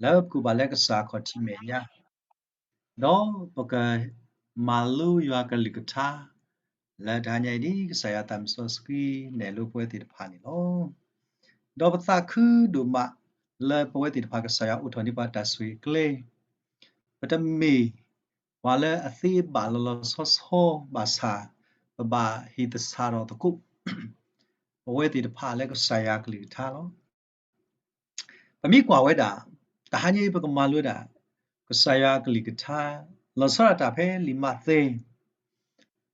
လၢပကအိၣ်ဘၣ်လၢကစၢ်ခီၣ်ထံးမဲာ်ညါ, ဒီးပကမၤလိယွၤကလုၢ်ကထါ လၢတဟါညါအံၤ ဒ်ကစၢ်ယွၤသးစီဆှံနဲၣ်လိပဝဲသ့ၣ်တဖၣ်န့ၣ်လီၤ. ဒီးပသးခုဒိၣ်မးလၢပဝဲသ့ၣ်တဖၣ် ကစၢ်ယွၤအိးထီၣ်န့ၢ်ပှၤတၢ်ဆိၣ်ဂ့ၤကျဲ, ပတမ့ၢ်ပှၤလၢအသ့ဘၣ်လီၤလီၤဆီဆီဘၣ်ဆၣ် ပဘၣ်ဟ့ၣ်သဆၣ်ထီၣ်သကိး ပဝဲသ့ၣ်တဖၣ်လၢကစၢ်ယွၤကလုၢ်ကထါလီၤ. ပမ့ၢ်ကွၢ်ဝဲဒၣ် တဟါညါအံၤ ပကမၤလိဝဲဒၣ် ကစၢ်ယွၤကလုၢ်ကထါ လီၤဆီဒၣ်တၢ်ဖဲလံာ်မးသဲ,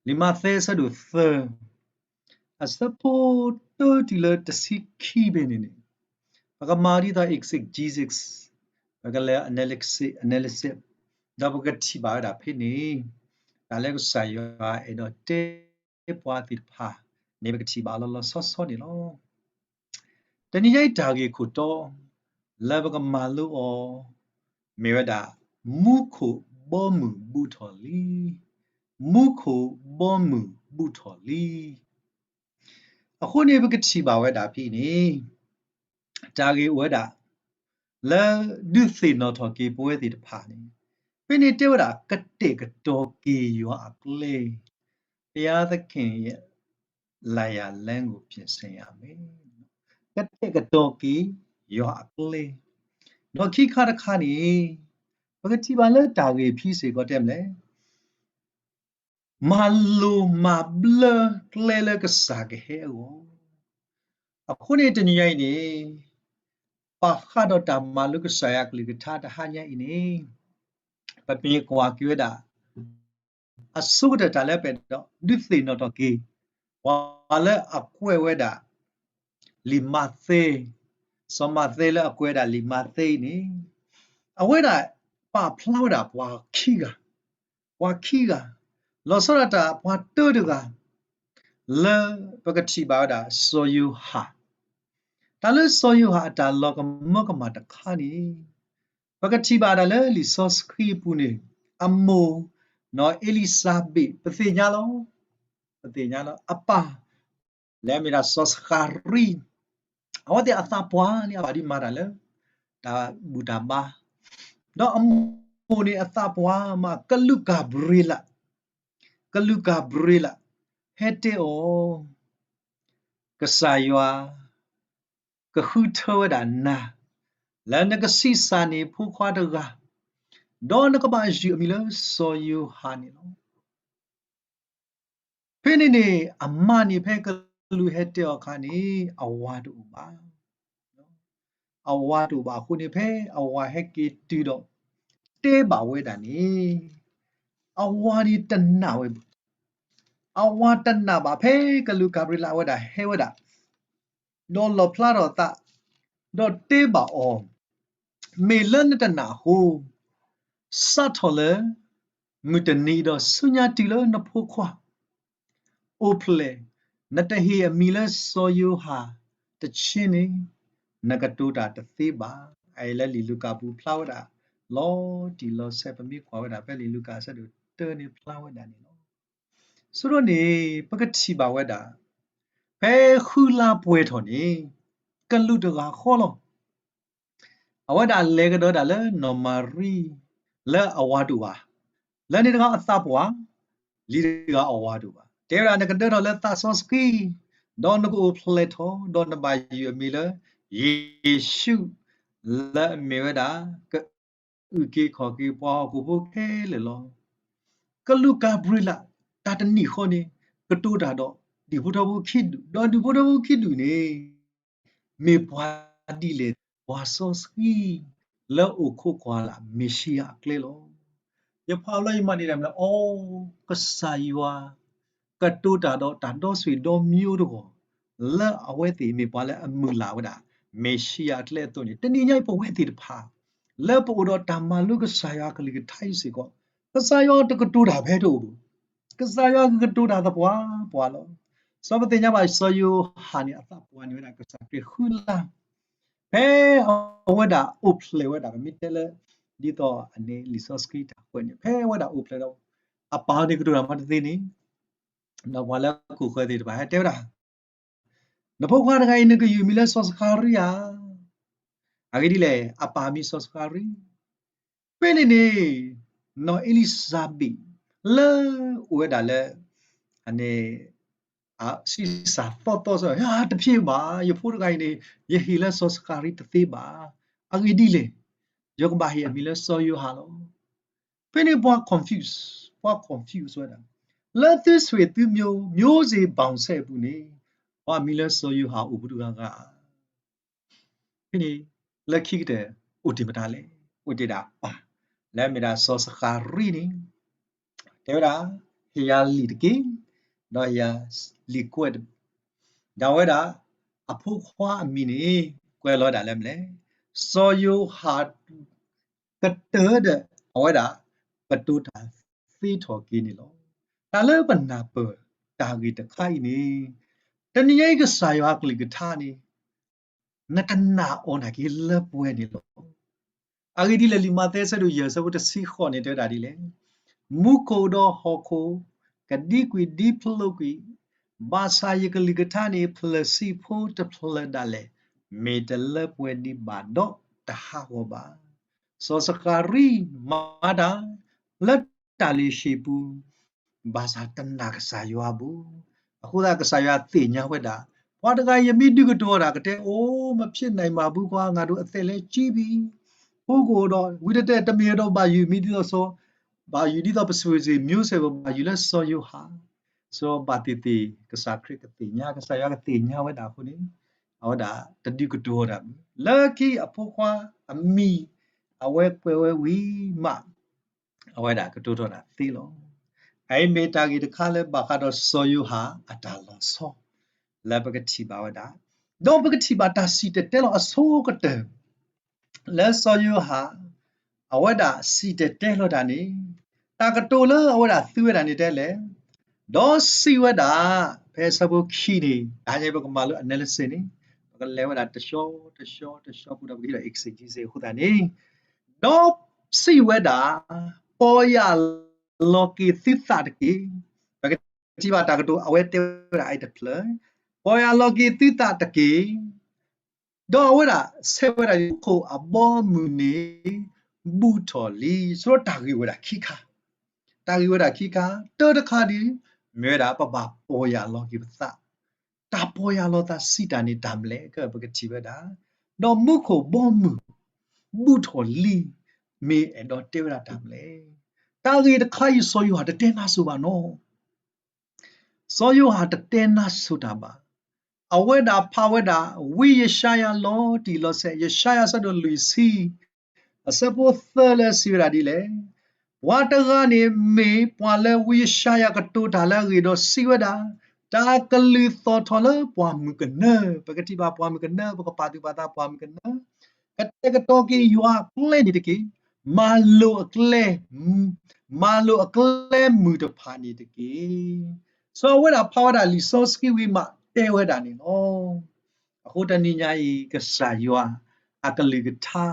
လံာ်မးသဲအဆၢဒိၣ်သၢ, အဆၢဖိတၢတုၤလၢတဆံခံဖဲန့ၣ်န့ၣ်, ပကမၤဒ်သိး exegesis, ပကလဲၤ analysis, analysis, ဒီးပကထံၣ်ဘၣ်ဝဲဒၣ်ဖဲန့ၣ် တၢ်လၢကစၢ်ယွၤအဲၣ်ဒိးတဲပှၤသ့ၣ်တဖၣ်န့ၣ် ပကထံၣ်ဘၣ်လီၤလီၤဆီဆီန့ၣ်လီၤ. တနံၤညါအံၤတၢ်ဂ့ၢ်ခိၣ်တီ လၢပကမၤလိအီၤ မ့ၢ်ဝဲဒၣ် မူခိၣ်ဘီမုၢ်ဘူးထီၣ်လံ, မူခိၣ်ဘီမုၢ်ဘူးထီၣ်လံ. အဃိန့ၣ် ပကထံၣ်ဘၣ်ဝဲဒၣ်ဖဲန့ၣ် တၢ်ဂ့ၢ်အိၣ်ဝဲဒၣ် လၢဒုးသ့ၣ်နီၣ်ထီၣ်က့ၤပဝဲသ့ၣ်တဖၣ်န့ၣ်, ဖဲန့ၣ်တဲဝဲဒၣ် ကတဲာ်ကတီၤက့ၤယွၤအကျဲ, ဘုရားသခင်ရဲ့ လမ်းကို ပြင်ဆင်ရမယ်. ကတဲာ်ကတီၤက့ၤယွၤအကျဲ, ဒီးခံခါတခါန့ၣ် ပကထံၣ်ဘၣ်လၢတၢ်ဂ့ၢ်ဖဲစ့ၢ်ကီးတဲမလဲၣ် မၤလိၤမၤဘျၢကျဲလၢကစၢ်ကဟဲအဂီၢ်, အဃိန့ၣ်တနံၤညါအံၤန့ၣ် ပာ်ဃာ်ဒီးတၢ်မၤလိကစၢ်ယွၤကလုၢ်ကထါတဟါညါအံၤန့ၣ်, ပမ့ၢ်ကွၢ်က့ၤဝဲဒၣ် အဆိကတၢၢ်တၢ်လၢပအဲၣ်ဒိးဒုးသ့ၣ်နီၣ်ထီၣ်က့ၤ ပှၤလၢအကွဲးဝဲဒၣ် လံာ်မးသဲ, စီၤမးသဲလၢအကွဲးဝဲဒၣ်လံာ်မးသဲအံၤန့ၣ်, အဝဲဒၣ်ပာ်ဖျါဝဲဒၣ်ပှၤခံဂၤ, ပှၤခံဂၤ, လီၤဆီဒၣ်တၢ်ပှၤတၢတဂၤ လၢပကထံၣ်ဘၣ်ဝဲဒၣ်စီၤယိၤဟၣ်, တၢ်လၢစီၤယိၤဟၣ်အတၢ်လီၤကမၢကမၣ်တခါန့ၣ်, ပကထံၣ်ဘၣ်ဒၣ်လၢလံာ်စီဆှံအပူၤန့ၣ်, အမိၢ် နီၢ်အ့လံၤစဘ့း ပသ့ၣ်ညါလီၤ, ပသ့ၣ်ညါလီၤ, အပၢ် လၢအမ့ၢ်ဒၣ်စီၤစကၤရံ, အဝဲသ့ၣ်အသးပှၢ်န့ၣ် အဘၣ်ဒံးမၤတၢ်လၢ တၢ်ဘူၣ်တၢ်ဘါ, ဒီးအမိၢ်န့ၣ်အသးပှၢ်မး ကလူးကၤဘြံၤလး, ကလူးကၤဘြံၤလး ဟဲတဲအီၤ ကစၢ်ယွၤ ကဃုထၢဝဲဒၣ်နၤ လၢနကဆံးစၢ်န့ၢ်ဖိခွါတဂၤ, ဒီးနကဘၣ်ယုၢ်အမံၤလၢစီၤယိၤဟၣ်န့ၣ်လီၤ. ဖဲန့ၣ်န့ၣ် အမါန့ၣ်ဖဲကလူးဟဲတဲအီၤအခါန့ၣ် အဝၤတအိၣ်ဘၣ်, အဝၤတအိၣ်ဘၣ်အဃိန့ၣ် ဖဲအဝၤဟဲက့ၤတုၤဒီး တဲဘၣ်ဝဲဒၣ်န့ၣ် အဝၤန့ၣ်တနာ်ဝဲဘၣ်, အဝၤတနာ်ဘၣ်ဖဲကလူးကၤဘြံၤလးဝဲဒၣ်ဟဲဝဲဒၣ် ဒီးလီၣ်ဖျါထီၣ်အသး, ဒီးတဲဘၣ်အီၤ, မ့ၢ်လၢနတနာ်အဃိ, စးထီၣ်လၢ မုၢ်တနံၤဒီးဆူညါတုၤလၢနဖိခွါ အိၣ်ဖျဲၣ်, နတဟ့ၣ်အမံၤလၢစီၤယိၤဟၣ်တဆ့န့ၣ်, နကတိၤတၢ်တသ့ဘၣ်. အအံၤလၢလံာ်လူၤကၣ်ပူၤဖျါဝဲဒၣ် လီၤတံၢ်လီၤဆဲး ပမ့ၢ်ကွၢ်ဝဲဒၣ်ဖဲလံာ်လူၤကၣ်အဆၢဒိၣ်တၢန့ၣ်ဖျါဝဲဒၣ်န့ၣ်လီၤ. ဆိဒီးန့ၣ် ပကထံၣ်ဘၣ်ဝဲဒၣ် ဖဲဃုလါပှဲၤထီၣ်န့ၣ် ကလူးတဂၤဃီလီၤ. အဝဲဒၣ်လဲၤကဒီးဒၣ်လၢနီၢ်မၤရံ လၢအဝၤတအိၣ်ဘၣ်, လၢန့ၣ်တဂၤအသးပှၢ် လံၤတဂၤအဝၤတအိၣ်ဘၣ်. တဲဝဲဒၣ်နကဒၢထီၣ်လၢသးစီဆှံ, ဒီးနကအိၣ်ဖျဲၣ်ထီၣ်, ဒီးနဘၣ်ယုၢ်အမံၤလၢ ယ့ၣ်ၡူး, လၢအမ့ၢ်ဝဲဒၣ် ကအုၣ်က့ၤခီၣ်က့ၤပှၤဟီၣ်ခိၣ်ဖိခဲလၢာ်လီၤ. ကလူးကၤဘြံၤလး တၢ်တနံၤဃီန့ၣ် ကတိၤတၢ်ဒီးဒူၣ်ဖိထၢဖိခံဒူၣ်, ဒီးဒူၣ်ဖိထၢဖိခံဒူၣ်န့ၣ် မ့ၢ်ပှၤဒ်လဲၣ်, ပှၤစီဆှံ လၢအိၣ်ခိးကွၢ်လၢ် မ့ၣ်ၡံအၤအကျဲလီၤ. ယဖးလၢယမၤန့ၢ်ဒၣ်မနုၤလဲၣ်, အိ, ကစၢ်ယွၤ ကတိၤတၢ်ဒီးတၢ်ဒီဆွ့ၣ်ဒီမံၤတဂီၢ်, လၢအဝဲသ့ၣ်မ့ၢ်ပှၤလၢအမုၢ်လၢ်ဝဲဒၣ် မ့ၣ်ၡံအၤအကျဲအသိးန့ၣ်, တနံၤညါအံၤပဝဲသ့ၣ်တဖၣ် လၢပအိၣ်ဒီးတၢ်မၤလိကစၢ်ယွၤကလုၢ်ကထါအံၤစ့ၢ်ကီး, ကစၢ်ယွၤတကတိၤတၢ်ဖဲတအိၣ်ဘၣ်, ကစၢ်ယွၤကကတိၤတၢ်သပှၢ်ပှၢ်လီၤ. စီၤပသ့ၣ်ညါဘၣ်စီၤယိၤဟၣ်န့ၣ် အသးပှၢ်န့ၢ်ဝဲဒၣ်ကစၢ်ခရံာ်ဃုလါ, ဖဲအဝဲဒၣ်အိၣ်ဖျဲၣ်ဝဲဒၣ် ပမ့ၢ်တဲလၢ ဒ်သိးအန့ၣ်လံာ်စီဆှံတၢ်ကွဲးန့ၣ် ဖဲအဝဲဒၣ်အိၣ်ဖျဲၣ်ဒီး အပၢ်န့ၣ်ကတိၤတၢ်မၤတသ့န့ၣ်, ဒီးပှၤလၢအခိၣ်ဃၢၤသ့ၣ်တဖၣ်ဟဲတဲဝဲဒၣ် နဖိခွါတဂၤအံၤ နကယုၢ်မံၤလၢစီၤစကၤရံယၤ, အဂ့ၢ်ဒ်လဲၣ်, အပၢ်မံၤစီၤစကၤရံ, ဖဲန့ၣ်န့ၣ် နီၢ်အ့လံၡါဘ့း လၢအိၣ်ဝဲဒၣ်လၢ အန့ၣ် ဆံးစၢ်သီသီစ့ၢ်, တဖျ့ဘၣ်, ယဖိတဂၤအံၤန့ၣ် ယဟ့ၣ်လၢစီၤစကၤရံတသ့ဘၣ်. အဂ့ၢ်ဒ်လဲၣ်, ယကဘၣ်ဟ့ၣ်အမံၤလၢစီၤယိၤဟၣ်လီၤ. ဖဲန့ၣ်ပှၤ confuse, ပှၤ confuse ဝဲဒၣ်, လၢသုဆွေသုမျိုး မျိုးစေ့ဘောင်ဆက်အပူၤန့ၣ် ပှၤမံၤလၢစီၤယိၤဟၣ်အိၣ်ဘူးတဂၤဂၤ ဖဲန့ၣ် လၢခံကတၢၢ် အိၣ်တ့ၢ်မတၤလဲၣ်, အိၣ်တ့ၢ်ဒၣ်ပၢ် လၢအမ့ၢ်ဒၣ်စီၤစကၤရံန့ၣ် တဲဝဲဒၣ်, ဟ့ၣ်ယၤလံာ်တက့ၢ်, ဒီးဟ့ၣ်ယၤလံာ်ကွဲးတဘ့ၣ်, ဒီးအဝဲဒၣ် အဖိခွါအမံၤန့ၣ် ကွဲးလီၤဝဲဒၣ်လၢမနုၤလဲၣ်, စီၤယိၤဟၣ် ကတၢၢ်ဒီး အဝဲဒၣ် ကတိၤတၢ်သ့ထီၣ်က့ၤန့ၣ်လီၤ. တၢ်လၢပနၢ်ပၢၢ်တၢ်ဂ့ၢ်တခါအံၤန့ၣ်, တနံၤညါအံၤကစၢ်ယွၤအကလုၢ်ကထါန့ၣ် နကနာ်အီၤနာ်က့ၤလၢပှဲၤန့ၣ်လီၤ. အဂ့ၢ်ဒ်လဲၣ်, လံာ်မးသဲအဆၢဒိၣ်ယဲၢ်အဆၢဖိတဆံဃိးန့ၣ် တဲဝဲဒၣ်ဒ်လဲၣ်, မူခိၣ်ဒီးဟီၣ်ခိၣ် ကဒံကွံာ်ဒံဖျိးကွံာ်, ဘၣ်ဆၣ်ယကလုၢ်ကထါန့ၣ် ဖျၢၣ်ဆံးဖိတဖျၢၣ်ဒၣ်လဲာ် မ့ၢ်တလၢပှဲၤဒံးဘၣ်ဒီးတဟးဂီၤဘၣ်. စီၤစကၤရံမၤတၢ် လၢတၢ်လုၢ်ဟံၣ်ပူၤ ဘၣ်ဆၣ်တနာ်ကစၢ်ယွၤဘၣ်. အဃိသတးကစၢ်ယွၤသ့ၣ်ညါဝဲဒၣ်, ပှၤတဂၤအံၤယမ့ၢ်ဒုးကတိၤတၢ်ကတဲ, အိၣ် မဖြစ်နိုင်ပါဘူးကွၢ်, ငါတို့အသက်လည်းကြီးပြီ, ဖိကအိၣ်ဒီး ဝံၤတတဲတမ့ၢ်ဒီးဘၣ်ယုၢ်မံၤဒ်သိးစီၤ, ဘၣ်ယုၢ်ဒ်သိးပစွ့ၤစ့ၢ် မျိုးဆက် ဘၣ်ယုၢ်လၢစီၤယိၤဟၣ်, စီၤဘၣ်သ့ၣ်သ့ၣ် ကစၢ်ခရံာ်ကသ့ၣ်ညါ, ကစၢ်ယွၤကသ့ၣ်ညါဝဲဒၣ်အဃိန့ၣ်, အဝဲဒၣ်တဒုးကတိၤတၢ်ဘၣ်. လၢခံအဖိခွါအမံၤ အဝဲကွဲးဝဲဝံၤမး အဝဲဒၣ်ကတိၤထီၣ်တၢ်သ့လီၤ. အအံၤမ့ၢ်တၢ်ဂ့ၢ်တခါလၢဘၣ်ဃးဒီးစီၤယိၤဟၣ်အတၢ်လီၤဆီ လၢပကထံၣ်ဘၣ်ဝဲဒၣ်, ဒီးပကထံၣ်ဘၣ်တၢ်စံၣ်တဲၤတဲလီၤအဆိကတၢၢ် လၢစီၤယိၤဟၣ် အဝဲဒၣ်စံၣ်တဲၤတဲလီၤတၢ်န့ၣ်, တၢ်ကတိၤလၢအဝဲဒၣ်သူဝဲဒၣ်န့ၣ်တဲလဲၣ်, ဒီးစံးဝဲဒၣ်, ဖဲအဆၢဖိခံန့ၣ် တၢ်ညါပကမၤလိ analysis န့ၣ်, ပကလဲၤဝဲဒၣ်တဆှီတဆှီတဆှီပူၤဒီး ပကဟံးဒီး exegesis အဃိသတးန့ၣ်, ဒီးစံးဝဲဒၣ်, ပီၢ်ယၢ်လီၤက့ၤသုသးတက့ၢ်. ပကထံၣ်ဘၣ်တၢ်ကတိၤအဝဲတဲဝဲဒၣ်အံၤတဖျၢၣ်, ပီၢ်ယၢ်လီၤက့ၤသုသးတက့ၢ်. ဒီးအဝဲဒၣ်ဆဲးဝဲဒၣ် မူခိၣ်အဘီအမုၢ်န့ၣ် ဘူးထီၣ်လံ. ဆိတၢ်ဂ့ၢ်ဝဲဒၣ်ခံခါ, တၢ်ဂ့ၢ်ဝဲဒၣ်ခံခါ, တၢတခါဒီး မ့ၢ်ဝဲဒၣ်ပဘၣ်ပီၢ်ယၢ်လီၤက့ၤပသး, တၢ်ပီၢ်ယၢ်လီၤသးစံးတၢ်န့ၣ်တၢ်မနုၤလဲၣ် ကပကထံၣ်ဝဲဒၣ်, ဒီးမူခိၣ်ဘီမုၢ် ဘူးထီၣ်လံ မ့ၢ်အဲၣ်ဒိးတဲဝဲဒၣ်တၢ်မနုၤလဲၣ်. တၢ်ဂ့ၢ်တခါအံၤ စီၤယိၤဟၣ်တတဲနါစိၤဘၣ်နီၤ စီၤယိၤဟၣ်တတဲနါစိၤတၢ်ဘၣ်. အဝဲဒၣ်ဖးဝဲဒၣ် ဝံယၡါယၤလီၤတံၢ်လီၤဆဲး, ယၡါယၤအဆၢဒိၣ်လွံၢ်ဆံ အဆၢဖိသၢလၢစံးဝဲဒၣ်ဒ်လဲၣ်, ပှၤတဂၤန့ၣ်မ့ၢ်ပှၤလၢဝံယၡါယၤကတိၤတၢ်လၢအဂ့ၢ်ဒီးစံးဝဲဒၣ်, တၢ်ကလုၢ်သီၣ်ထီၣ်လၢပှၢ်မုၢ်ကနၢ, ပကထံၣ်ဘၣ်ပှၢ်မုၢ်ကနၢ, ပကပာ်သူၣ်ပာ်သးပှၢ်မုၢ်ကနၢ, ကတဲာ်ကတီၤက့ၤယွၤအကျဲန့ၣ်တက့ၢ်. မၤလိာ်အကျဲ, မၤလိာ်အကျဲမုၢ်တဖၣ်န့ၣ်တက့ၢ်. စီၤအဝဲဒၣ်ဖးဝဲဒၣ်လံာ်စီဆှံဝံၤမးတဲဝဲဒၣ်န့ၣ်လီၤ. အဃိတနံၤညါအံၤ ကစၢ်ယွၤအကလုၢ်ကထါ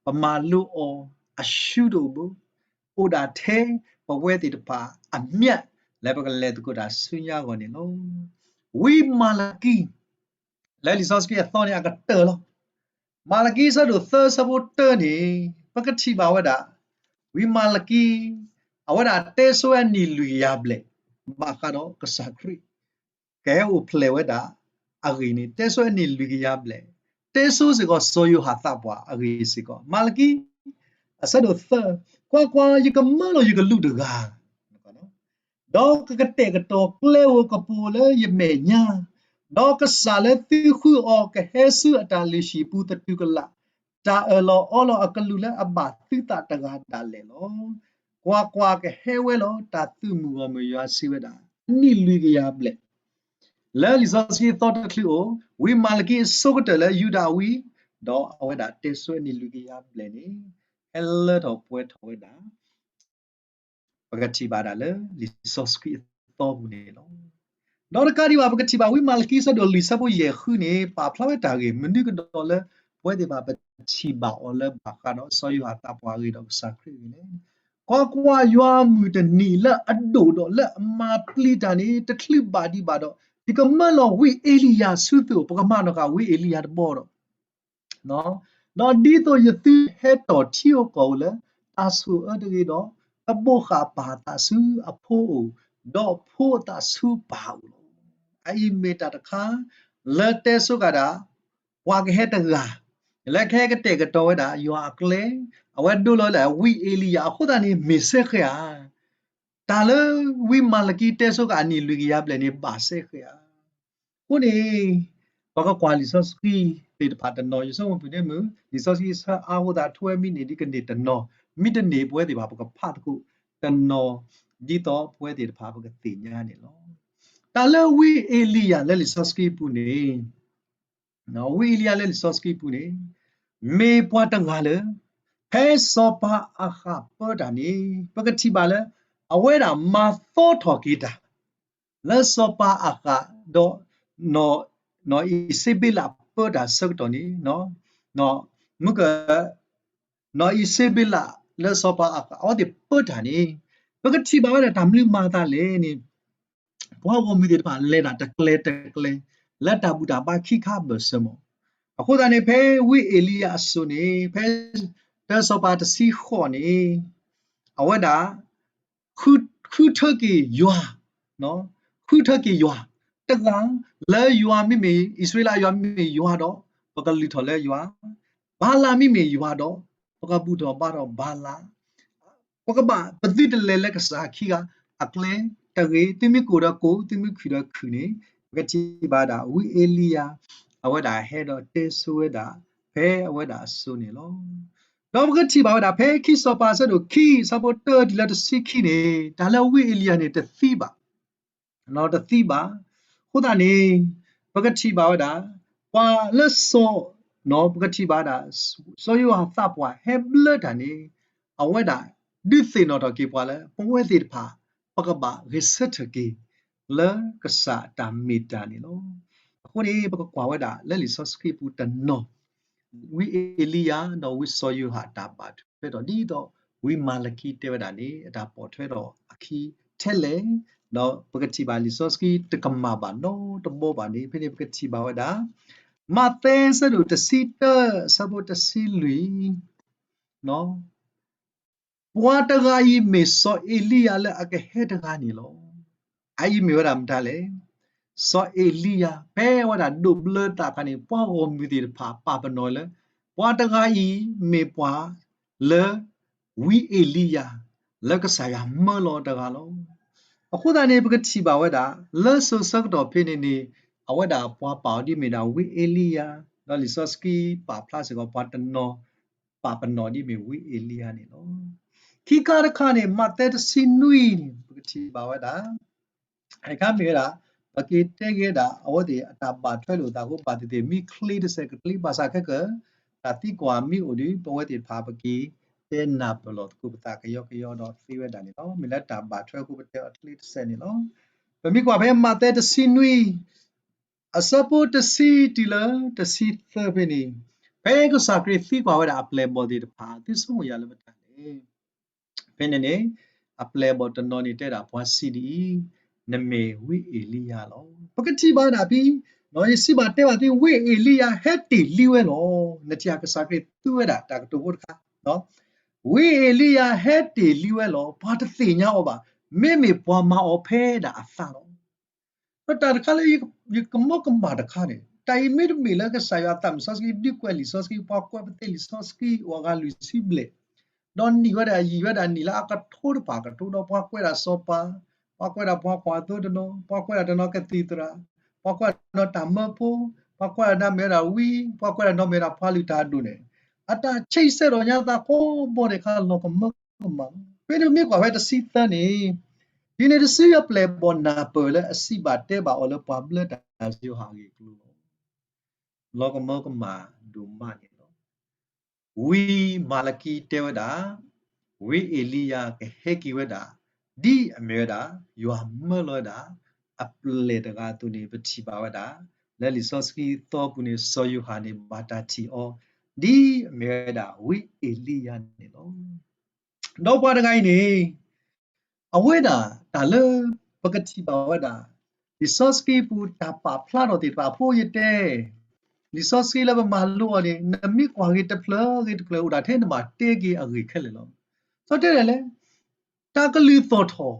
ပမၤလိအီၤအရှုံးတအိၣ်ဘၣ်, အိၣ်ဒၣ်ထဲပဝဲသ့ၣ်တဖၣ်အမျၢ် လၢပကလဲၤသကိးတၢ်ဆူညါအဂီၢ်န့ၣ်လီၤ. ဝံမၤလကံ လၢလံာ်စီဆှံအသီန့ၣ်အကတၢၢ်လီၤ. မၤလကံအဆၢဒိၣ်သၢအဆၢဖိတၢန့ၣ် ပကထံၣ်ဘၣ်ဝဲဒၣ်, ဝံမၤလကံ အဝဲဒၣ်တဲဆိဝဲအနံၣ်လွံၢ်ကယၤဘျဲၣ် ဘၣ်ဃးဒီးကစၢ်ခရံာ် ကဟဲအိၣ်ဖျဲၣ်ဝဲဒၣ်အဂ့ၢ်န့ၣ် တဲဆိအနံၣ်လွံၢ်ကယၤဘျဲၣ်, တဲဆိစ့ၢ်ကီးစီၤယိၤဟၣ်သးပှၢ်အဂ့ၢ်စ့ၢ်ကီး. မၤလကံ အဆၢဒိၣ်သၢ, ကွၢ်ကွၢ်, ယကမၢလီၤယကလူးတဂၤ ဒီးကကတဲာ်ကတီၤကျဲဧိၤကပူၤလၢယမဲာ်ညါ, ဒီးကစၢ်လၢသုဃုအီၤကဟဲဆူအတၢ်လုၢ်ဟံၣ်ပူၤသတူၢ်ကလာ်, တၢ်အၢၣ်လီၤအီလီၤအကလူးလၢအဘၣ်သုသးတဂၤဒၣ်လဲာ်လီၤ. ကွၢ်ကွၢ်, ကဟဲဝဲလီၤ. တၢ်သုးမုၢ်ဂီၢ်မုၢ်ယွၤစံးဝဲဒၣ်, အနံၣ်လွံၢ်ကယၤဘျဲၣ် လၢလံာ်စီဆှံအသီတချုးအိၣ်, ဝံမၤလကံအဆိကတၢၢ်လၢယူဒၤဝံၤ, ဒီးအဝဲဒၣ်တဲဆိအနံၣ်လွံၢ်ကယၤဘျဲၣ်န့ၣ် ဟဲလၢထီၣ်ပှဲၤထီၣ်ဝဲဒၣ် ပကထံၣ်ဘၣ်ဒၣ်လၢလံာ်စီဆှံအသီပူၤန့ၣ်လီၤ. ဒီးတကးဒံးဘၣ် ပကထံၣ်ဘၣ်ဝံမၤလကံအဆၢဒိၣ်လွံၢ်အဆၢဖိယဲၢ်ဃုန့ၣ် ပာ်ဖျါဝဲတၢ်ဂ့ၢ်မနုၤကဒီးလၢ ပဝဲသ့ၣ်တဖၣ်ပထံၣ်ဘၣ်အီၤလၢဘၣ်ဃးဒီးစီၤယိၤဟၣ်သးပှၢ်အဂ့ၢ်ဒီးကစၢ်ခရံာ်အဂ့ၢ်န့ၣ်, ကွၢ်ကွၢ်, ယွၤအမုၢ်တနံၤလၢအဒိၣ်ဒီးလၢအမၤပျံၤတၢ်န့ၣ် တချုးဘၣ်ဒံးဘၣ်ဒီး ယကမၢလီၤဝံအ့လံယၤဆူသုအိၣ်, ပကမၤနီၣ်ဃာ်ဝံအ့လံယၤတဘီဒီး ဒီးဒ်သိးယသုဟဲတီၢ်ထံအိၣ်ကီၢ်အိၣ်လၢ တၢ်ဆိၣ်အၢတဂ့ၤဒီး, ကဘိးဃာ်ပၢ်အသးဆူအဖိအအိၣ်, ဒီးဖိအသးဆူပၢ်အအိၣ်လီၤ. အအံၤမ့ၢ်တၢ်တခါ လၢတဲဆိကၤဒၣ် ပှၤကဟဲတဂၤ လၢကဟဲကတဲာ်ကတီၤဝဲဒၣ် ယွၤအကျဲ, အဝဲဒိလီၤဝဲဒၣ် ဝံအ့လံယၤ အဃိသတးန့ၣ် မ့ၢ်စဲဃဲဧါ. တၢ်လၢဝံမၤလကံတဲဆိကၤအနံၣ်လွံၢ်ကယၤဘျဲၣ်န့ၣ် ဘၣ်စဲဃဲဧါ. အဃိန့ၣ် ပကကွၢ်လံာ်စီဆှံသ့ၣ်တဖၣ်တနီၤ ယဆိကမိၣ်ပူၤန့ၣ်မုၢ် လံာ်စီဆှံဆၢအါအဃိသတး ထိဝဲမံန့ၢ်ဒ်ကန့ၢ်တနီၤ, မ့တမ့ၢ်ပဝဲသ့ၣ်တဖၣ် ပကဖးသကိးတနီၤ ဒ်သိးပဝဲသ့ၣ်တဖၣ်ပကသ့ၣ်ညါန့ၣ်လီၤ. တၢ်လၢဝံအ့လံယၤလၢလံာ်စီဆှံပူၤန့ၣ် ဝံအ့လံယၤလၢလံာ်စီဆှံပူၤန့ၣ် မ့ၢ်ပှၤတဂၤလၢ ဖဲစီၤပၤအဃးပၢတၢ်န့ၣ် ပကထံၣ်ဘၣ်လၢ အဝဲဒၣ်မၤသီထီၣ်က့ၤတၢ် လၢစီၤပၤအဃးဒီး နီၢ်အံၤစ့ဘ့လးပၢတၢ်ဆၢကတီၢ်န့ၣ် မုၢ်က နီၢ်အံၤစ့ဘ့လးလၢစီၤပၤအဃးအဝဲသ့ၣ်ပၢတၢ်န့ၣ် ပကထံၣ်ဘၣ်ဝဲဒၣ်တၢ်မနုၤမၤအသးလဲၣ်န့ၣ် ပှၤဂီၢ်မုၢ်သ့ၣ်တဖၣ်လဲၤတၢ်တကျဲၤတကျဲၤ လၢတၢ်ဘူၣ်တၢ်ဘါခံခါဘၢၣ်စၢၤမး, အဃိသတးန့ၣ် ဖဲဝံအ့လံယၤအစိၤန့ၣ် ဖဲတၢစီၤပၤတဆံဃိးန့ၣ် အဝဲဒၣ် ဃုထၢက့ၤယွၤ, ဃုထၢက့ၤယွၤ, တဂၤ လၢယွၤမ့မ့ၢ် အံၣ်စရ့လးယွၤမ့မ့ၢ်ယွၤဒီး ပကလုၢ်ထီၣ်လၢယွၤ, ဘၤလးမ့မ့ၢ်ယွၤဒီး ပကဘူၣ်ထီၣ်ဘါထီၣ်ဘၤလး ပကဘၣ်ပသုတလဲၤလၢကစၢ်ခံဂၤအကျဲတဂ့ၤ, သုမ့ၢ်ကိၣ်ဒီးကိၣ်, သုမ့ၢ်ခုၣ်ဒီးခုၣ်န့ၣ် ပကထံၣ်ဘၣ်ဒၣ် ဝံအ့လံယၤ အဝဲဒၣ်ဟဲဒီးတဲဆိဝဲဒၣ် ဖဲအဝဲဒၣ်အစိၤန့ၣ်လီၤ. ဒီးပကထံၣ်ဘၣ်ဝဲဒၣ် ဖဲခံစီၤပၤအဆၢဒိၣ်ခံ အဆၢဖိတၢတုၤလၢတဆံခံန့ၣ် တၢ်လၢဝံအ့လံယၤန့ၣ်တသံဘၣ် တသံဘၣ်. အဃိသတးန့ၣ် ပကထံၣ်ဘၣ်ဝဲဒၣ် ပှၤလၢစီၤ ပကထံၣ်ဘၣ်ဝဲဒၣ် စီၤယိၤဟၣ်သးပှၢ်ဟဲဘျၢတၢ်န့ၣ် အဝဲဒၣ်ဒုးသ့ၣ်နီၣ်ထီၣ်က့ၤပှၤလၢ ပဝဲသ့ၣ်တဖၣ် ပကဘၣ်ဂဲၤဆၢထၢၣ်က့ၤ လၢကစၢ်အတၢ်မ့ၢ်တၢ်န့ၣ်လီၤ. အဃိန့ၣ် ပကကွၢ်ဝဲဒၣ်လၢလံာ်စီဆှံပူၤတနီၤ ဝံအ့လံယၤ ဒီးဝံစီၤယိၤဟၣ်တၢ်ဘၣ်ထွဲဒီး ဒ်သိးဝံမၤလကံတဲဝဲဒၣ်န့ၣ် အတၢ်ပိာ်ထွဲဒီးအခံထဲလဲၣ်, ဒီးပကထံၣ်ဘၣ်လံာ်စီဆှံတကမၣ်ဘၣ်နီတဘီဘၣ်န့ၣ် ဖဲန့ၣ်ပကထံၣ်ဘၣ်ဝဲဒၣ် မးသဲအဆၢဒိၣ်တဆံတၢ အဆၢဖိတဆံလွံၢ် ပှၤတဂၤအံၤမ့ၢ်စီၤအ့လံယၤလၢအကဟဲတဂၤန့ၣ်လီၤ. အအံၤမ့ၢ်ဝဲဒၣ်မတၤလဲၣ်. စီၤအ့လံယၤ ဖဲအဝဲဒၣ်ဒိးဘျၢတၢ်အခါန့ၣ် ပှၤဂီၢ်မုၢ်သ့ၣ်တဖၣ်ပာ်ပနီၣ်လၢ ပှၤတဂၤအံၤမ့ၢ်ပှၤလၢ ဝံအ့လံယၤ လၢကစၢ်ယွၤမၢလီၤတဂၤလီၤ. အဃိသတးန့ၣ် ပကထံၣ်ဘၣ်ဝဲဒၣ် လၢစိၤဆၢကတီၢ်ဖဲန့ၣ်န့ၣ် အဝဲဒၣ်ပှၤပာ်အီၤဒ်မ့ၢ်ဒၣ်ဝံအ့လံယၤ, ဒီးလံာ်စီဆှံပာ်ဖျါစ့ၢ်ကီးပှၤတနီၤ ပာ်ပနီၣ်ဒ်မ့ၢ်ဝံအ့လံယၤန့ၣ်လီၤ. ခံခါတခါန့ၣ် မးသဲတဆံနွံန့ၣ် ပကထံၣ်ဘၣ်ဝဲဒၣ် အခါမ့ၢ်ဝဲဒၣ် ပက့ၤတဲက့ၤဝဲဒၣ် အဝဲသ့ၣ်အတၢ်ဘၣ်ထွဲလိာ်သးအဃိ ဘၣ်သ့ၣ်သ့ၣ်မ့ၢ်ချ့တစဲးကချ့ ဘၣ်ဆၣ်ခဲကၢ် တၢ်သံကွၢ်မ့ၢ်အိၣ်ဒီး ပဝဲသ့ၣ်တဖၣ်ပက့ၤတဲနၢ်ပၢၢ်လိာ်သကိးပသးကယီကယီဒီးသ့ဝဲဒၣ်န့ၣ်လီၤ. မ့ၢ်လၢတၢ်ဘၣ်ထွဲအဃိပတဲအီၤချ့တစဲးန့ၣ်လီၤ. ပမ့ၢ်ကွၢ်ဖဲမးသဲတဆံနွံ အဆၢဖိတဆံတုၤလၢတဆံသၢဖဲန့ၣ် ဖဲကစၢ်ခရံာ်သံကွၢ်ဝဲဒၣ်အပျဲၢ်အဘီၣ်သ့ၣ်တဖၣ် သုဆိကမိၣ်ယၤလၢမတၤလဲၣ်. ဖဲန့ၣ်န့ၣ် အပျဲၢ်အဘီၣ်တနီၤန့ၣ်တဲဒၣ်ပှၤစံးဒ်အံၤ, နမ့ၢ်ဝံအ့လံယၤလီၤ. ပကထံၣ်ဘၣ်ဒၣ်ဖဲ ယစံးဘၣ်တဲဘၣ်သု ဝံအ့လံယၤဟဲတ့ၢ်လံဝဲလီၤ. နထံၣ်ဧါ ကစၢ်ခရံာ်သူဝဲဒၣ်တၢ်ကတိၤဖိတခါ ဝံအ့လံယၤဟဲတ့ၢ်လံဝဲလီၤ. ပှၤတသ့ၣ်ညါအီၤဘၣ်. မ့မ့ၢ်ပှၤမၤအီၤဖဲဒၣ်အသးလီၤ. ဒီးတၢ်တခါလၢယကမၢကမၣ်တခါန့ၣ် တၢ်အံၤမ့တမ့ၢ်လၢကစၢ်ယွၤအသးမုၢ်စီဆှံ ဒုးကွဲးလံာ်စီဆှံ ပှၤကွဲးပသ့လံာ်စီဆှံ အိၣ်အဂၤလွံၢ်ဆံဘျဲၣ်, ဒီးနံၣ်ဝဲဒၣ်ယံာ်ဝဲဒၣ်နံၣ်လၢအကထိတဖၣ်ကထိ ဒီးပှၤကွဲးဒၣ်စီၤပၤ, ပှၤကွဲးဒၣ်ပှၤကွၢ်သိတနီၤ, ပှၤကွဲးဒၣ်တနီၤကသံၣ်သရၣ်, ပှၤကွဲးဒၣ်တနီၤတၢ်မၢဖိ, ပှၤကွဲးဒၣ်တနီၤမ့ၢ်ဝဲဒၣ်ဝံ, ပှၤကွဲးဒၣ်တနီၤမ့ၢ်ဝဲဒၣ်ပှၤလုၢ်တၢ်အဒိၣ်န့ၣ်, အတၢ်ဆံးစဲဒီးညါသးကိးဘီန့ၣ်ခါ လီၤကမၢကမၣ်လီၤ. ဖဲန့ၣ်ပမ့ၢ်ကွၢ်ဖဲတဆံသၢန့ၣ် ဒ်န့ၣ်တစုအပျဲၢ်အဘီၣ်နၢ်ပၢၢ်လၢအစံးဘၣ်တဲဘၣ်အီၤလၢပှၤဘျၢတၢ်စီၤယိၤဟၣ်အဂ့ၢ်အကျိၤလီၤ. လီၤကမၢကမၣ်ဒိၣ်မးန့ၣ်လီၤ. ဝံမၤလကံတဲဝဲဒၣ်, ဝံအ့လံယၤကဟဲက့ၤဝဲဒၣ်, ဒ်အမ့ၢ်ဝဲဒၣ် ယွၤမၢလီၤဝဲဒၣ် အပျဲၢ်တဂၤအသိးန့ၣ် ပထံၣ်ဘၣ်ဝဲဒၣ် လၢလံာ်စီဆှံသီပူၤန့ၣ် စီၤယိၤဟၣ်န့ၣ် ဘၣ်တၢ်ထံၣ်အီၤ ဒ်အမ့ၢ်ဝဲဒၣ်ဝံအ့လံယၤန့ၣ်လီၤ. ဒီးပှၤတဂၤအံၤန့ၣ် အဝဲဒၣ်တၢ်လၢပကထံၣ်ဘၣ်ဝဲဒၣ် လံာ်စီဆှံပူၤတၢ်ပာ်ဖျါထီၣ်သ့ၣ်တဖၣ်အဃိယတဲ, လံာ်စီဆှံလၢပမၤလိအီၤန့ၣ် နမ့ၢ်ကွၢ်ဂ့ၤတဖျၢၣ်ဂ့ၤတဖျၢၣ်အိၣ်ဒၣ်ထဲနဘၣ်တဲက့ၤအဂ့ၢ်ခဲလၢာ်လီၤ. စီၤတဲဒၣ်လဲၣ်, တၢ်ကလုၢ်သီၣ်ထီၣ်,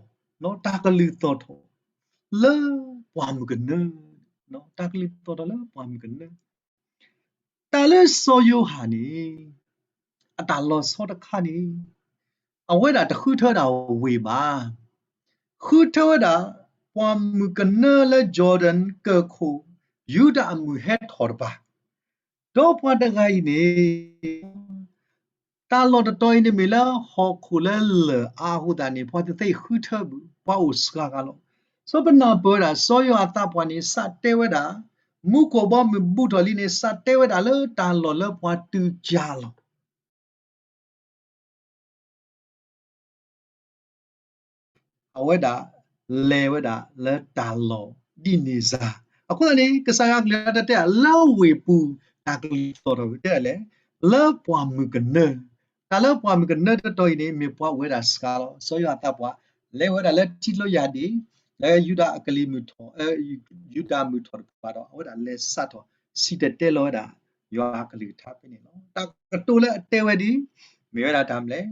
တၢ်ကလုၢ်သီၣ်ထီၣ်လၢပှၢ်မုၢ်ကနၢ, တၢ်ကလုၢ်သီၣ်ထီၣ်လၢပှၢ်မုၢ်ကနၢ တၢ်လၢစီၤယိၤဟၣ်န့ၣ် အတၢ်လီၤဆီတခါန့ၣ် အဝဲဒၣ်တဃုထၢဒၣ်ဝ့ၢ်ဘၣ်. ဃုထၢဝဲဒၣ် ပှၢ်မုၢ်ကနၢလၢ Jordan ကၢၢ်ခိၣ် ယူဒၤအမုၢ်ဟဲထီၣ်တပၤ, ဒီးပှၤတဂၤအံၤန့ၣ် တၢ်လီၢ်တတီၤအံၤန့ၣ်မ့ၢ်လၢဟီၣ်ခိၣ်လၢလၢၢ်အါအဃိသတးန့ၣ် ပှၤတသ့ဃုထၢဘၣ်, ပှၤအိၣ်စှၤဂၤလီၤ. စီၤပနၢ်ပၢၢ်ဝဲဒၣ် စီၤယိၤဟၣ်သးပှၢ်န့ၣ် စးတဲဝဲဒၣ် မူခိၣ်ဘီမုၢ်ဘူးထီၣ်လံန့ၣ် စးတဲဝဲဒၣ်လၢတၢ်လီၢ်လၢပှၤတုၤကၢ်လီၤ အဝဲဒၣ်လဲၤဝဲဒၣ်လၢတၢ်လီၢ်ဒ်န့ၣ်စ့ၢ်, အဃိသတးန့ၣ် ကစၢ်ယွၤအကလုၢ်ကထါတဲ လၢဝ့ၢ်ပူၤတၢ်ကလုၢ်သီၣ်ထီၣ်ဝဲတဲဒၣ်လဲၣ်, လၢပှၢ်မုၢ်ကနၢ, တၢ်လၢပှၢ်မုၢ်ကနၢတတီၤအံၤန့ၣ် မ့ၢ်ပှၤအိၣ်ဝဲဒၣ်စှၤလီၤ. စီၤယိၤဟၣ်သးပှၢ် လဲၤဝဲဒၣ်လၢထံကျိယၢ်ဒ့ၣ် လၢယူဒၤအကလံၤမုၢ်ထီၣ်, ယူဒၤမုၢ်ထီၣ်တပၤဒီး အဝဲဒၣ်လဲၤစးထီၣ် စံၣ်တဲၤတဲလီၤဝဲဒၣ် ယွၤအကလုၢ်ကထါဖဲန့ၣ်လီၤ. တၢ်ကတိၤလၢအတဲဝဲဒ် မ့ၢ်ဝဲဒၣ်တၢ်မနုၤလဲၣ်,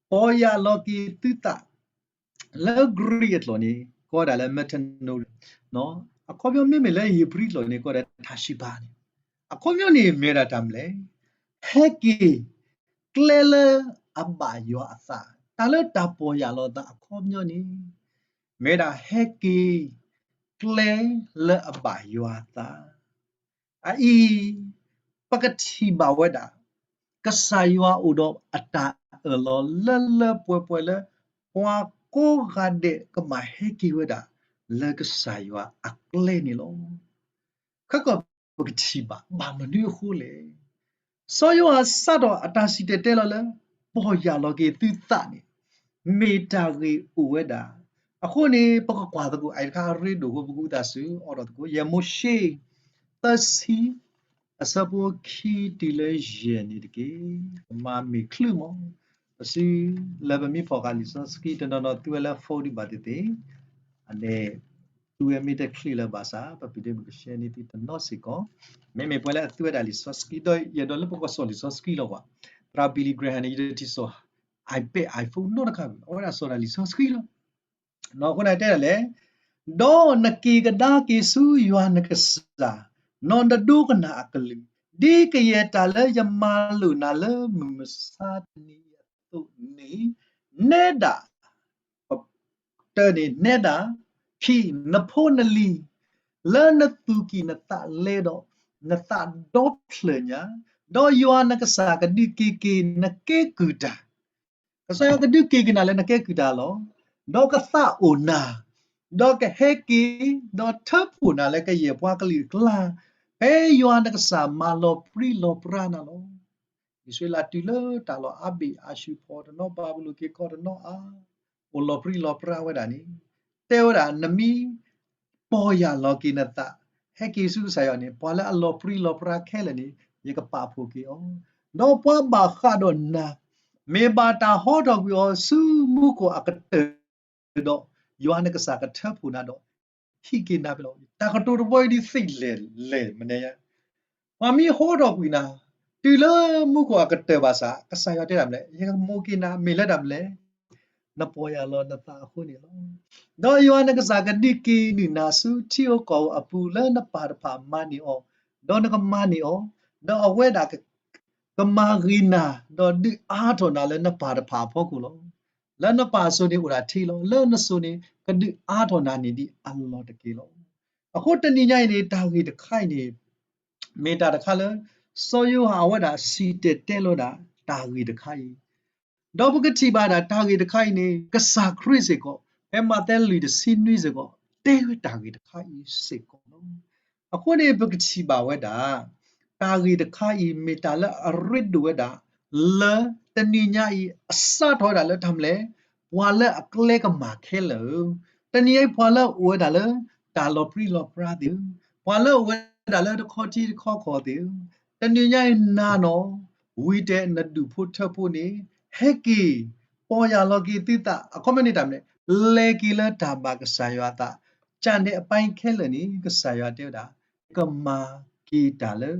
ပီၢ်ယၢ်လီၤက့ၤသုသး လၢကရံၣ်အကျိာ်န့ၣ် ကိးဝဲဒၣ်လၢ metanoia, အခီပညီမ့မ့ၢ်လၢဧ့ၤဘြံၤကျိာ်န့ၣ် ကိးဝဲဒၣ် တၢ်စံးပာ်န့ၣ်, အခီပညီန့ၣ်မ့ၢ်ဝဲဒၣ်တၢ်မနုၤလဲၣ်, ဟဲက့ၤကျဲလၢအဘၣ်ယွၤအသး, တၢ်လၢတၢ်ပီၢ်ယၢ်လီၤသးအခီပညီန့ၣ် မ့ၢ်ဝဲဒၣ်ဟဲက့ၤကျဲလၢအဘၣ်ယွၤအသး အအံၤ ပကထံၣ်ဘၣ်ဝဲဒၣ် ကစၢ်ယွၤအိၣ်ဒီးအတၢ်အၢၣ်လီၤလၢလၢပှဲၤပှဲၤလၢ ပှၤကိးဂၤဒဲးကဘၣ်ဟဲက့ၤဝဲဒၣ် လၢကစၢ်ယွၤအကျဲန့ၣ်လီၤ. ခဲကီၢ်ပကထံၣ်ဘၣ် ဘၣ်မနုၤအဃိလဲၣ်. စီၤယိၤဟၣ်စးထီၣ်အတၢ်စံၣ်တဲၤတဲလီၤလၢ ပီၢ်ယၢ်လီၤက့ၤသုသးန့ၣ် မ့ၢ်တၢ်ဂ့ၢ်အိၣ်ဝဲဒၣ်. အဃိန့ၣ် ပကကွၢ်သကိး အအံၤတခါအရ့ဒိၣ်အဃိ ပကဝံသးစူၤအိးထီၣ်သကိး ယဲၢ်မိၤၡ့ သၢဆံ အဆၢဖိခံတုၤလၢယဲၢ်န့ၣ်တက့ၢ်. ကမၤမ့ၢ်ချုးမး ပစုလၢပမ့ၢ်ဖီၣ်ဃာ်လံာ်စီဆှံတနီၤနီၤ သူဝဲလၢ phone ဒံးဘၣ်သ့ၣ်သ့ၣ်, အန့ၣ် သူဝဲမ့ၢ်တချုးလၢၤဘၣ်ဆၣ် ပပံၤဒ့မုၣ်ကရှဲန့ၢ်သုတနီၤစ့ၢ်ကီး, မ့မ့ၢ်ပှၤလၢအသူဝဲဒၣ်လံာ်စီဆှံ ဒီးယအဲၣ်ဒိးလၢပကစီၣ်လံာ်စီဆှံလီၤကွၢ်, သရၣ် Billy Graham န့ၣ် ယတထံၣ်စီၣ် iPad iPhone နီတခါဘၣ်, အဝဲဒၣ်စီၣ်ဒၣ်လံာ်စီဆှံလီၤ. နီၢ်အဃိန့ၣ်တဲဒၣ်လဲၣ်, ဒီးနက့ၤကဒါက့ၤဆူယွၤနကစၢ်, နီၢ်နဒိကနၣ်အကလုၢ်, ဒ်ကယဲၢ်တၢ်လၢယမၤလိာ်နၤလၢမုၢ်မဆါတနံၤအံၤအသိးန့ၣ်, နဲဒၣ် တၢန့ၣ် နဲဒၣ် ခံ နဖိနလံၤ လၢနသူၣ်ကံၢ်နသးလဲဒီး နသးဒီဖျၢၣ်ညါ, ဒီးယွၤနကစၢ်ကဒုးက့ၤက့ၤနကဲကုၢ်တၢ်, ကစၢ်ယွၤကဒုးက့ၤက့ၤနၤလၢနကဲကုၢ်တၢ်လီၤ. ဒီးကသးအိၣ်နၤ, ဒီးကဟဲက့ၤ, ဒီးထၢဖှိၣ်နၤလၢကယဲၢ်ပှၤကလုာ်အကျါ, ဖဲယွၤနကစၢ်မၤလီၤပြံလီၤပြါနၤလီၤ. အံၣ်စရ့လးတုၤလၢတၢ်လီၢ်အါဘ့ၣ်အၤၡူၢ်ဖီၣ်တနီၤ ဘၤဘူလိၣ်က့ၤကီၢ်တနီၤအါ, အိၣ်လီၤပြံလီၤပြါဝဲဒၣ်န့ၣ်, တဲဝဲဒၣ် နမ့ၢ်ပီၢ်ယၢ်လီၤက့ၤနသး, ဟဲက့ၤဆူကစၢ်ယွၤန့ၣ် ပှၤလၢအလီၤပြံလီၤပြါခဲလၢာ်န့ၣ် ယကပာ်ဖှိၣ်က့ၤအီၤ, ဒီးပှၤဘၣ်ဃးဒီးနၤ မ့ၢ်ဘၣ်တၢ်ဟီထီၣ်ကွံာ်အီၤဆူမူခိၣ်အကတၢၢ်ဒီး ယွၤနကစၢ်ကထၢဖှိၣ်နၤဒီး ဟံးက့ၤနၤဖဲလဲၣ်. တၢ်ကတိၤတဘီအံၤဒ်သိးလဲၣ်လဲၣ်မနုၤညါ, ပှၤမ့ၢ်ဟီထီၣ်ကွံာ်နၤ တုၤလၢမူခိၣ်အကတၢၢ်ဘၣ်ဆၣ် ကစၢ်ယွၤတဲဒၣ်မနုၤလဲၣ်, ယကမိၣ်က့ၤနၤ မ့ၢ်လၢတၢ်မနုၤလဲၣ်, နပီၢ်ယၢ်လီၤနသးအဃိန့ၣ်လီၤ. ဒီးယွၤနကစၢ်ကဒုးက့ၤနုာ်နၤဆူထံဧိၤကီၢ်ဧိၤအပူၤ လၢနပၢ်တဖၣ်မၤန့ၢ်အီၤ, ဒီးနကမၤန့ၢ်အီၤ, ဒီးအဝဲဒၣ်ကမၤဂ့ၤနၤ, ဒီးဒုးအါထီၣ်နၤလၢနပၢ်တဖၣ်အဖီခိၣ်လီၤ. လၢနပၢ်အစိၤန့ၣ်အိၣ်ဒၣ်ထံလီၤ. လၢနစိၤန့ၣ် ကဒုးအါထီၣ်နၤန့ၣ်ဒ်အလီၢ်တက့ၢ်လီၤ. အဃိတနံၤညါအံၤန့ၣ် တၢ်ဂ့ၢ်တခါအံၤန့ၣ် မ့ၢ်တၢ်တခါလၢ စီၤယိၤဟၣ်အဝဲဒၣ်စံၣ်တဲၤတဲလီၤဒၣ်တၢ်ဂ့ၢ်တခါအံၤ, ဒီးပကထံၣ်ဘၣ်ဒၣ်တၢ်ဂ့ၢ်တခါအံၤန့ၣ် ကစၢ်ခရံာ်စ့ၢ်ကီး ဖဲမးသဲလွံၢ်တဆံနွံစ့ၢ်ကီး တဲဝဲတၢ်ဂ့ၢ်တခါအံၤစ့ၢ်ကီးလီၤ. အဃိန့ၣ် ပကထံၣ်ဘၣ်ဝဲဒၣ် တၢ်ဂ့ၢ်တခါအံၤ မ့ၢ်တၢ်လၢအရ့ဒိၣ်ဝဲဒၣ် လၢတနံၤညါအံၤ အစးထီၣ်ဝဲဒၣ်လၢတၢ်မနုၤလဲၣ်, ပှၤလၢအကျဲကမၣ်ခဲလၢာ်ဧၢ, တနံၤညါအံၤ ပှၤလၢအအိၣ်ဝဲဒၣ်လၢ တၢ်လီၤပြံလီၤပြါသ့ၣ်ဧၢ, ပှၤလၢအအိၣ်ဝဲဒၣ်လၢတခီထံတခီကီၢ်သ့ၣ်ဧၢ, တနံၤညါအံၤနၤနီၢ် ဝံၤတဲနဒူၣ်ဖိထၢဖိန့ၣ် ဟဲက့ၤ ပီၢ်ယၢ်လီၤက့ၤသုသး အခီပညီန့ၣ်တၢ်မနုၤလဲၣ်, လဲၤက့ၤလၢတၢ်ဘၣ်ကစၢ်ယွၤအသး, ကၢ်နဲၣ်အပၢ်ခဲလၢာ်န့ၣ် ကစၢ်ယွၤတဲဝဲဒၣ် ကမၤက က့ၤတၢ်လၢ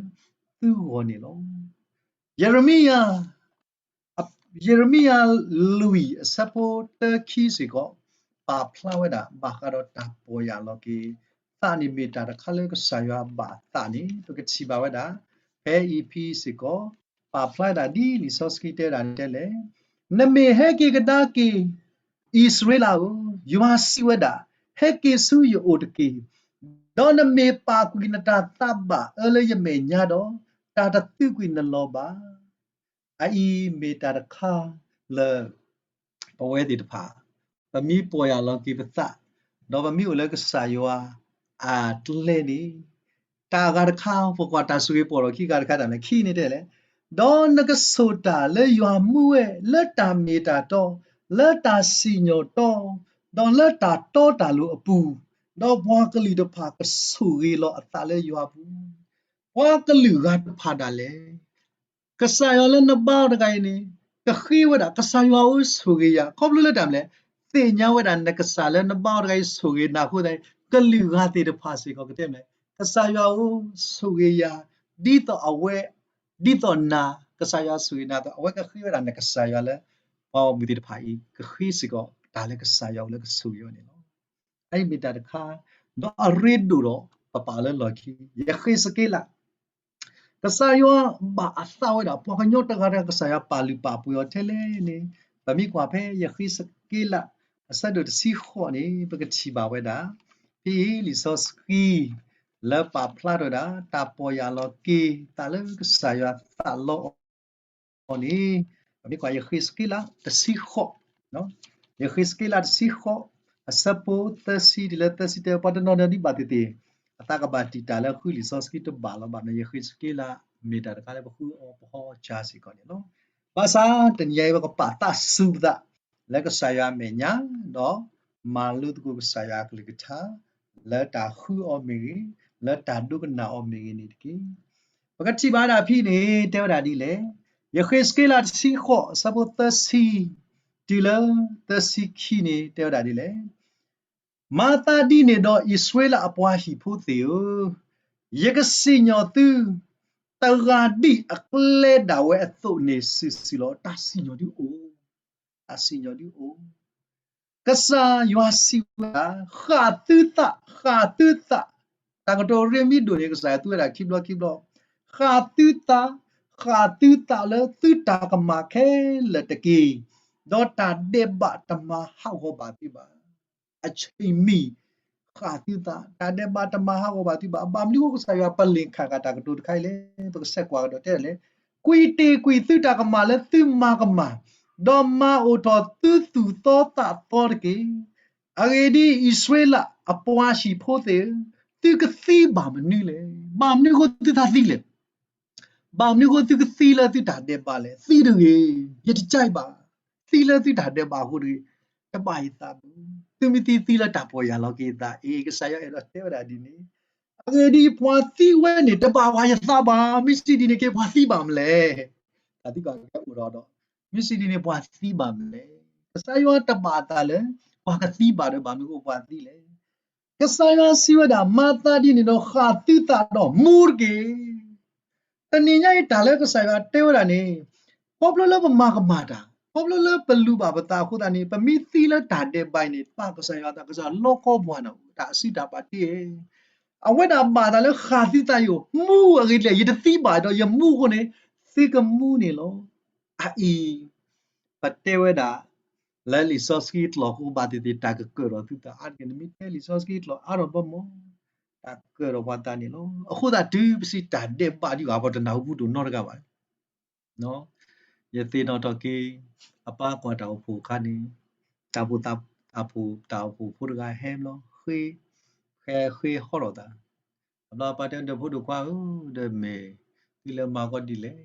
သုဂီၢ်န့ၣ်လီၤ. ယရမံယၤ ယရမံယၤလွံၢ်အဆၢဖိတၢခံစ့ၢ်ကီး ပာ်ဖျါဝဲဒၣ် ဘၣ်ဃးဒီးတၢ်ပီၢ်ယၢ်လီၤက့ၤသးန့ၣ် မ့ၢ်တၢ်တခါလၢကစၢ်ယွၤဘၣ်အသးန့ၣ် ပကထံၣ်ဘၣ်ဝဲဒၣ် ဖဲအံၤဖဲစ့ၢ်ကီး ပာ်ဖျါဝဲဒၣ်ဒ်လံာ်စီဆှံတဲဝဲဒၣ်န့ၣ်တဲလဲၣ်, နမ့ၢ်ဟဲက့ၤကဒါက့ၤ အံၣ်စရ့လးဧၢ, ယွၤစံးဝဲဒၣ်, ဟဲက့ၤဆူယအိၣ်တက့ၢ်, ဒီးနမ့ၢ်ပာ်ကွံာ်နတၢ်သးဘၣ်အၢလၢယမဲာ်ညါဒီး, တၢ်တသုးကွံာ်နလီၤဘၣ်. အအံၤမ့ၢ်တၢ်တခါလၢ ပဝဲသ့ၣ်တဖၣ် ပမ့ၢ်ပီၢ်ယၢ်လီၤက့ၤပသး, ဒီးပမ့ၢ်အိၣ်လၢကစၢ်ယွၤအကျဲန့ၣ်, တၢ်အဂၤတခါ ပကွၢ်တၢ်ဆိၣ်ဂ့ၤပီၢ်ထီၣ်ခံဂၤတခါတၢ်န့ၣ် ခံန့ၣ်တဲလဲၣ်, ဒီးနကဆိၣ်တၢ်လၢယွၤမူဝဲ လၢတၢ်မ့ၢ်တၢ်တီ, လၢတၢ်စံၣ်ညီၣ်တီ, ဒီးလၢတၢ်တီတၢ်လိၤအပူၤ, ဒီးပှၤကလုာ်တဖၣ်ကဆိၣ်ဂ့ၤလီၤအသးလၢယွၤအပူၤ, ပှၤကလုာ်ဂၤတဖၣ်ဒၣ်လဲာ် ကစၢ်ယွၤလၢနဘါအီၤတဂၤအံၤန့ၣ် ကဃ့ဝဲဒၣ် ကစၢ်ယွၤဧၢဆိၣ်ဂ့ၤယၤ, ခီဖျိလၢတၢ်မနုၤလဲၣ်, သ့ၣ်ညါဝဲဒၣ်နကစၢ်လၢနဘါအီၤတဂၤအံၤဆိၣ်ဂ့ၤနၤအဃိသတးန့ၣ် ကလုာ်ဂၤသ့ၣ်တဖၣ်စ့ၢ်ကီးကတဲမနုၤလဲၣ်, ကစၢ်ယွၤဧၢဆိၣ်ဂ့ၤယၤ, ဒ်သိးအဝဲ, ဒ်သိးနၤ ကစၢ်ယွၤဆိၣ်ဂ့ၤနၤအသိး အဝဲကဃ့ဝဲဒၣ်နကစၢ်ယွၤလၢ ပှၤဂီၢ်မုၢ်သ့ၣ်တဖၣ်အံၤ ကဃ့စ့ၢ်ကီးတၢ်လၢကစၢ်ယွၤအိၣ်လၢကဆိၣ်ဂ့ၤအီၤန့ၣ်လီၤ. အအံၤမ့ၢ်တၢ်တခါ, ဒီးအရ့ဒိၣ်ဒီးပပာ်လၢလီၢ်ခံ ယဃ့းစက့လး ကစၢ်ယွၤဘၣ်အသးဝဲဒၣ် ပှၤကညီတဂၤတဂၤ ကစၢ်ယွၤပာ်လုၢ်ပာ်ပှ့ၤအီၤထဲလဲၣ်န့ၣ်, ပမ့ၢ်ကွၢ်ဖဲယဃ့းစက့လး အဆၢဒိၣ်တဆံဃိးန့ၣ် ပကထံၣ်ဘၣ်ဝဲဒၣ် ဖဲအံၤလံာ်စီဆှံ လၢပာ်ဖျါထီၣ်ဝဲဒၣ် တၢ်ပီၢ်ယၢ်လီၤက့ၤသးလၢကစၢ်ယွၤသးလီအီၤန့ၣ်, ပမ့ၢ်ကွၢ်ယဃ့းစက့လးတဆံဃိး ယဃ့းစက့လးတဆံဃိး အဆၢဖိသၢဆံတုၤလၢသၢဆံတၢ ပှၤတနီၤနီၤဒ်ဘၣ်သ့ၣ်သ့ၣ် အသးကဘၣ်တံာ်တာ်လၢဃုလံာ်စီဆှံတဘၣ်လီၤဘၣ်န့ၣ် ယဃ့းစက့လး မ့ၢ်တၢ်တခါလၢပဃုအီၤပဟီၣ်အီၤစ့ၢ်ကီးန့ၣ်လီၤ. ဘၣ်ဆၣ်တနံၤအံၤ ပကပာ်သးစူၤပသး လၢကစၢ်ယွၤအမဲာ်ညါ ဒီးမၤလိသကိးကစၢ်ယွၤအကလုၢ်ကထါ လၢတၢ်ဃုအီၤမ့ၢ်ဂ့ၤ, လၢတၢ်ဒိကနၣ်အီၤမ့ၢ်ဂ့ၤန့ၣ်တက့ၢ်. ပကထံၣ်ဘၣ်ဒၣ်ဖဲန့ၣ် တဲဝဲဒၣ်ဒ်လဲၣ်. ယဃ့းစက့လးတဆံဃိး အဆၢဖိသၢဆံ တုၤလၢသၢဆံခံန့ၣ် တဲဝဲဒၣ်ဒ်လဲၣ်. မၤသးဒ်န့ၣ်ဒီး အံၣ်စရ့လးအပှၤဟံၣ်ဖိသ့ၣ်ဧၢ, ယကစံၣ်ညီၣ်သု တဂၤဒ်အကျဲဒၣ်ဝဲအသိးန့ၣ် စုာ်စုာ်လီၤ. တၢ်စံၣ်ညီၣ်ဒုအိၣ်, တၢ်စံၣ်ညီၣ်ဒုအိၣ် ကစၢ်ယွၤစံးဝဲဒၣ်, ဃၣ်သုသး, ဃၣ်သုသး, တၢ်ကတိၤရ့မံၤဒိၣ်န့ၣ် ကစၢ်ယွၤသူဝဲဒၣ်ခံဘျီခံဘျီ, ဃၣ်သုသး, ဃၣ်သုသးလၢသုတၢ်ကမၣ်ခဲလၢာ်တက့ၢ်, ဒီးတၢ်ဒဲးဘးတမၤဟးဂီၤဘၣ်သုဘၣ်. အဆံးမံၤ ဃၣ်သုသး, တၢ်ဒဲးဘးတမၤဟးဂီၤဘၣ်သုဘၣ်. ဘၣ်မနုၤအဃိကစၢ်ယွၤပလ့ၣ်ခၣ်ဃာ်တၢ်ကတိၤတခါအံၤလဲၣ်, ပကဆဲးကွၢ်ကဒီးတဲလဲၣ်. ကွံာ်တ့ၢ်ကွံာ်သုတၢ်ကမၣ်လၢသုမၤကမၣ်, ဒီးမၤအိၣ်ထီၣ်သုသူၣ်သီသးသီတက့ၢ်. အဂ့ၢ်ဒ်အံၤ, အံၣ်စရ့လးအပှၤဟံၣ်ဖိသ့ၣ်ဧၢ, သုကသံဘၣ်မနုၤလဲၣ်. ဘၣ်မနုၤအဃိသုသးသံလဲၣ်. ဘၣ်မနုၤအဃိသုကသံလၢသုတၢ်ဒဲးဘးလဲၣ်. သံတဂ့ၤ, ယတကြိုက်ဘၣ်. သံလၢသုတၢ်ဒဲးဘးအဃိတဂ့ၤ, တဘၣ်ယသးဘၣ်. သုမ့ၢ်သံသံလၢတၢ်ပီၢ်ယၢ်လီၤက့ၤသး, အ့ ကစၢ်ယွၤအဲၣ်ဒိးတဲဝဲဒၣ်ဒ်န့ၣ်, အဂ့ၢ်ဒ်အံၤ, ပှၤသံဝဲန့ၣ် တဘၣ်ပှၤယသးဘၣ်. မ့ၢ်စံးဒ်န့ၣ်က့ၤ ပှၤသံဘၣ်မနုၤလဲၣ်. တၢ်သံကွၢ်ကဲအိၣ်ဒီး, မ့ၢ်စံးဒ်န့ၣ် ပှၤသံဘၣ်မနုၤလဲၣ်. ကစၢ်ယွၤတဘၣ်အသးလၢ ပှၤကသံဘၣ်ဒီး ဘၣ်မနုၤအဃိပှၤသံလဲၣ်. ကစၢ်ယွၤစံးဝဲဒၣ်, မၤသးဒ်န့ၣ်ဒီး ဃၣ်သုသးဒီးမူတက့ၢ်. တနံၤညါအံၤတၢ်လၢကစၢ်ယွၤတဲဝဲဒၣ်န့ၣ်, ခီဖျိလၢပမၤကမၣ်တၢ်, ခီဖျိလၢပလူၤဘၣ်ပသးအဃိသတးန့ၣ်, ပမ့ၢ်သံလၢတၢ်ဒဲးဘးအံၤန့ၣ်, ပၢ်ကစၢ်ယွၤအသး ကစၢ်ယွၤလီကီပှၤနီၣ် တၢ်အစုတၢ်ပာ်တ့ၢ် အဝဲဒၣ်ဘၣ်သးလၢဃၣ်သုသးအံၤအိၣ်, မူအဂ့ၢ်ဒ်လဲၣ်, ယတသံဘၣ်ဒီး ယမူအဃိန့ၣ်, သုကမူန့ၣ်လီၤ. အအံၤ ပတဲဝဲဒၣ် လၢလံာ်စီဆှံအကျိာ်အဃိ ဘၣ်သ့ၣ်သ့ၣ်တၢ်ကကၢၢ်ဒီးသုသးအါတက့ၢ်. နမ့ၢ်တဲလံာ်စီဆှံအကျိာ်အါထီၣ်ဘၣ်မး, တၢ်ကကၢၢ်ဒီးပှၤသးန့ၣ်လီၤ. အဃိသတးတုၤပစံးတၢ်ဒဲးဘးဒံးဘၣ် ပှၤတနၢ်ဟူဘူးဒိၣ်နီတဂၤဘၣ်. ယသ့ၣ်နီၣ်ထီၣ်က့ၤ အပၢ်ကွၢ်တၢ်အိၣ်ဖှိၣ်အခါန့ၣ်, တၢ်အိၣ်ဖှိၣ်, တၢ်အိၣ်ဖှိၣ်ဖိတဂၤဟဲဘျီ, ဃ့, ဟဲဃ့ဟီထီၣ်သး, တဘျီအပၢ်တဲဒီးဖိဒိၣ်ခွါဧၢ, ဒီးမ့ၢ်သုလဲၤမၤကီဒ်လဲၣ်.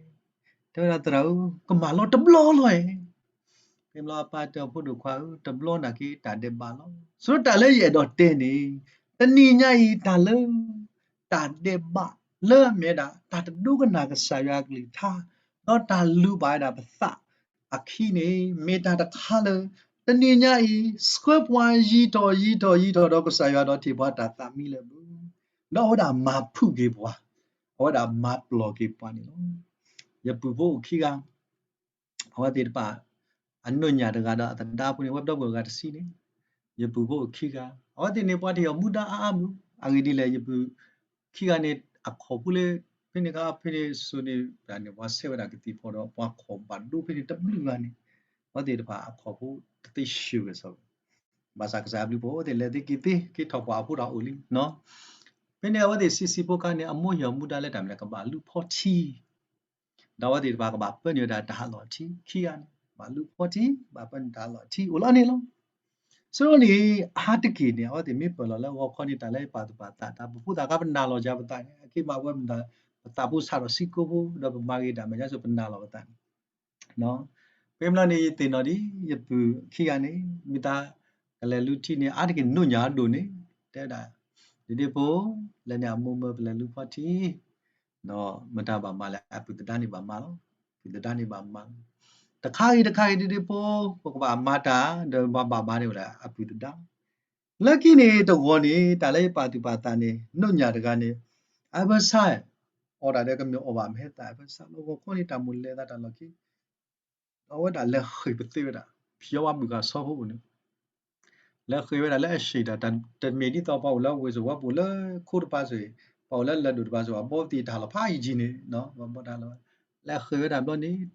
တဲဝဲဒၣ်သရၣ်ဧၢ, ကမၣ်လီၤတဘျီလီၤဧါ. ဖဲဘျီအပၢ်တဲအီၤဖိဒိၣ်ခွါဧၢ, တဘျီနာ်က့တၢ်ဒဲးဘးလီၤ. ဆိတၢ်လၢယအဲၣ်ဒိးတဲန့ၣ်, တနံၤညါအံၤတၢ်လၢ တၢ်ဒဲးဘးလၢအမ့ၢ်ဝဲဒၣ် တၢ်တဒိကနၣ်ကစၢ်ယွၤအကလုၢ်ကထါ, ဒီးတၢ်လူၤဘၣ်ဝဲဒၣ်ပသးအခံန့ၣ်, မ့ၢ်တၢ်တခါလၢ တနံၤညါအံၤ ဆှၢပှၤယံၤထီၣ်ယံၤထီၣ်ယံၤထီၣ်ဒီးကစၢ်ယွၤဒီးထံၣ်ပှၤတၢ်သးမံလၢာ်ဘၣ်. ဒီးအဝဲဒၣ်မၤဖုၣ်က့ၤပှၤ, အဝဲဒၣ်မၤပျီၢ်က့ၤပှၤန့ၣ်လီၤ. ယပုၢ်ဖိအိၣ်ခံဂၤ, အဝဲသ့ၣ်တဖၣ် အနီၢ်ညၣ်တဂၤဒီးအသဒါဖိန့ၣ် ဝဲပဒီပုၢ်ဝဲၢ်တဂၤတဆံန့ၣ်, ယပုၢ်ဖိအိၣ်ခံဂၤ, အဝဲသ့ၣ်န့ၣ် ပှၤတဟ့ၣ်အီၤမူဒါအါအါမး, အဂ့ၢ်ဒ်လဲၣ် ယပုၢ်ခံဂၤန့ၣ် အခီၣ်ဖိလၢ ဖဲန့ၣ်ခါ ဖဲန့ၣ်စိၤန့ၣ် တၢ်န့ၣ် ပှၤဆဲးဝဲဒၣ်ကသံၣ်ဖီဒီး ပှၤခီၣ်ဘၣ်ဒိဖဲန့ၣ်တဘျုးဂၤန့ၣ်, အဝဲသ့ၣ်တဖၣ်အခီၣ်ဖိတသ့ဆှၢဝဲစီဘၣ်. ဘၣ်ဆၣ်ကစၢ်ယွၤဘျုးဖှိၣ် အဝဲသ့ၣ်လဲၤသ့က့ၤသ့ က့ၤထီၣ်ကွၢ်အဖိဒီးအိၣ်လံနီၤ. ဖဲန့ၣ် အဝဲသ့ၣ်ဆံးဆံးဖိခါန့ၣ် အမိၢ်ဟ့ၣ်အီၤမူဒါလၢတၢ်မနုၤလဲၣ် ကဘၣ်လူဖီထံ ဒီးအဝဲသ့ၣ်တဖၣ်ကဘၣ်ပၢနုာ်ဝဲဒၣ်တၢ်ဟးလီၢ်ထံခံဂၤန့ၣ်, ဘၣ်လူဖီထံ ဘၣ်ပၢနုာ်တၢ်ဟးလီၢ်ထံအိၣ်လီၤန့ၣ်လီၤ. ဆိန့ၣ် အါတက့ၢ်န့ၣ် အဝဲသ့ၣ်မ့ၢ်ပၢၢ်လီၤလၢဂီၤခီန့ၣ် တၢ်လၢပာ်သူၣ်ပာ်သး တၢ်ပဖိသၣ်ခါပနာ်လီၤယၤပသးန့ၣ် အက့မးဝဲမတၤ ပသးဖိဆးဒီးစံကိဖိ ဒီးပမၤဂ့ၤတၢ်မဲာ်ညါစိၤပနာ်လီၤပသးန့ၣ် ဖဲမနုၤန့ၣ် ယသ့ၣ်နီၣ်ဒံး ယပုၢ်ခံဂၤန့ၣ် မ့ၢ်သးကလဲၤလူထံန့ၣ် အါတက့ၢ်နိၣ်ညၣ်အဒိၣ်န့ၣ် တဲဝဲဒၣ် ဒ့ဒ့ဖိ လဲၤန့ၣ်အမိၢ်မၢပလဲၤလူဖီထံ ဒီးမတၤဘၣ်မၤလဲၣ် အပုၢ်သဒါန့ၣ်ဘၣ်မၤလီၤ. အပုၢ်သဒါန့ၣ်ဘၣ်မၤလီၤ. တခါဂ့ၤတခါဂ့ၤ ဒ့ဒ့ဖိ ပကဘၣ်မၤတၢ် ဒီးဘၣ်ဘၣ်ဘၣ်န့ၢ်ဝဲဒၣ်အပုၢ်သဒါ လၢခံန့ၣ်တဂီၤန့ၣ် တၢ်လၢယပာ်သူၣ်ပာ်သးန့ၣ် နိၣ်ညၣ်တဂၤန့ၣ် အဘၢၣ်ဆၣ် အီၣ်တၢ်ဒီးကမ့ၢ်အီၣ်ဘၣ်မ့ၢ်ဟဲသၣ်အဘၢၣ်ဆၣ်လီၤ. ဂီၤခီန့ၣ် တၢ်မိၣ်လဲၤသးတၢ်လီၢ်ခံ ဒီးအဝဲဒၣ်လဲၤဃ့ၢ်ပသ့ဝဲဒၣ် ဖံးအီၣ်ဝဲဘုၣ်ဃာ်ဆီဖိပူၤန့ၣ် လဲၤဃ့ၢ်ဝဲဒၣ်လၢအဆံးတၢ် တမ့ၢ်ဒ်သိးပှၤအိၣ်လၢဝ့ၢ်စၢၤဝီပူၤလၢခိတပၤစ့ၢ် ပှၤအိၣ်လၢလၢၢ်ဒိၣ်တပၤစ့ၢ် ပှၤဘီသ့ၣ်တၢ်လီၤဖးယံာ်န့ၣ် ပှၤဘီတၢ်လီၤ လဲၤဃ့ၢ်ဝဲဒၣ်ဘျီန့ၣ်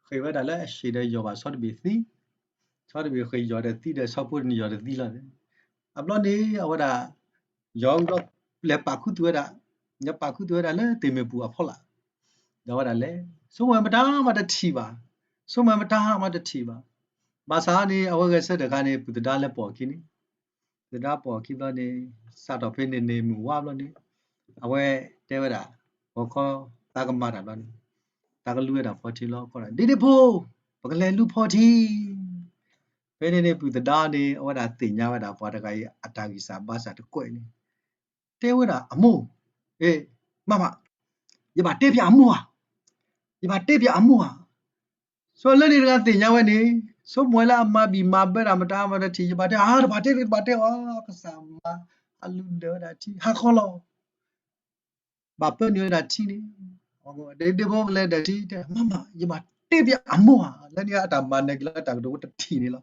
ဃ့ၢ်ဝဲဒၣ်လၢအဆံးဒီးယီၢ်ဘၣ်ဆီတဘ့ၣ်သံ ဆီတဘ့ၣ်ဃ့ၢ်ယီၢ်ဒီးသံဒီးဆီဖိတန့ၢ်ယီၢ်တသံလီၤ. အဘျီန့ၣ် အဝဲဒၣ် ယီၢ်ဝံၤဒီး လဲၤပာ်ခူသူၣ်ဝဲဒၣ် လဲၤပာ်ခူသူၣ်ဝဲဒၣ်လၢသ့ၣ်မ့ၣ်ပူၤအဖီလာ် ဒီးဝဲဒၣ်လဲၤ ဆိကမိၣ်မတၤမးတထံၣ်ဘၣ် ဆိကမိၣ်မတၤမးတထံၣ်ဘၣ်. ဘၣ်ဆၣ်န့ၣ် အဝဲဂဲၤဆၢထၢၣ်ခါန့ၣ် ပုၢ်သဒါလဲၤပိာ်အခံန့ၣ် ပုၢ်သဒါပိာ်အခံဘျီန့ၣ် စးထီၣ်ဖဲန့ၣ်န့ၣ်မုၢ်ဝါဘျီန့ၣ် အဝဲတဲဝဲဒၣ် ဂီၤခီ သးကမၤတၢ်ဘျီန့ၣ် သးကလူဝဲဒၣ်ဖီထံလီၤ ခီဒၣ် ဒ့ဒ့ဖိ ပကလဲၤလူဖီထံ ဖဲန့ၣ်န့ၣ် ပုၢ်သဒါန့ၣ် အဝဲဒၣ်သ့ၣ်ညါဝဲဒၣ်ပှၤတဂၤအံၤ အတၢ်ဂံၢ်စၢ်ဘါစၢ်တကွဲးန့ၣ် တဲဝဲဒၣ်အမိၢ် အ့ မမ ယဘၣ်တဲပၠးအမိၢ်ဧါ ယဘၣ်တဲပၠးအမိၢ်ဧါ. ဆိလၢန့ၣ်တဂၤသ့ၣ်ညါဝဲန့ၣ် ဆိကမိၣ်ဝဲလၢအမၤဘံၣ်မၤဘၢတၢ်မတၤမတၤထံၣ် ယဘၣ်တဲ အါ တဘၣ်တဲ တဘၣ်တဲအီၤ ကစၢ်မၤ ဟးလူၤဒၢးဝဲဒၣ်ထံ ဟးခီလီၤ ဘၣ်ပၢနုာ်ဝဲဒၣ်ထံန့ၣ် ဒ့ဒ့ဖိကလဲၤဒၢးထံ တဲ မမ ယဘၣ်တဲပၠးအမိၢ်ဧါ လၢန့ၣ်အတၢ်မၤနၢၤက့ၤလၢတၢ်ကတိၤတထံၣ်န့ၣ်လီၤ.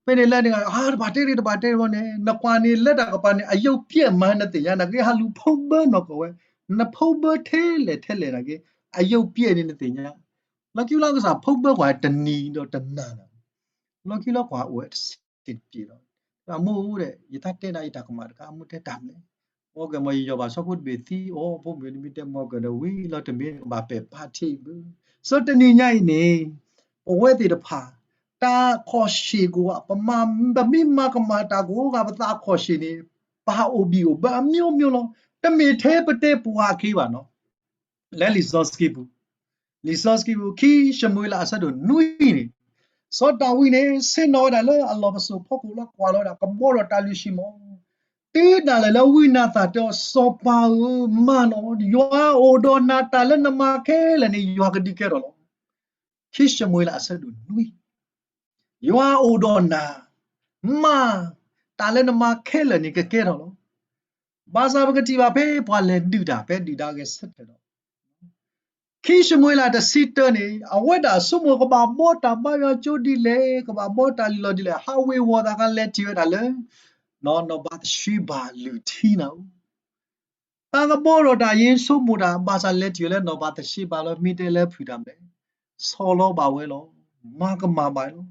ဖဲန့ၣ်လၢန့ၣ် အါ တဘၣ်တဲ တဘၣ်တဲဘျီန့ၣ် နကွၢ်န့ၣ်လၢတၢ်ကပၤန့ၣ် အယုတ်ပြတ်မး နသ့ၣ်ညါ နက့ၤဟးလူၤဖုံးဘၢနီၢ်ကီၢ်ဝဲ နဖုံးဘၢထဲလဲၣ်ထဲလဲၣ်နက့ၤ အယုတ်ပြတ်န့ၣ်နသ့ၣ်ညါ လီၢ်ခံလီၤကစၢ် ဖုံးဘၢကွၢ်တနံၤဒီးတနၤန့ၣ် လီၢ်ခံလီၤကွၢ်အိၣ်ဝဲတဆံးတပျဲၤလီၤ. အမိၢ်ဒီး ယတၢ်တဲဒၣ် ယတၢ်ကမၣ်တခါ အမိၢ်တဲတၢ်မနုၤလဲၣ်. မ့ၢ်ကဲမ့ၢ်ယယီၢ်ဘၣ်ဆီဖိတဘ့ၣ်သံအီၤ ဖိမုၣ်နမ့ၢ်တဲမ့ၢ်ကဲဒီးဝံၤလီၤတမ့ၢ် ကဘၣ်ပဲာ်ဖးထံဘၣ်. ဆၢတနံၤညါအံၤန့ၣ် ပဝဲသ့ၣ်တဖၣ် တၢ်ခီၣ်ဆံးကိးဂၤ ပမၤ ပမ့ၢ်မၤကမၣ်တၢ်ကိးဂၤ ပသးခီၣ်ဆံးန့ၣ် ပဟးအိၣ်ဘံၣ်အိၣ်ဘၢအမျိုးမျိုးလီၤ. တမ့ၢ်ထဲပတဲပှၤအခံဘၣ်နီၤ လၢလံာ်စီဆှံပူၤ လံာ်စီဆှံပူၤ ခံၡမူၤအ့လးအဆၢဒိၣ်နွံန့ၣ် စီၤဒၤဝံးန့ၣ် ဆ့ၣ်နီၤဝဲဒၣ်လၢအလီၢ်ပစိာ်ဖီခိၣ်လီၤ ကွၢ်လီၤဝဲဒၣ် ကဘီဒီးတၢ်လုၢ်ဟံၣ်မး တုၤဒၣ်လဲာ်လၢဝံနၤသၣ်တဲအီၤ စီၤပၤဧၢ မၤနီၤ ယွၤအိၣ်ဒီးနၤ တၢ်လၢနမၤခဲလၢာ်န့ၣ် ယွၤကဒုးကဲထီၣ်လီၤ. ခံၡမူၤအ့လးအဆၢဒိၣ်နွံ ယွၤအိၣ်ဒီးနၤ မၤ တၢ်လၢနမၤခဲလၢာ်န့ၣ် ကကဲထီၣ်လီၤ. ဘၣ်ဆၣ်ပကထံၣ်ဘၣ်ဖဲပှၤလဲၤဒုးတၢ် ဖဲဒုၣ်ဒါဂဲၤဆၢထၢၣ်ဒီး ခံၡမူၤအ့လးတဆံတၢန့ၣ် အဝဲဒၣ်ဆိကမိၣ်ကဘၣ်ဘှီတၢ်ဘါယွၤကၠိဒ်လဲၣ် ကဘၣ်ဘှီတၢ်လံၣ်လီၤဒ်လဲၣ် ဟးဝ့ၤဝီၤသးခါလဲၤထံၣ်ဝဲဒၣ်လၢ နီၢ်ဘၤသရှ့ဘၤလုၢ်ထံနၤဧိၤ တၢ်ကဘီဒီးတၢ် ယဆိကမိၣ်တၢ် ဘၣ်ဆၣ်လဲၤထံၣ်ဝဲလၢနီၢ်ဘၤသရှ့ဘၤလီၤ မ့ၢ်တဲလၢဖုၣ်တၢ်မနုၤလဲၣ် ဆီၣ်လီၤဘၣ်ဝဲလီၤ မၤကမၣ်ဘၣ်လီၤ.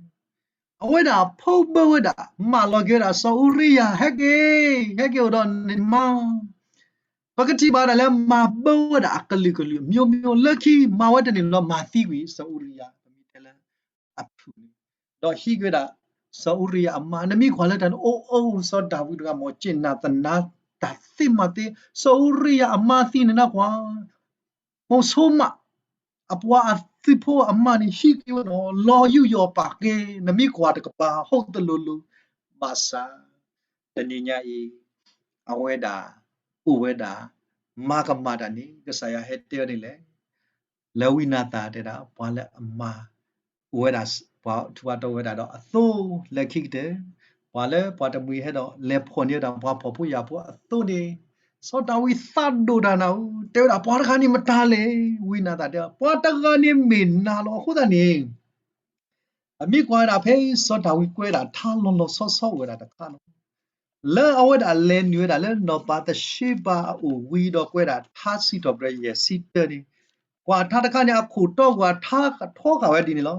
အဝဲဒၣ်ဖုံးဘၢဝဲဒၣ် မၢလီၤက့ၤဝဲဒၣ် စီၤအူရံယၤ ဟဲက့ၤ ဟဲက့ၤအိၣ်ဒီးနမါ ပကထံၣ်ဘၣ်ဒၣ်လၢမၤဘၢဝဲဒၣ်အကလုာ်ကလုာ် မျိုးမျိုး လၢခံမၤဝဲတန့ၢ်လီၤ မၤသံကွံာ် စီၤအူရံယၤ ပမ့ၢ်တဲလၢအဖုၣ်န့ၣ် ဒီးဟံးက့ၤဝဲဒၣ် စီၤအူရံယၤအမါ နမ့ၢ်ကွၢ်လၢတၢ်န့ၣ် အိၣ်အိၣ် စီၤဒၤဝံးတဂၤမ့ၢ် က့ၣ်နၢ်သနါတၢ်သ့မၤသ့ စီၤအူရံယၤအမါသံန့ၣ်နကွၢ် မုဆိမး အပှၤအသုးဖိအမါန့ၣ် ဟံးက့ၤဝဲဒီး လီၤယူးယီၣ်ပာ်ကဲ နမ့ၢ်ကွၢ်တကပၤ ဟီၣ်တလိၤလိၤ ဘၣ်ဆၣ် တနံၤညါအံၤ အဝဲဒၣ် အိၣ်ဝဲဒၣ် မၤကမၣ်တၢ်န့ၣ် ကစၢ်ယွၤဟဲတဲဝဲဒ်လဲၣ် လၢဝံနၤသၣ်တဲဒၣ် ပှၤလၢအမၤ အိၣ်ဝဲဒၣ် ပှၤထူးပှၤတီၤဝဲဒၣ်ဒီးအသိလၢခံကတၢၢ် ပှၤလၢပှၤတမှံၤဟဲဒီးလဲၤဖီၣ်န့ၢ်ဝဲဒၣ်ပှၤဖှီၣ်ဖိယာ်ဖိအသိန့ၣ် စီၤဒၤဝံးသးဒိၣ်တၢ်နၤဧၢ, တဲဝဲဒၣ် ပှၤတဂၤန့ၣ်မတၤလဲၣ်, ဝံနၤသၣ်တဲ ပှၤတဂၤန့ၣ်မ့ၢ်နၤလီၤ. အဃိသတးန့ၣ် အမ့ၢ်ကွၢ်ဝဲဒၣ်ဖဲစီၤဒၤဝံးကွဲးဒၣ်ထါလီၤလီၤဆီဆီအိၣ်ဝဲဒၣ်တခါလီၤ. လၢအဝဲဒၣ်လဲၤနုာ်ဝဲဒၣ်လၢနီၢ်ပၤသရှ့ဘၤအအိၣ်ဝံၤဒီးကွဲးဒၣ်ထါစံးထီၣ်ပတြၢၤယဲၢ်ဆံတၢန့ၣ်, ကွၢ်ထါတခါန့ၣ် အခိၣ်တီကွၢ်ထါထီဃာ်ဝဲဒ်န့ၣ်လီၤ.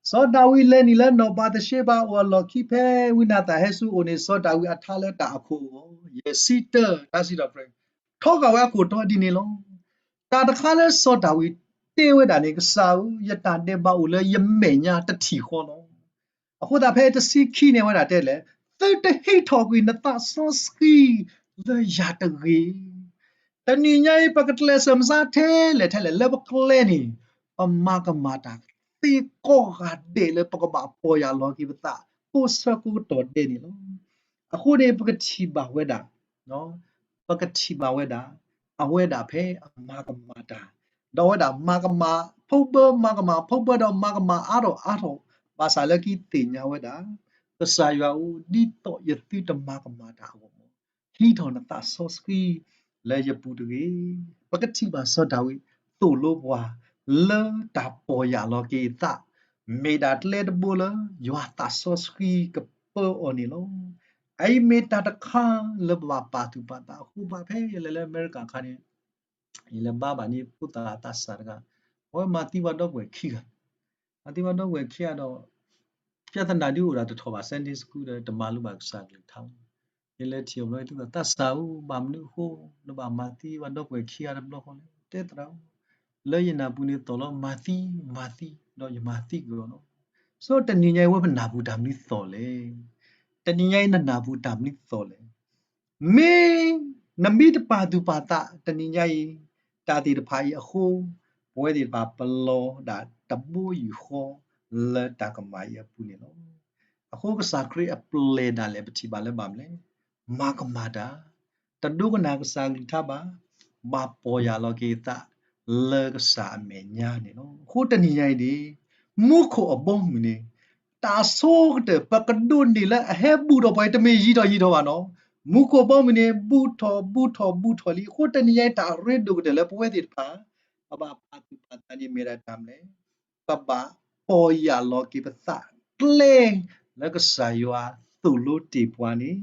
စီၤဒၤဝံးလဲၤနုာ်လၢနီၢ်ပၤသရှ့ဘၤအအိၣ်အလီၢ်ခံဖဲဝံနၤသၣ်ဟဲဆူအအိၣ်န့ၣ် စီၤဒၤဝံးအထါလၢတၢ်အခိၣ်အဂီၢ် ယဲၢ်ဆံတၢ ထါစံးထီၣ်ပတြၢၤ ထီဃာ်ဝဲအခိၣ်တီဒ်န့ၣ်လီၤ. တၢ်တခါလၢစီၤဒၤဝံးတဲဝဲဒၣ်န့ၣ် ကစၢ်ဧၢ, ယတၢ်ဒဲးဘးအိၣ်လၢယမဲာ်ညါတထံၣ်ဃီလီၤ. အဃိသတးဖဲတဆံခံန့ၣ် အဝဲဒၣ်တဲလဲၣ်, သုတဟံးထီၣ်ကွံာ်နသးစီဆှံလၢယၤတဂ့ၤ. တနံၤညါအံၤ ပကကျဲးစၢးမၤစၢၤထဲလဲၣ်ထဲလဲၣ်လၢပကျဲန့ၣ် ပမၤကမၣ်တၢ်သ့ကိးဂၤဒဲးလၢပကဘၣ်ပီၢ်ယၢ်လီၤက့ၤပသး ကိးဆၢကိးကတီၢ်ဒဲးန့ၣ်လီၤ. အဃိန့ၣ် ပကထံၣ်ဘၣ်ဝဲဒၣ် ပကထံၣ်ဘၣ်ဝဲဒၣ် အဝဲဒၣ်ဖဲအမၤကမၣ်တၢ်, ဒီးအဝဲဒၣ်မၤကမၣ်ဖုဘၢ မၤကမၣ်ဖုဘၢဒီးမၤကမၣ်အါထီၣ်အါထီၣ်, ဘၣ်ဆၣ်လၢခံသ့ၣ်ညါဝဲဒၣ် ကစၢ်ယွၤဧၢ, ဒ်သိးယသုတမၤကမၣ်တၢ်အဂီၢ် ဟံးထီၣ်နသးစီဆှံလၢယပူၤတဂ့ၤ. ပကထံၣ်ဘၣ်စီၤဒၤဝံးသိၣ်လိပှၤ လၢတၢ်ပီၢ်ယၢ်လီၤက့ၤအသး မ့ၢ်ဒၣ်ကျဲတဘိလၢယွၤသးစီဆှံကပၢအီၤန့ၣ်လီၤ. အအံၤမ့ၢ်တၢ်တခါလၢပဘၣ်ပာ်သူၣ်ပာ်သးအဃိ ဘၣ်ဖဲယလဲၤလၢအမဲရကၤအခါန့ၣ် ယလဲၤဘါဘၣ်န့ၢ်ဖိသၣ်သးစၢ်တဂၤ, အဝဲမၤသံပှၤဒီပုၢ်ဝဲၢ်ခံဂၤ, မၤသံပှၤဒီပုၢ်ဝဲၢ်ခံဂၤဒီး ပြဿနာဒုးအိၣ်ဒၣ်တထီၣ်ဘၣ် Sunday School ဒီးတမၤလိဘၣ်ကစၢ်ကလုၢ်ကထါလီၤ. ယလဲၤထံၣ်အီၤဘျီ ယသံကွၢ် သးစၢ်ဧၢ, ဘၣ်မနုၤအဃိ နဘၣ်မၤသံပှၤဒီပုၢ်ဝဲၢ်ခံဂၤတဘျီဃီလဲၣ်. တဲသရၣ်ဧၢ, လၢယနၢ်ပူၤန့ၣ်သိၣ်လီၤ မၤသံ, မၤသံ, ဒီးယမၤသံက့ၤအီၤလီၤ. ဆိတနံၤညါအံၤ အဝဲပနၢ်ပူၤတၢ်မနုၤသိၣ်လဲၣ်. တနံၤညါအံၤ နနၢ်ပူၤတၢ်မနုၤသိၣ်လဲၣ်. မ့ၢ် နမ့ၢ်တပာ်သူၣ်ပာ်သး တနံၤညါအံၤ တၢ်သ့ၣ်တဖၣ်အံၤအဃိ ပဝဲသ့ၣ်တဖၣ်ပလီၤဒၣ်တဘိယူၢ်ဃီလၢတၢ်ကမၣ်အံၤအပူၤန့ၣ်လီၤ. အဃိကစၢ်ခရံာ်အပျဲၢ်ဒၣ်လဲာ် ပထံၣ်ဘၣ်လၢဘၣ်မနုၤလဲၣ်, မၤကမၣ်တၢ်, တဒိကနၣ်ကစၢ်ကလုၢ်ကထါဘၣ်, ဘၣ်ပီၢ်ယၢ်လီၤက့ၤသးလၢကစၢ်အမဲာ်ညါန့ၣ်လီၤ. အဃိတနံၤညါအံၤန့ၣ် မူခိၣ်အဘီအမုၢ်န့ၣ် တၢ်ဆိကတၢၢ် ပကဒိးန့ၢ်လၢအဟဲဘူၣ်ထီၣ်ပှၤအံၤ တမ့ၢ်ယံာ်ထီၣ်ယံာ်ထီၣ်ဘၣ်နီၤ. မူခိၣ်ဘီမုၢ်န့ၣ် ဘူၣ်ထီၣ်ဘူၣ်ထီၣ်ဘူၣ်ထီၣ်လံ. အဃိတနံၤညါအံၤ တၢ်ရ့ဒိၣ်ကတၢၢ်လၢပဝဲသ့ၣ်တဖၣ် ပဘၣ်ပာ်သူၣ်ပာ်သးန့ၣ်မ့ၢ်ဒၣ်တၢ်မနုၤလဲၣ်, ပဘၣ်ပီၢ်ယၢ်လီၤက့ၤပသးကျဲ လၢကစၢ်ယွၤသိၣ်လိတ့ၢ်ပှၤန့ၣ်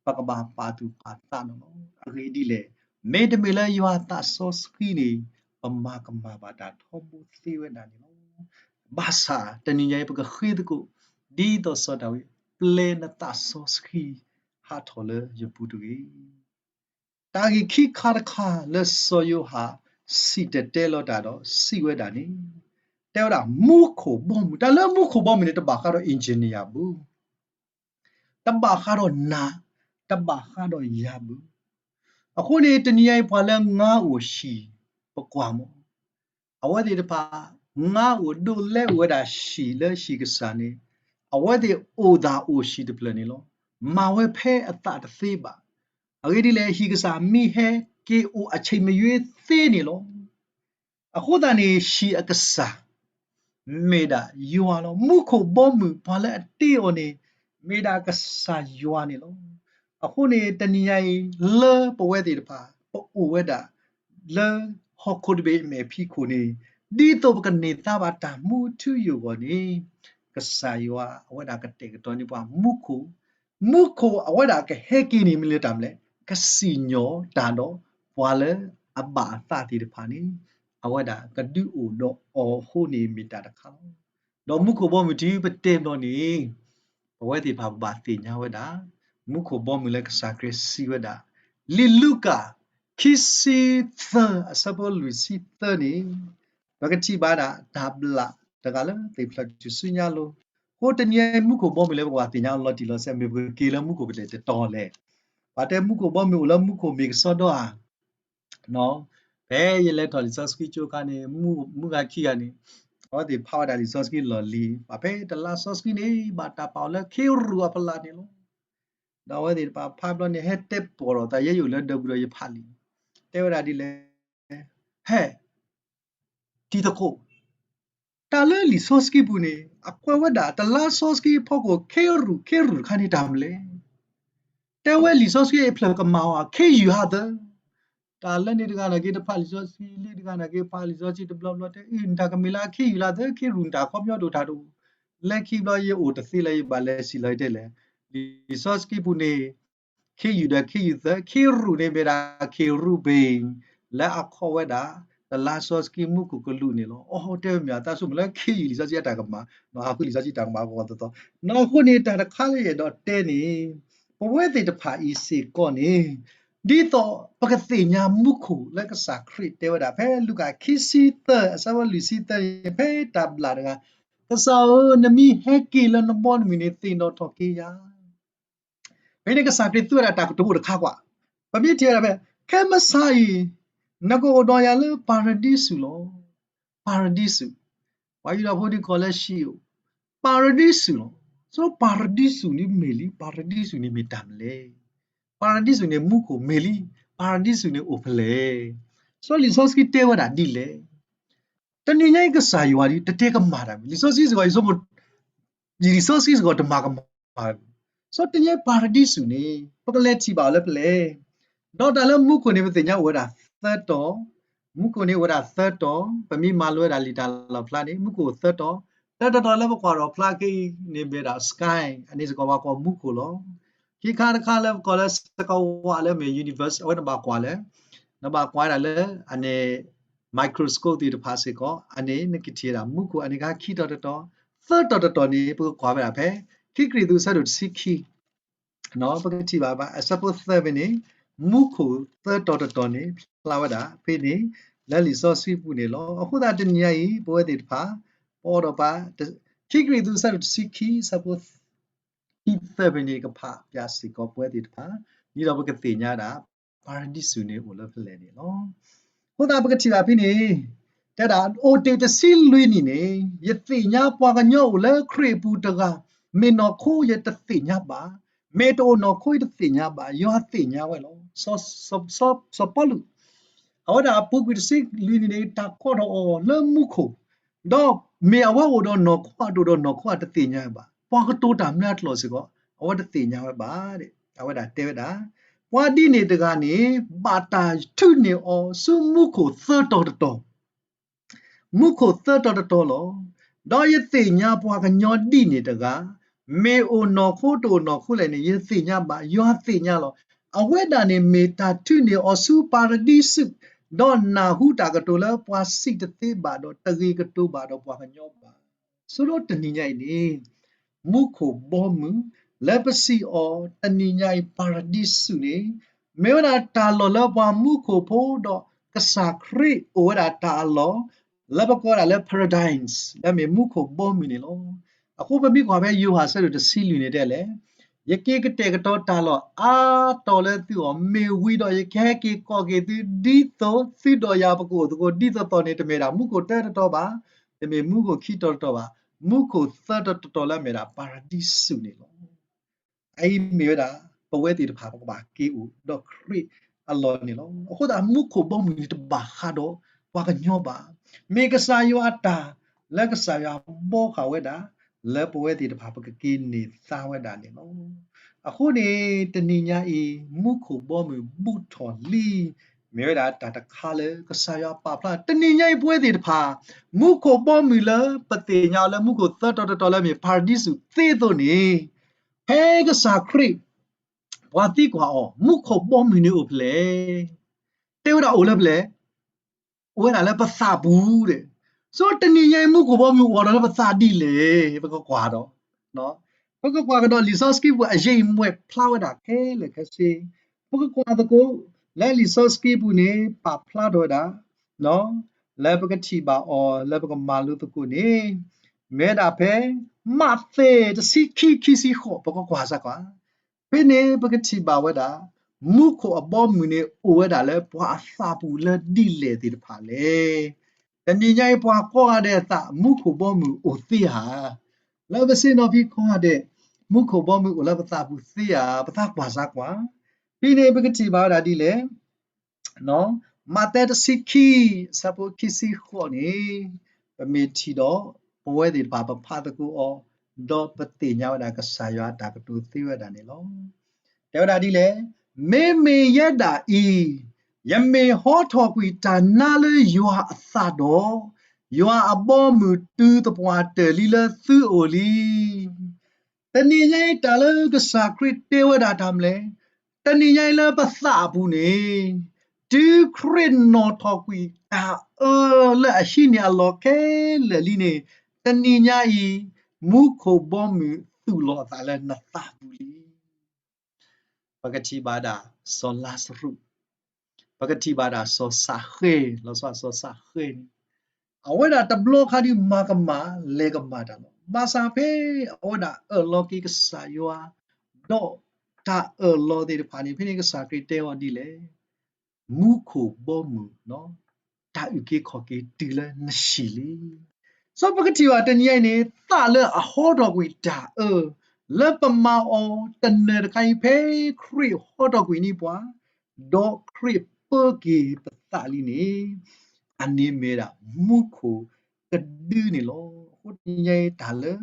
ပကဘၣ်ပာ်သူၣ်ပာ်သးန့ၣ်လီၤ. အဂ့ၢ်ဒ်လဲၣ်, မ့တမ့ၢ်လၢယွၤသးစီဆှံန့ၣ် ပမၤကမၣ်ဘၣ်တၢ်ထီဘိသ့ဝဲဒၣ်န့ၣ်လီၤ. ဘၣ်ဆၣ်တနံၤညါအံၤ ပကဃ့သကိး ဒ်သိးစီၤဒၤဝံး ပျဲနသးစီဆှံ ဟးထီၣ်လၢယပူၤတဂ့ၤ. တၢ်ဂ့ၢ်ခံခါတခါလၢစီၤယိၤဟၣ် စံၣ်တဲၤတဲလီၤတၢ်ဒီးစံးဝဲဒၣ်န့ၣ်, တဲဝဲဒၣ်မူခိၣ်ဘီမုၢ်, တၢ်လၢမူခိၣ်ဘီမုၢ်န့ၣ် တဘၣ်ဃးဒီး engineer ဘၣ် တဘၣ်ဃးဒီးနၤ, တဘၣ်ဃးဒီးယၤဘၣ်. အဃိန့ၣ် တနံၤညါအံၤ ပှၤလၢငါအိၣ်ဟံၣ် ပကွၢ်မး, အဝဲသ့ၣ်တဖၣ် ငါအိၣ်ဒိးလဲအိၣ်ဝဲဒၣ်ဟံၣ်လၢဟံၣ်ကစၢ်န့ၣ်, အဝဲသ့ၣ်အိၣ်သးအိၣ်ဟံၣ်တဖျၢၣ်န့ၣ်လီၤ. မၤဝဲဖဲအသးတသ့ဘၣ်. အဂ့ၢ်ဒ်လဲၣ်, ဟံၣ်ကစၢ်မ့ၢ်ဟဲက့ၤအိၣ်အဆံးမယွ့သ့န့ၣ်လီၤ. အဃိသတးန့ၣ် ဟံၣ်အကစၢ် မ့ၢ်ဒၣ်ယွၤလီၤ. မူခိၣ်ဘီမုၢ် ပှၤလၢအတ့အီၤန့ၣ် မ့ၢ်ဒၣ်ကစၢ်ယွၤန့ၣ်လီၤ. အဃိန့ၣ် တနံၤညါအံၤ လၢပဝဲသ့ၣ်တဖၣ် ပအိၣ်ဝဲဒၣ် လၢဟီၣ်ခိၣ်တဘ့ၣ်အမဲာ်ဖံးခိၣ်န့ၣ် ဒ်သိးပကန့ၢ်သါဘၣ်တၢ်မူအထူအယိာ်အဂီၢ်န့ၣ် ကစၢ်ယွၤအဝဲဒၣ်ကတဲာ်ကတီၤန့ၢ်ပှၤမူခိၣ်, မူခိၣ်အဝဲဒၣ်ကဟဲက့ၤန့ၣ်မ့ၢ်လၢတၢ်မနုၤလဲၣ်, ကစံၣ်ညီၣ်တၢ်ဒီးပှၤလၢအဘၣ်အသးသ့ၣ်တဖၣ်န့ၣ် အဝဲဒၣ်ကဒုးအိၣ်ဒီးအီၤအဃိန့ၣ်မ့ၢ်တၢ်တခါလီၤ. ဒီးမူခိၣ်ဘီမုၢ်တုၤပတဲဘျီန့ၣ် ပဝဲသ့ၣ်တဖၣ်ပဘၣ်သ့ၣ်ညါဝဲဒၣ် မူခိၣ်ဘီမုၢ်လၢကစၢ်ခရံာ်စံးဝဲဒၣ် လံာ်လူၤကၣ် ခံဆံသၢ အဆၢဖိလွံၢ်ဆံသၢန့ၣ် ပကထံၣ်ဘၣ်ဒၣ်တၢ်ဘျးတဂၤလၢသ့ၣ်ဖျါထီၣ်ဆူညါလိၤ. အဃိတနံၤအံၤ မူခိၣ်ဘီမုၢ်လၢပကဘၣ်သ့ၣ်ညါလီၤတံၢ်လီၤဆဲး မ့ၢ်ပကက့ၤလၢမူခိၣ်ပတဲာ်တတီၤလဲၣ်. ပှၤတဲမူခိၣ်ဘီမုၢ်အိၣ်လၢမူခိၣ်မ့ၢ်ကစီဒီဧါ ဖဲယလဲၤထီၣ်လံာ်စီဆှံကၠိအခါန့ၣ် မုၢ်ဂၤခံဂၤန့ၣ် အဝဲသ့ၣ်ဖးဝဲဒၣ်လံာ်စီဆှံလီၢ်လံၤ ပှၤဖဲတလါစီဆှံန့ၣ် ဘၣ်တၢ်ပာ်အီၤလၢခ့ရူၢ်အဖီလာ်န့ၣ်လီၤ. ဒီးအဝဲသ့ၣ်တဖၣ်ဖးဘျီန့ၣ် ဟဲတဲပိာ်ထီၣ်သး ယဲယအိၣ်လၢဒၢးပူၤဒီးယဖးလံာ်, တဲဝဲဒၣ်ဒ်လဲၣ်, ဟဲ တံၤသကိး တၢ်လၢလံာ်စီဆှံပူၤန့ၣ် အကွဲးဝဲဒၣ်တလါစီဆှံအဖီခိၣ် ခ့ရူၢ် ခ့ရူၢ်တခါန့ၣ်တၢ်မနုၤလဲၣ်. တဲဝဲလံာ်စီဆှံအဖျၢၣ်ကမၣ်အီၤ ခ့ယုၢ်ဟးသၢ, တၢ်လၢန့ၣ်တဂၤနာ်က့ တဖးလံာ်စီဆှံလံာ်တဂၤနာ်က့ ဖးလံာ်စီဆှံတဘျီဘျီတဲ အ့ နတၢ်ကမ့ၢ်လၢအခ့ယုၢ်လၢသၢခ့ရူၢ် နတၢ်ခီပညီဒိၣ်တၢ်တအိၣ်, လၢခံဘျီယအိၣ်တသ့လၢယဘၣ်လဲၤစံးလီၤယတဲလဲၣ်. လံာ်စီဆှံပူၤန့ၣ် ခ့ယုၢ်ဒီးခ့ယုၢ်သၢ ခ့ရူၢ်န့ၣ်မ့ၢ်ဒၣ် ခ့ရူဘ့ၣ် လၢအခီၣ်ဝဲဒၣ် တလါစီဆှံမူခိၣ်ကလူးန့ၣ်လီၤ. အီတဲဝဲမ့ၢ်အသးဆိကမိၣ်လၢခ့ယုၢ်လံာ်စီဆှံအတၢ်ကမၣ်, ဟးဃုလံာ်စီဆှံတၢ်ကမၣ်အဂီၢ်သီသီ, နီၢ်အဃိန့ၣ် တၢ်တခါလၢယအဲၣ်ဒိးတဲန့ၣ် ပဝဲသ့ၣ်တဖၣ်အံၤစ့ၢ်ကီးန့ၣ် ဒ်သိးပကသ့ၣ်ညါမူခိၣ်လၢကစၢ်ခရံာ်တဲဝဲဒၣ် ဖဲလူၤကၣ်ခံဆံသၢ အဆၢဖိလွံၢ်ဆံသၢန့ၣ် ဖဲတၢ်ဘျၣ်တဂၤ, ကစၢ်ဧၢ, နမ့ၢ်ဟဲက့ၤလၢနဘီနမုၢ်န့ၣ် သ့ၣ်နီၣ်ထီၣ်က့ၤယၤ ဖဲန့ၣ်ကစၢ်ခရံာ်သူဝဲဒၣ်တၢ်ကတိၤတခါကွၢ်, ပမ့ၢ်ထံၣ်ဝဲဒၣ်ဖဲ ခဲမုၢ်ဆါအံၤ နကအိၣ်ဒီးယၤလၢပၤရဒံစူးလီၤ. ပၤရဒံစူး, ပှၤယူဒၤဖိဒုးကိးလၢ Sheol, ပၤရဒံစူးလီၤ. ဆိပၤရဒံစူးန့ၣ်မ့ၢ်လံ, ပၤရဒံစူးန့ၣ်မ့ၢ်တၢ်မနုၤလဲၣ်. ပၤရဒံစူးန့ၣ်မူခိၣ်မ့ၢ်လံ, ပၤရဒံစူးန့ၣ်အိၣ်ဖဲလဲၣ်. ဆိလံာ်စီဆှံတဲဝဲဒၣ်ဒ်လဲၣ်. တနံၤညါအံၤကစၢ်ယွၤဒ်တတဲကမၣ်တၢ်မ့ၢ် လံာ်စီဆှံစ့ၢ်ကီး ယဆိကမိၣ် လံာ်စီဆှံစ့ၢ်ကီးတမၤကမၣ်, ဆိတနံၤညါပၤရဒံစူးန့ၣ် ပကလဲၤထံၣ်ဘၣ်အီၤလၢဖဲလဲၣ်. ဒီးတၢ်လၢမူခိၣ်န့ၣ် ပသ့ၣ်ညါအိၣ်ဝဲဒၣ်သၢတီၤ, မူခိၣ်န့ၣ်အိၣ်ဝဲဒၣ်သၢတီၤ, ပမ့ၢ်မၤလိဝဲဒၣ်လံာ်တၢ်လီၣ်ဖျါန့ၣ် မူခိၣ်သၢတီၤ, တၢတတီၤလၢပကွၢ်ထီၣ်ဖျါက့ၤအံၤန့ၣ်မ့ၢ်ဒၣ် sky, အန့ၣ်စ့ၢ်ကီးပှၤကိးမူခိၣ်လီၤ. ခံခါတခါလၢပကိးလၢ စကဝး လၢမ့ၢ် universe အဝဲနဘၣ်ကွၢ်လၢ နဘၣ်ကွၢ်ဒၣ်လၢ အန့ၣ် microscope သ့ၣ်တဖၣ်စ့ၢ်ကီး အန့ၣ်နကထံၣ်ဝဲဒၣ် မူခိၣ်အန့ၣ်ခါခံတီၤတတီၤ, သၢတီၤတတီၤန့ၣ် ပကကွၢ်ဝဲဒၣ်ဖဲ ခံကရံၣ်သူးဆၢဒိၣ်တဆံခံ, ပကထံၣ်ဘၣ်ဘၣ် အဆၢဖိသၢဖဲန့ၣ်, မူခိၣ်သၢတီၤတတီၤန့ၣ် ဖျါဝဲဒၣ်ဖဲန့ၣ် လၢလံာ်စီဆှံပူၤန့ၣ်လီၤ. အဃိသတးတနံၤညါအံၤ ပဝဲသ့ၣ်တဖၣ် ပအိၣ်ဒီးပှၤ ခံကရံၣ်သူးဆၢဒိၣ်တဆံခံ ဆၢဖိ ခံသၢဖဲန့ၣ် ကဖးပၠးစ့ၢ်ကီးပဝဲသ့ၣ်တဖၣ် ဒ်သိးပကသ့ၣ်ညါဒၣ် ပၤရဒံစူးန့ၣ်အိၣ်လၢဖဲလဲၣ်န့ၣ်လီၤ. အဃိသတးပကထံၣ်ဘၣ်ဖဲန့ၣ် တဲဒၣ် အိၣ်တ့ၢ်တဆံလွံၢ်နံၣ်န့ၣ် ယသ့ၣ်ညါပှၤကညီအိၣ်လၢခရံာ်အပူၤတဂၤ, မ့ၢ်နီၢ်ခိယတသ့ၣ်ညါဘၣ်, မ့ၢ်တအိၣ်နီၢ်ခိယတသ့ၣ်ညါဘၣ်, ယွၤသ့ၣ်ညါဝဲလီၤ. စီၤပီလူး အဝဲဒၣ်အပူၤကွံာ်တဆံလွံၢ်နံၣ်န့ၣ် တၢ်ကိးထီၣ်အီၤလၢမူခိၣ်, ဒီးမ့ၢ်အဝဲအိၣ်ဒီးနီၢ်ခိဧါ တအိၣ်ဒီးနီၢ်ခိဧါ တသ့ၣ်ညါဝဲဘၣ်. ပှၤကတိၤတၢ်မ့ၢ်အကျိာ်စ့ၢ်ကီး အဝဲတသ့ၣ်ညါဝဲဘၣ်. အဝဲဒၣ်တဲဝဲဒၣ် ပှၤဒ်န့ၣ်တဂၤန့ၣ် ဘၣ်တၢ်ထုးန့ၢ်အီၤဆူမူခိၣ်သၢတီၤတတီၤ မူခိၣ်သၢတီၤတတီၤလီၤ. ဒီးယသ့ၣ်ညါပှၤကညီဒ်န့ၣ်တဂၤ, မ့ၢ်အိၣ်နီၢ်ခိတအိၣ်နီၢ်ခိလဲၣ်န့ၣ် ယသ့ၣ်ညါဘၣ်, ယွၤသ့ၣ်ညါလီၤ. အဝဲဒၣ်န့ၣ်မ့ၢ်တၢ်ထုးန့ၢ်အီၤဆူပၤရဒံစူး, ဒီးနၢ်ဟူတၢ်ကတိၤလၢပှၤစံးတသ့ဘၣ်ဒီး တဂ့ၤကတိၤဘၣ်ဒီးပှၤကညီဘၣ်. ဆိဒီးတနံၤညါအံၤန့ၣ် မူခိၣ်ဘီမုၢ် လၢပစံးအီၤတနံၤညါအံၤ ပၤရဒံစူးန့ၣ် မ့ၢ်ဝဲဒၣ်တၢ်လီၢ်လၢပှၤမူခိၣ်ဖိဒီးကစၢ်ခရံာ်အိၣ်ဝဲဒၣ်တၢ်အလီၢ် လၢပကိးဝဲဒၣ်လၢ paradise လၢမ့ၢ်မူခိၣ်ဘီမုၢ်န့ၣ်လီၤ. အဃိပမ့ၢ်ကွၢ်ဖဲယိၤဟၣ်ဆၢဒိၣ်တဆံလွံၢ်န့ၣ်တဲလဲၣ်, ယက့ၤကတဲာ်ကတီၤတၢ်လီၢ်အါတီၤလၢသုဂီၢ် မ့ၢ်ဝံၤဒီးယကဟဲက့ၤကိးက့ၤသု ဒ်သိးသုဒီးယၤပကအိၣ်သကိး ဒ်သိးသိးန့ၣ် တမ့ၢ်ဒၣ်မူခိၣ်တၢတတီၤဘၣ်, တမ့ၢ်မူခိၣ်ခံတီၤတတီၤဘၣ်, မူခိၣ်သၢတီၤတတီၤလၢအမ့ၢ်ဒၣ်ပၤရဒံစူးန့ၣ်လီၤ. အအံၤမ့ၢ်ဝဲဒၣ် ပဝဲသ့ၣ်တဖၣ် ပကဘၣ်က့ၤအိၣ်ဒီးခရံာ်အလီၢ်န့ၣ်လီၤ. အဃိသတးမူခိၣ်ဘီမုၢ်န့ၣ်တဘၣ်ဃးဒီးပှၤကညီဘၣ်. မ့ၢ်ကစၢ်ယွၤအတၢ်လၢကစၢ်ယွၤဘီဃာ်ဝဲဒၣ် လၢပဝဲသ့ၣ်တဖၣ်ပကက့ၤန့ၢ်သါဝဲဒၣ်န့ၣ်လီၤ. အဃိန့ၣ် တနံၤညါအံၤ မူခိၣ်ဘီမုၢ်ဘူးထီၣ်လံ မ့ၢ်ဝဲဒၣ်တၢ်တခါလၢကစၢ်ယွၤပာ်ဖျါ တနံၤညါအံၤပဝဲသ့ၣ်တဖၣ် မူခိၣ်ဘီမုၢ်လၢပသ့ၣ်ညါအီၤလၢမူခိၣ်သၢတီၤတတီၤလၢမ့ၢ်ပၤရဒံစူးသ့အသိးန့ၣ် ဖဲကစၢ်ခရံာ် ပှၤသံကွၢ်အီၤ မူခိၣ်ဘီမုၢ်န့ၣ်အိၣ်ဖဲလဲၣ်. တဲဝဲဒၣ်အိၣ်လၢဖဲလဲၣ်, အိၣ်ဝဲဒၣ်လၢပသးပူၤဒီး ဆိတနံၤညါအံၤ မူခိၣ်ဘီမုၢ်အိၣ်ဒီးလၢပသးဒ်လဲၣ် ပကကွၢ်ဒီး ပကကွၢ်ကဒီးလံာ်စီဆှံပူၤအယံာ်အမွဲၢ်ဖျါဝဲဒၣ်ခဲလၢာ်ခဲဆ့, ပကကွၢ်သကိး လၢလံာ်စီဆှံပူၤန့ၣ် ပာ်ဖျါထီၣ်ဝဲဒၣ် လၢပကထံၣ်ဘၣ်အီၤလၢပကမၤလိသကိးန့ၣ် မ့ၢ်ဝဲဒၣ်ဖဲ မးသဲတဆံခံ ခံဆံဃိး ပကကွၢ်စ့ၢ်ကီး, ဖဲန့ၣ်ပကထံၣ်ဘၣ်ဝဲဒၣ် မူခိၣ်အဘီမုၢ်န့ၣ် အိၣ်ဝဲဒၣ်လၢပှၤအသးပူၤလၢဒ်လဲၣ်သ့ၣ်တဖၣ်လဲၣ်. တနံၤညါအံၤပှၤကိးဂၤဒဲးအသး မူခိၣ်ဘီမုၢ်အိၣ်သ့ဧါ. လၢပဆ့ၣ်နီၤဖံးကိးဂၤဒဲး မူခိၣ်ဘီမုၢ်အိၣ်လၢပသးပူၤသ့ဧါ, ပသးကွၢ်စ့ၢ်ကီး, ဖဲန့ၣ်ပကထံၣ်ဘၣ်ဝဲဒၣ်ဒ်လဲၣ် မးသဲတဆံခံ အဆၢဖိခံဆံဃိးန့ၣ် ပမ့ၢ်ထံၣ်ဒီး ပဝဲသ့ၣ်တဖၣ်ပဖးသကိးအီၤ ဒီးပသ့ၣ်ညါဝဲဒၣ်ကစၢ်ယွၤအတၢ်ကတိၤသ့ဝဲဒၣ်န့ၣ်လီၤ. တဲဝဲဒၣ်ဒ်လဲၣ်, မ့မ့ၢ်ယဲဒၣ်အံၤ ယမ့ၢ်ဟီထီၣ်ကွံာ်တၢ်နါလၢယွၤအသးဒီး, ယွၤအဘီအမုၢ်တုၤသပှၢ်တၢၢ်လံလၢသုအိၣ်လံ. တနံၤညါအံၤတၢ်လၢကစၢ်ခရံာ်တဲဝဲဒၣ်တၢ်မနုၤလဲၣ်, တနံၤညါအံၤလၢပသးအပူၤန့ၣ်, တုၤခရံာ်နီၣ်ထီၣ်ကွံာ်တၢ်အၢလၢအဟံးန့ၢ်အလီၢ်ခဲလၢာ်လံန့ၣ်, တနံၤညါအံၤ, မူခိၣ်ဘီမုၢ်သူၣ်လီၤအသးလၢနသးပူၤလံ. ပကထံၣ်ဘၣ်ဒၣ်စီၤလါစရူး, ပကထံၣ်ဘၣ်ဒၣ်စီၤစးဃဲ, လီၤဆီစီၤစးဃဲန့ၣ်, အဝဲဒၣ်တဘျီခါဒုးမၤကမၣ်လဲၤကမၣ်တၢ်လီၤ. ဘၣ်ဆၣ်ဖဲအဝဲဒၣ်အၢၣ်လီၤက့ၤကစၢ်ယွၤ, ဒီးတၢ်အၢၣ်လီၤသ့ၣ်တဖၣ်န့ၣ် ဖဲန့ၣ်ကစၢ်ခရံာ်တဲအီၤဒ်လဲၣ်, မူခိၣ်ဘီမုၢ်, တၢ်အုၣ်က့ၤခီၣ်က့ၤတုၤလၢနဟံၣ်လံ. စီၤပကထံၣ်ဘၣ်တနံၤညါအံၤန့ၣ် သးလၢအဟီထီၣ်ကွံာ်တၢ်အၢ, လၢပမၤအီၤတနၢၤတခါအံၤ ဖဲခရံာ်ဟီထီၣ်ကွံာ်န့ၢ်ပှၤ, ဒီးခရံာ်ပၢက့ၤပသးလံန့ၣ်, အန့ၣ်မ့ၢ်ဒၣ်မူခိၣ်ကဒုန့ၣ်လီၤ. အဃိတနံၤညါအံၤတၢ်လၢ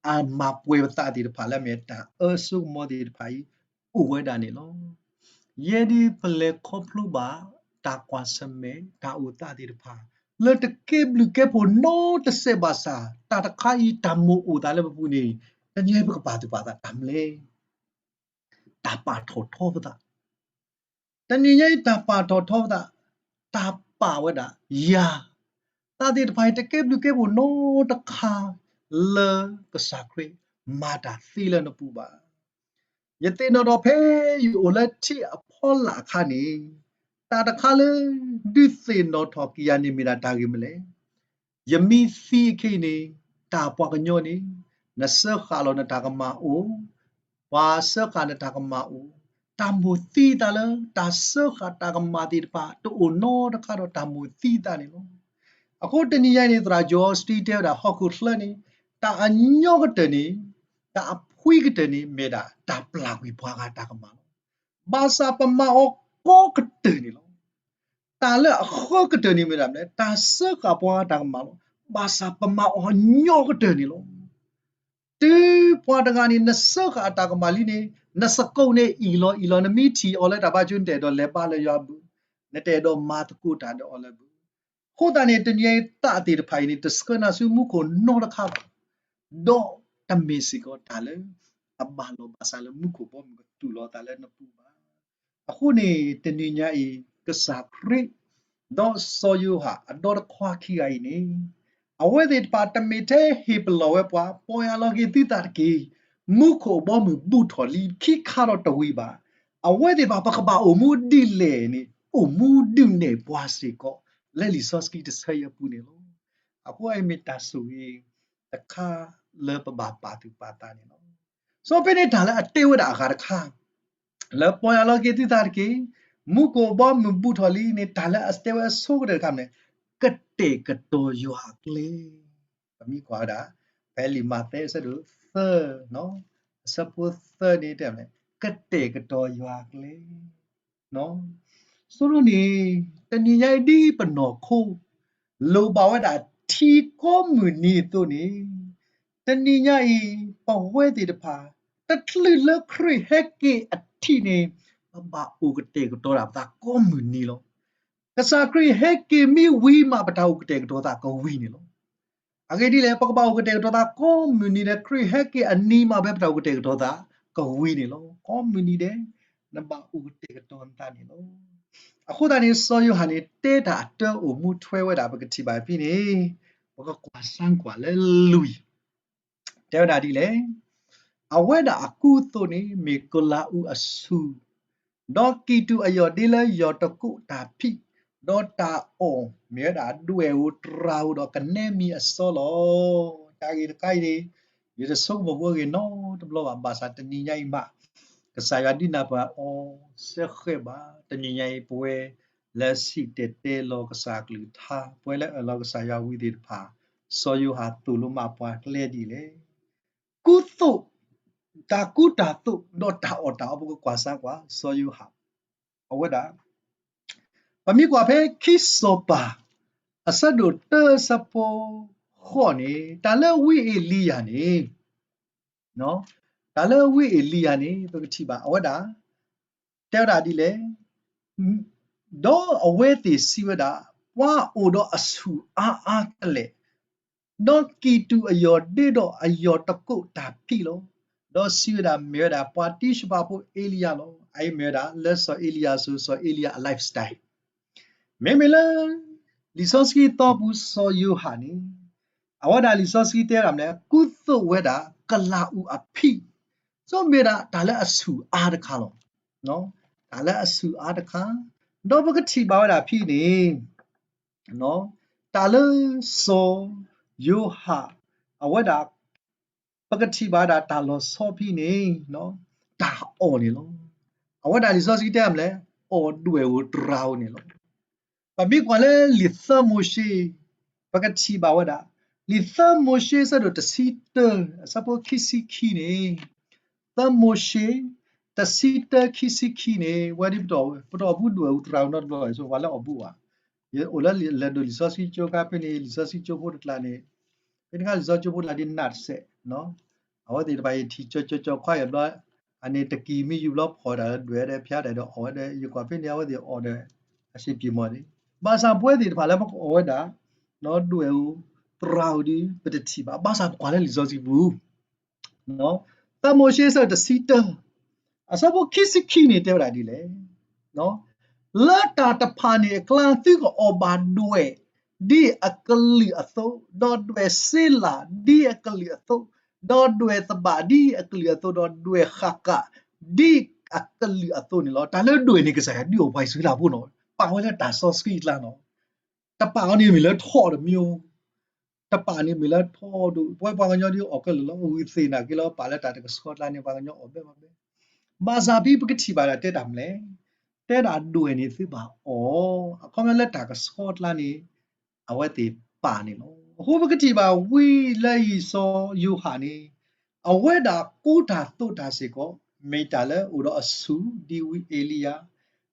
အမၤပှဲၤပသးသ့ၣ်တဖၣ် လၢအမ့ၢ်တၢ်အၢစိကမီၤသ့ၣ်တဖၣ်အံၤ အိၣ်ဝဲဒၣ်န့ၣ်လီၤ. ယဲဒၣ်ပလဲၤခီဖျိဘၣ်တၢ်ကွၢ်ဆၢၣ်မဲာ် တၢ်အိၣ်သးသ့ၣ်တဖၣ် လၢတကဲဘျုးကဲဖှိၣ်နီတစဲးဘၣ်ဆၣ် တၢ်တခါအံၤတၢ်မိၣ်အိၣ်သးလၢပပူၤန့ၣ်, တနံၤညါအံၤပကပာ်သူၣ်ပာ်သးတၢ်မနုၤလဲၣ်. တၢ်ပာ်ထီၣ်ထီပသး တနံၤညါအံၤတၢ်ပာ်ထီၣ်ထီပသး, တၢ်ပာ်ဝဲဒၣ်ယၤ, သးသ့ၣ်တဖၣ်အံၤတကဲဘျုးကဲဖှိၣ်နီတခါ လၢကစၢ်ခရံာ် မၤတၢ်သ့လၢနပူၤဘၣ်. ယသ့ၣ်နီၣ်ထီၣ်ဖဲယအိၣ်လၢထံအဖီလာ်အခါန့ၣ်, တၢ်တခါလၢ ဒုးသ့ၣ်နီၣ်ထီၣ်က့ၤယၤန့ၣ်မ့ၢ်ဒၣ်တၢ်ဂ့ၢ်မနုၤလဲၣ်. ယမ့ၢ်သံအခဲအံၤန့ၣ်, တၢ်ပှၤကညီန့ၣ်, နစၢဃာ်လီၤနတၢ်ကမၣ်အိၣ်, ပှၤစၢဃာ်နတၢ်ကမၣ်အိၣ်, တၢ်မိၣ်သံသးလၢ တၢ်စၢဃာ်တၢ်ကမၣ်သ့ၣ်တဖၣ် တအိၣ်နီတခါဒီးတၢ်မိၣ်သံသးန့ၣ်လီၤ. အဃိတနံၤညါအံၤန့ၣ် သရၣ် Joel Osteen တဲဝဲဒၣ် ဟီၣ်ခိၣ်ချၢန့ၣ်, တၢ်အညီကတၢၢ်န့ၣ်, တၢ်အဖှံကတၢၢ်န့ၣ် မ့ၢ်ဒၣ်တၢ်ပျၢ်ကွံာ်ပှၤဂၤတၢ်ကမၣ်လီၤ. ဘၣ်ဆၣ်ပမၤအီၤကိးကတၢၢ်န့ၣ်လီၤ. တၢ်လၢအဃၢကတၢၢ်န့ၣ်မ့ၢ်ဒၣ်မနုၤလဲၣ်, တၢ်စၢဃာ်ပှၤဂၤတၢ်ကမၣ်လီၤ. ဘၣ်ဆၣ်ပမၤအီၤညီကတၢၢ်န့ၣ်လီၤ. တုၤပှၤတဂၤန့ၣ် နစၢဃာ်အတၢ်ကမၣ်လံန့ၣ်, နသကိးန့ၣ်အံၣ်လီၤအံၣ်လီၤ, နမ့ၢ်ထံၣ်အီၤလၢတၢ်ဘါကၠိ နတအဲၣ်ဒိးလဲၤဘါလၢယွၤအပူၤ, နတအဲၣ်ဒိးမၤသကိးတၢ်ဒီးအီၤလၢအပူၤ. အဃိသတးန့ၣ် တနံၤညါအံၤသးသ့ၣ်တဖၣ်အံၤန့ၣ် တဆှၢနၤဆူမူခိၣ်နီတခါဘၣ်. ဒီးတမ့ၢ်စ့ၢ်ကီးတၢ်လၢ အဘၣ်လီၤဘၣ်စးလၢမူခိၣ်ဘီမုၢ်ကသူၣ်လီၤအသးလၢနပူၤဘၣ်. အဃိန့ၣ် တနံၤညါအံၤ ကစၢ်ခရံာ် ဒီးစီၤယိၤဟၣ်အဒီတခွါခံဂၤအံၤန့ၣ်, အဝဲသ့ၣ်တဖၣ်တမ့ၢ်ထဲဟ့ၣ်ပလီၢ်ဝဲပှၤ ပီၢ်ယၢ်လီၤက့ၤသုသးတက့ၢ်, မူခိၣ်အဘီအမုၢ်ဘူးထီၣ်လံခံခါဒီးတဝံၤဘၣ်. အဝဲသ့ၣ်တဖၣ်ပကဘၣ်အိၣ်မူဒ်လဲၣ်န့ၣ် အိၣ်မူဒုးနဲၣ်ပှၤစ့ၢ်ကီး လၢလံာ်စီဆှံတဆၢအံၤအပူၤန့ၣ်လီၤ. အဃိအံၤမ့ၢ်တၢ်ဆိၣ်ဂ့ၤတခါလၢပဘၣ်ပာ်သူၣ်ပာ်သးန့ၣ်လီၤ. စီၤပ့းတရူးတၢ်လၢအတဲဝဲဒၣ်အဂၤတခါ လၢပီၢ်ယၢ်လီၤက့ၤသုသးတက့ၢ်, မူခိၣ်အဘီအမုၢ်ဘူးထီၣ်လံန့ၣ် တၢ်လၢအတဲဝဲအဆိကတၢၢ်တခါန့ၣ်, ကတဲာ်ကတီၤယွၤအကျဲ. ပမ့ၢ်ကွၢ်ဝဲဒၣ် ဖဲလံာ်မးသဲအဆၢဒိၣ်သၢ, အဆၢဖိသၢန့ၣ်တဲမ့ၢ် ကတဲာ်ကတီၤယွၤအကျဲ ဆိဒိၣ်န့ၣ်, တနံၤညါအံၤဒ်ပနီၢ်ခိ လိၣ်ဘၣ်ဝဲဒၣ်ထံကိးမုၢ်နံၤအသိးန့ၣ်, တနံၤညါအံၤ ပဝဲသ့ၣ်တဖၣ် တချုးလၢခရံာ်ဟဲက့ၤအထံးန့ၣ်, ပဘၣ်အိၣ်ကတဲာ်ကတီၤဒၣ်ပသးကိးမုၢ်နံၤလီၤ. ကစၢ်ခရံာ်ဟဲက့ၤမ့ၢ်ဝံၤမး ပတၢ်အိၣ်ကတဲာ်ကတီၤသးကဝံၤန့ၣ်လီၤ. အဂ့ၢ်ဒ်လဲၣ်, ပကဘၣ်အိၣ်ကတဲာ်ကတီၤသးကိးမုၢ်နံၤဒီး ခရံာ်ဟဲက့ၤအနံၤမး ဖဲပတၢ်အိၣ်ကတဲာ်ကတီၤသးကဝံၤန့ၣ်လီၤ. ကိးမုၢ်နံၤဒဲး နဘၣ်အိၣ်ကတဲာ်ကတီၤနသးန့ၣ်လီၤ. အဃိသတးန့ၣ် စီၤယိၤဟၣ်န့ၣ် တဲတၢ်အတၢ်အိၣ်မူထွဲဝဲဒၣ် ပကထံၣ်ဘၣ်ဖဲန့ၣ်, ပကကွၢ်စၢကွၢ်လၢလွံၢ် တဲဝဲဒၣ်ဒ်လဲၣ်, အဝဲဒၣ်အကူအသိးန့ၣ် မ့ၢ်ကလၤအူအဆူၣ်, ဒီးကံၢ်တူာ်အယီၢ်ဒ့လၢယီၢ်တကိးတၢ်ဖံး, ဒီးတၢ်အီၣ်မ့ၢ်ဝဲဒၣ်ဒွဲၣ်ဧိၤတြၤဧိၤ ဒီးကနဲမံၤအစီလီၤ. တၢ်ဂ့ၢ်တခါအံၤန့ၣ် ယတဆိကမိၣ်ဘၣ်အဂ့ၢ်နီတဘျီဘၣ်, ဘၣ်ဆၣ်တနံၤညါအံၤမး ကစၢ်ယွၤဒုးနၢ်ပၢၢ်အီၤစ့ၢ်ကီးဘၣ်. တနံၤညါအံၤ ပဝဲလၢစံၣ်တဲၤတဲလီၤကစၢ်အကလုၢ်ကထါ, ပဝဲလၢအၢၣ်လီၤကစၢ်ယွၤဝံၤသ့ၣ်တဖၣ်, စီၤယိၤဟၣ်သိၣ်လိမးပှၤကျဲဒ်လဲၣ်. ကူသိး, တၢ်ကူတၢ်သိး ဒီးတၢ်အီၣ်တၢ်အီ ပကကွၢ်စၢကွၢ် စီၤယိၤဟၣ် အဝဲဒၣ် ပမ့ၢ်ကွၢ်ဖဲခံစီၤပၤ အဆၢဒိၣ်တၢအဆၢဖိဃိးန့ၣ်, တၢ်လၢဝံအ့လံယၤန့ၣ်, တၢ်လၢဝံအ့လံယၤန့ၣ် ပကထံၣ်ဘၣ် အဝဲဒၣ် တဲဝဲဒၣ်ဒ်လဲၣ်, ဒီးအဝဲသ့ၣ်စံးဝဲဒၣ်, ပှၤအိၣ်ဒီးအဆူၣ်အါအါကလဲာ်, ဒီးကံၢ်တူာ်အယီၢ်ဒ့ဒီးအယီၢ်တကိးတၢ်ဖံးလီၤ. ဒီးစံးဝဲဒၣ်, မ့ၢ်ဝဲဒၣ်ပှၤတံၢ်စၢဖှိၣ်ဖိအ့လံယၤလီၤ. အအံၤမ့ၢ်ဝဲဒၣ်လၢစီၤအ့လံယၤအစိၤ, စီၤအ့လံယၤအ lifestyle မ့မ့ၢ်လၢ လံာ်စီဆှံသီပူၤစီၤယိၤဟၣ်န့ၣ်, အဝဲဒၣ်လံာ်စီဆှံတဲဒၣ်မနုၤလဲၣ်, ကူသိးဝဲဒၣ်ကလၤအူအဖံး, ဆိမ့ၢ်ဒၣ်တၢ်လၢအဆူၣ်အါတခါလီၤ. တၢ်လၢအဆူၣ်အါတခါ, ဒီးပကထံၣ်ဘၣ်ဝဲဒၣ်ဖဲန့ၣ်, တၢ်လၢစီၤယိၤဟၣ်, အဝဲဒၣ် ပကထံၣ်ဘၣ်ဝဲဒၣ်တၢ်လီၤဆီဖဲန့ၣ်, တၢ်အီၣ်န့ၣ်လီၤ. အဝဲဒၣ်လံာ်စီဆှံတဲမနုၤလဲၣ်, အီၣ်ဒွဲၣ်ဧိၤတြၤဧိၤန့ၣ်လီၤ. ပမ့ၢ်ကွၢ်လၢလံာ်သၢမိၤၡ့, ပကထံၣ်ဘၣ်ဝဲဒၣ်, လံာ်သၢမိၤၡ့အဆၢဒိၣ်တဆံတၢ, အဆၢဖိခံဆံခံန့ၣ်, သၢမိၤၡ့ တဆံတၢခံဆံခံန့ၣ်, ဝဲဒ်ပ ပတအီၣ်ဘူးဒွဲၣ်ဧိၤတြၤဧိၤနီတဘျီဘၣ်, ဆိပှၤလၢအီၣ်ဘူးဘၣ်. ယအိၣ်လၢလဲၤဒိးလံာ်စီဆှံကၠိခါဖဲန့ၣ်, လံာ်စီဆှံကၠိဖိတကျါန့ၣ်, ဖဲန့ၣ်အခါလံာ်စီဆှံကၠိဖိတကျါဒ်နးတစဲး, အဝဲသ့ၣ်တဖၣ် ယထံၣ်ကၠီကၠီကၠီခွါယဘျီ, အန့ၣ်တကံၢ်မ့ၢ်ယူၢ်ဘျီဖီၣ်ဒၣ်လၢဒွဲၣ်ဒီးဖျါဒၣ်ဒီးအီၣ်ဝဲဒီး ယကွၢ်ဖဲန့ၣ် အဝဲသ့ၣ်အီၣ်ဒီး အဆံးပံၤမီၢ်န့ၣ်, ဘၣ်ဆၣ်ပဝဲသ့ၣ်တဖၣ်လၢပကအီၣ်ဝဲဒၣ် ဒွဲၣ်ဧိၤတြၤဧိၤဒီး ပတထံၣ်ဘၣ်. ဘၣ်ဆၣ်ပကွၢ်လၢလံာ်စီဆှံပူၤ သၢမိၤၡ့အဆၢတဆံတၢ, အဆၢဖိခံဆံခံန့ၣ်တဲဝဲဒၣ်ဒ်လဲၣ်, လၢတၢ်တဖၣ်န့ၣ်အကျါ သုကအီၣ်ဘၣ်ဒွဲၣ်ဒ်အကလုာ်အသိး, ဒီးဒွဲၣ်စ့လးဒ်အကလုာ်အသိး, ဒီးဒွဲၣ်သဘၣ်ဒ်အကလုာ်အသိး, ဒီးဒွဲၣ်ဃၣ်ကၣ်ဒ်အကလုာ်အသိးန့ၣ်လီၤ. တၢ်လၢဒွဲၣ်န့ၣ် ကစၢ်ယွၤဒုးအီၣ်ပှၤအံၣ်စရ့လးဖိန့ၣ်, ပာ်ဝဲလၢတၢ်စီဆှံအကျါန့ၣ်, တပာ်အီၤန့ၣ်မ့ၢ်လၢထီၣ်တမံၤ တပာ်န့ၣ်မ့ၢ်လၢထီၣ်ဒိၣ်, ပဝဲပှၤကညီဒ်အီၣ်ခဲလၢာ်လီၤ. ဂုာ်သ့ၣ်နာ်က့လီၤ, ပာ်လၢတၢ်တကဆှီကျါန့ၣ် ပှၤကညီအီၣ်ဘဲမးဘဲ. ဘၣ်ဆၣ်ဖဲပကထံၣ်ဘၣ်ဒၣ်တဲတၢ်မနုၤလဲၣ်, တဲဒၣ်ဒွဲၣ်န့ၣ်သုဘၣ်အီၣ်, အခီပညီလၢတၢ်ကဆှီကျါန့ၣ် အဝဲသ့ၣ်ပာ်န့ၣ်လီၤ. အဃိပကထံၣ်ဘၣ်ဝံၤလၢအံၤစီၤယိၤဟၣ်န့ၣ်, အဝဲဒၣ်ကိးတၢ်သိးတၢ်စ့ၢ်ကီး မ့ၢ်တၢ်လၢအိၣ်ဒီးအဆူၣ်ဒ်ဝံအ့လံယၤ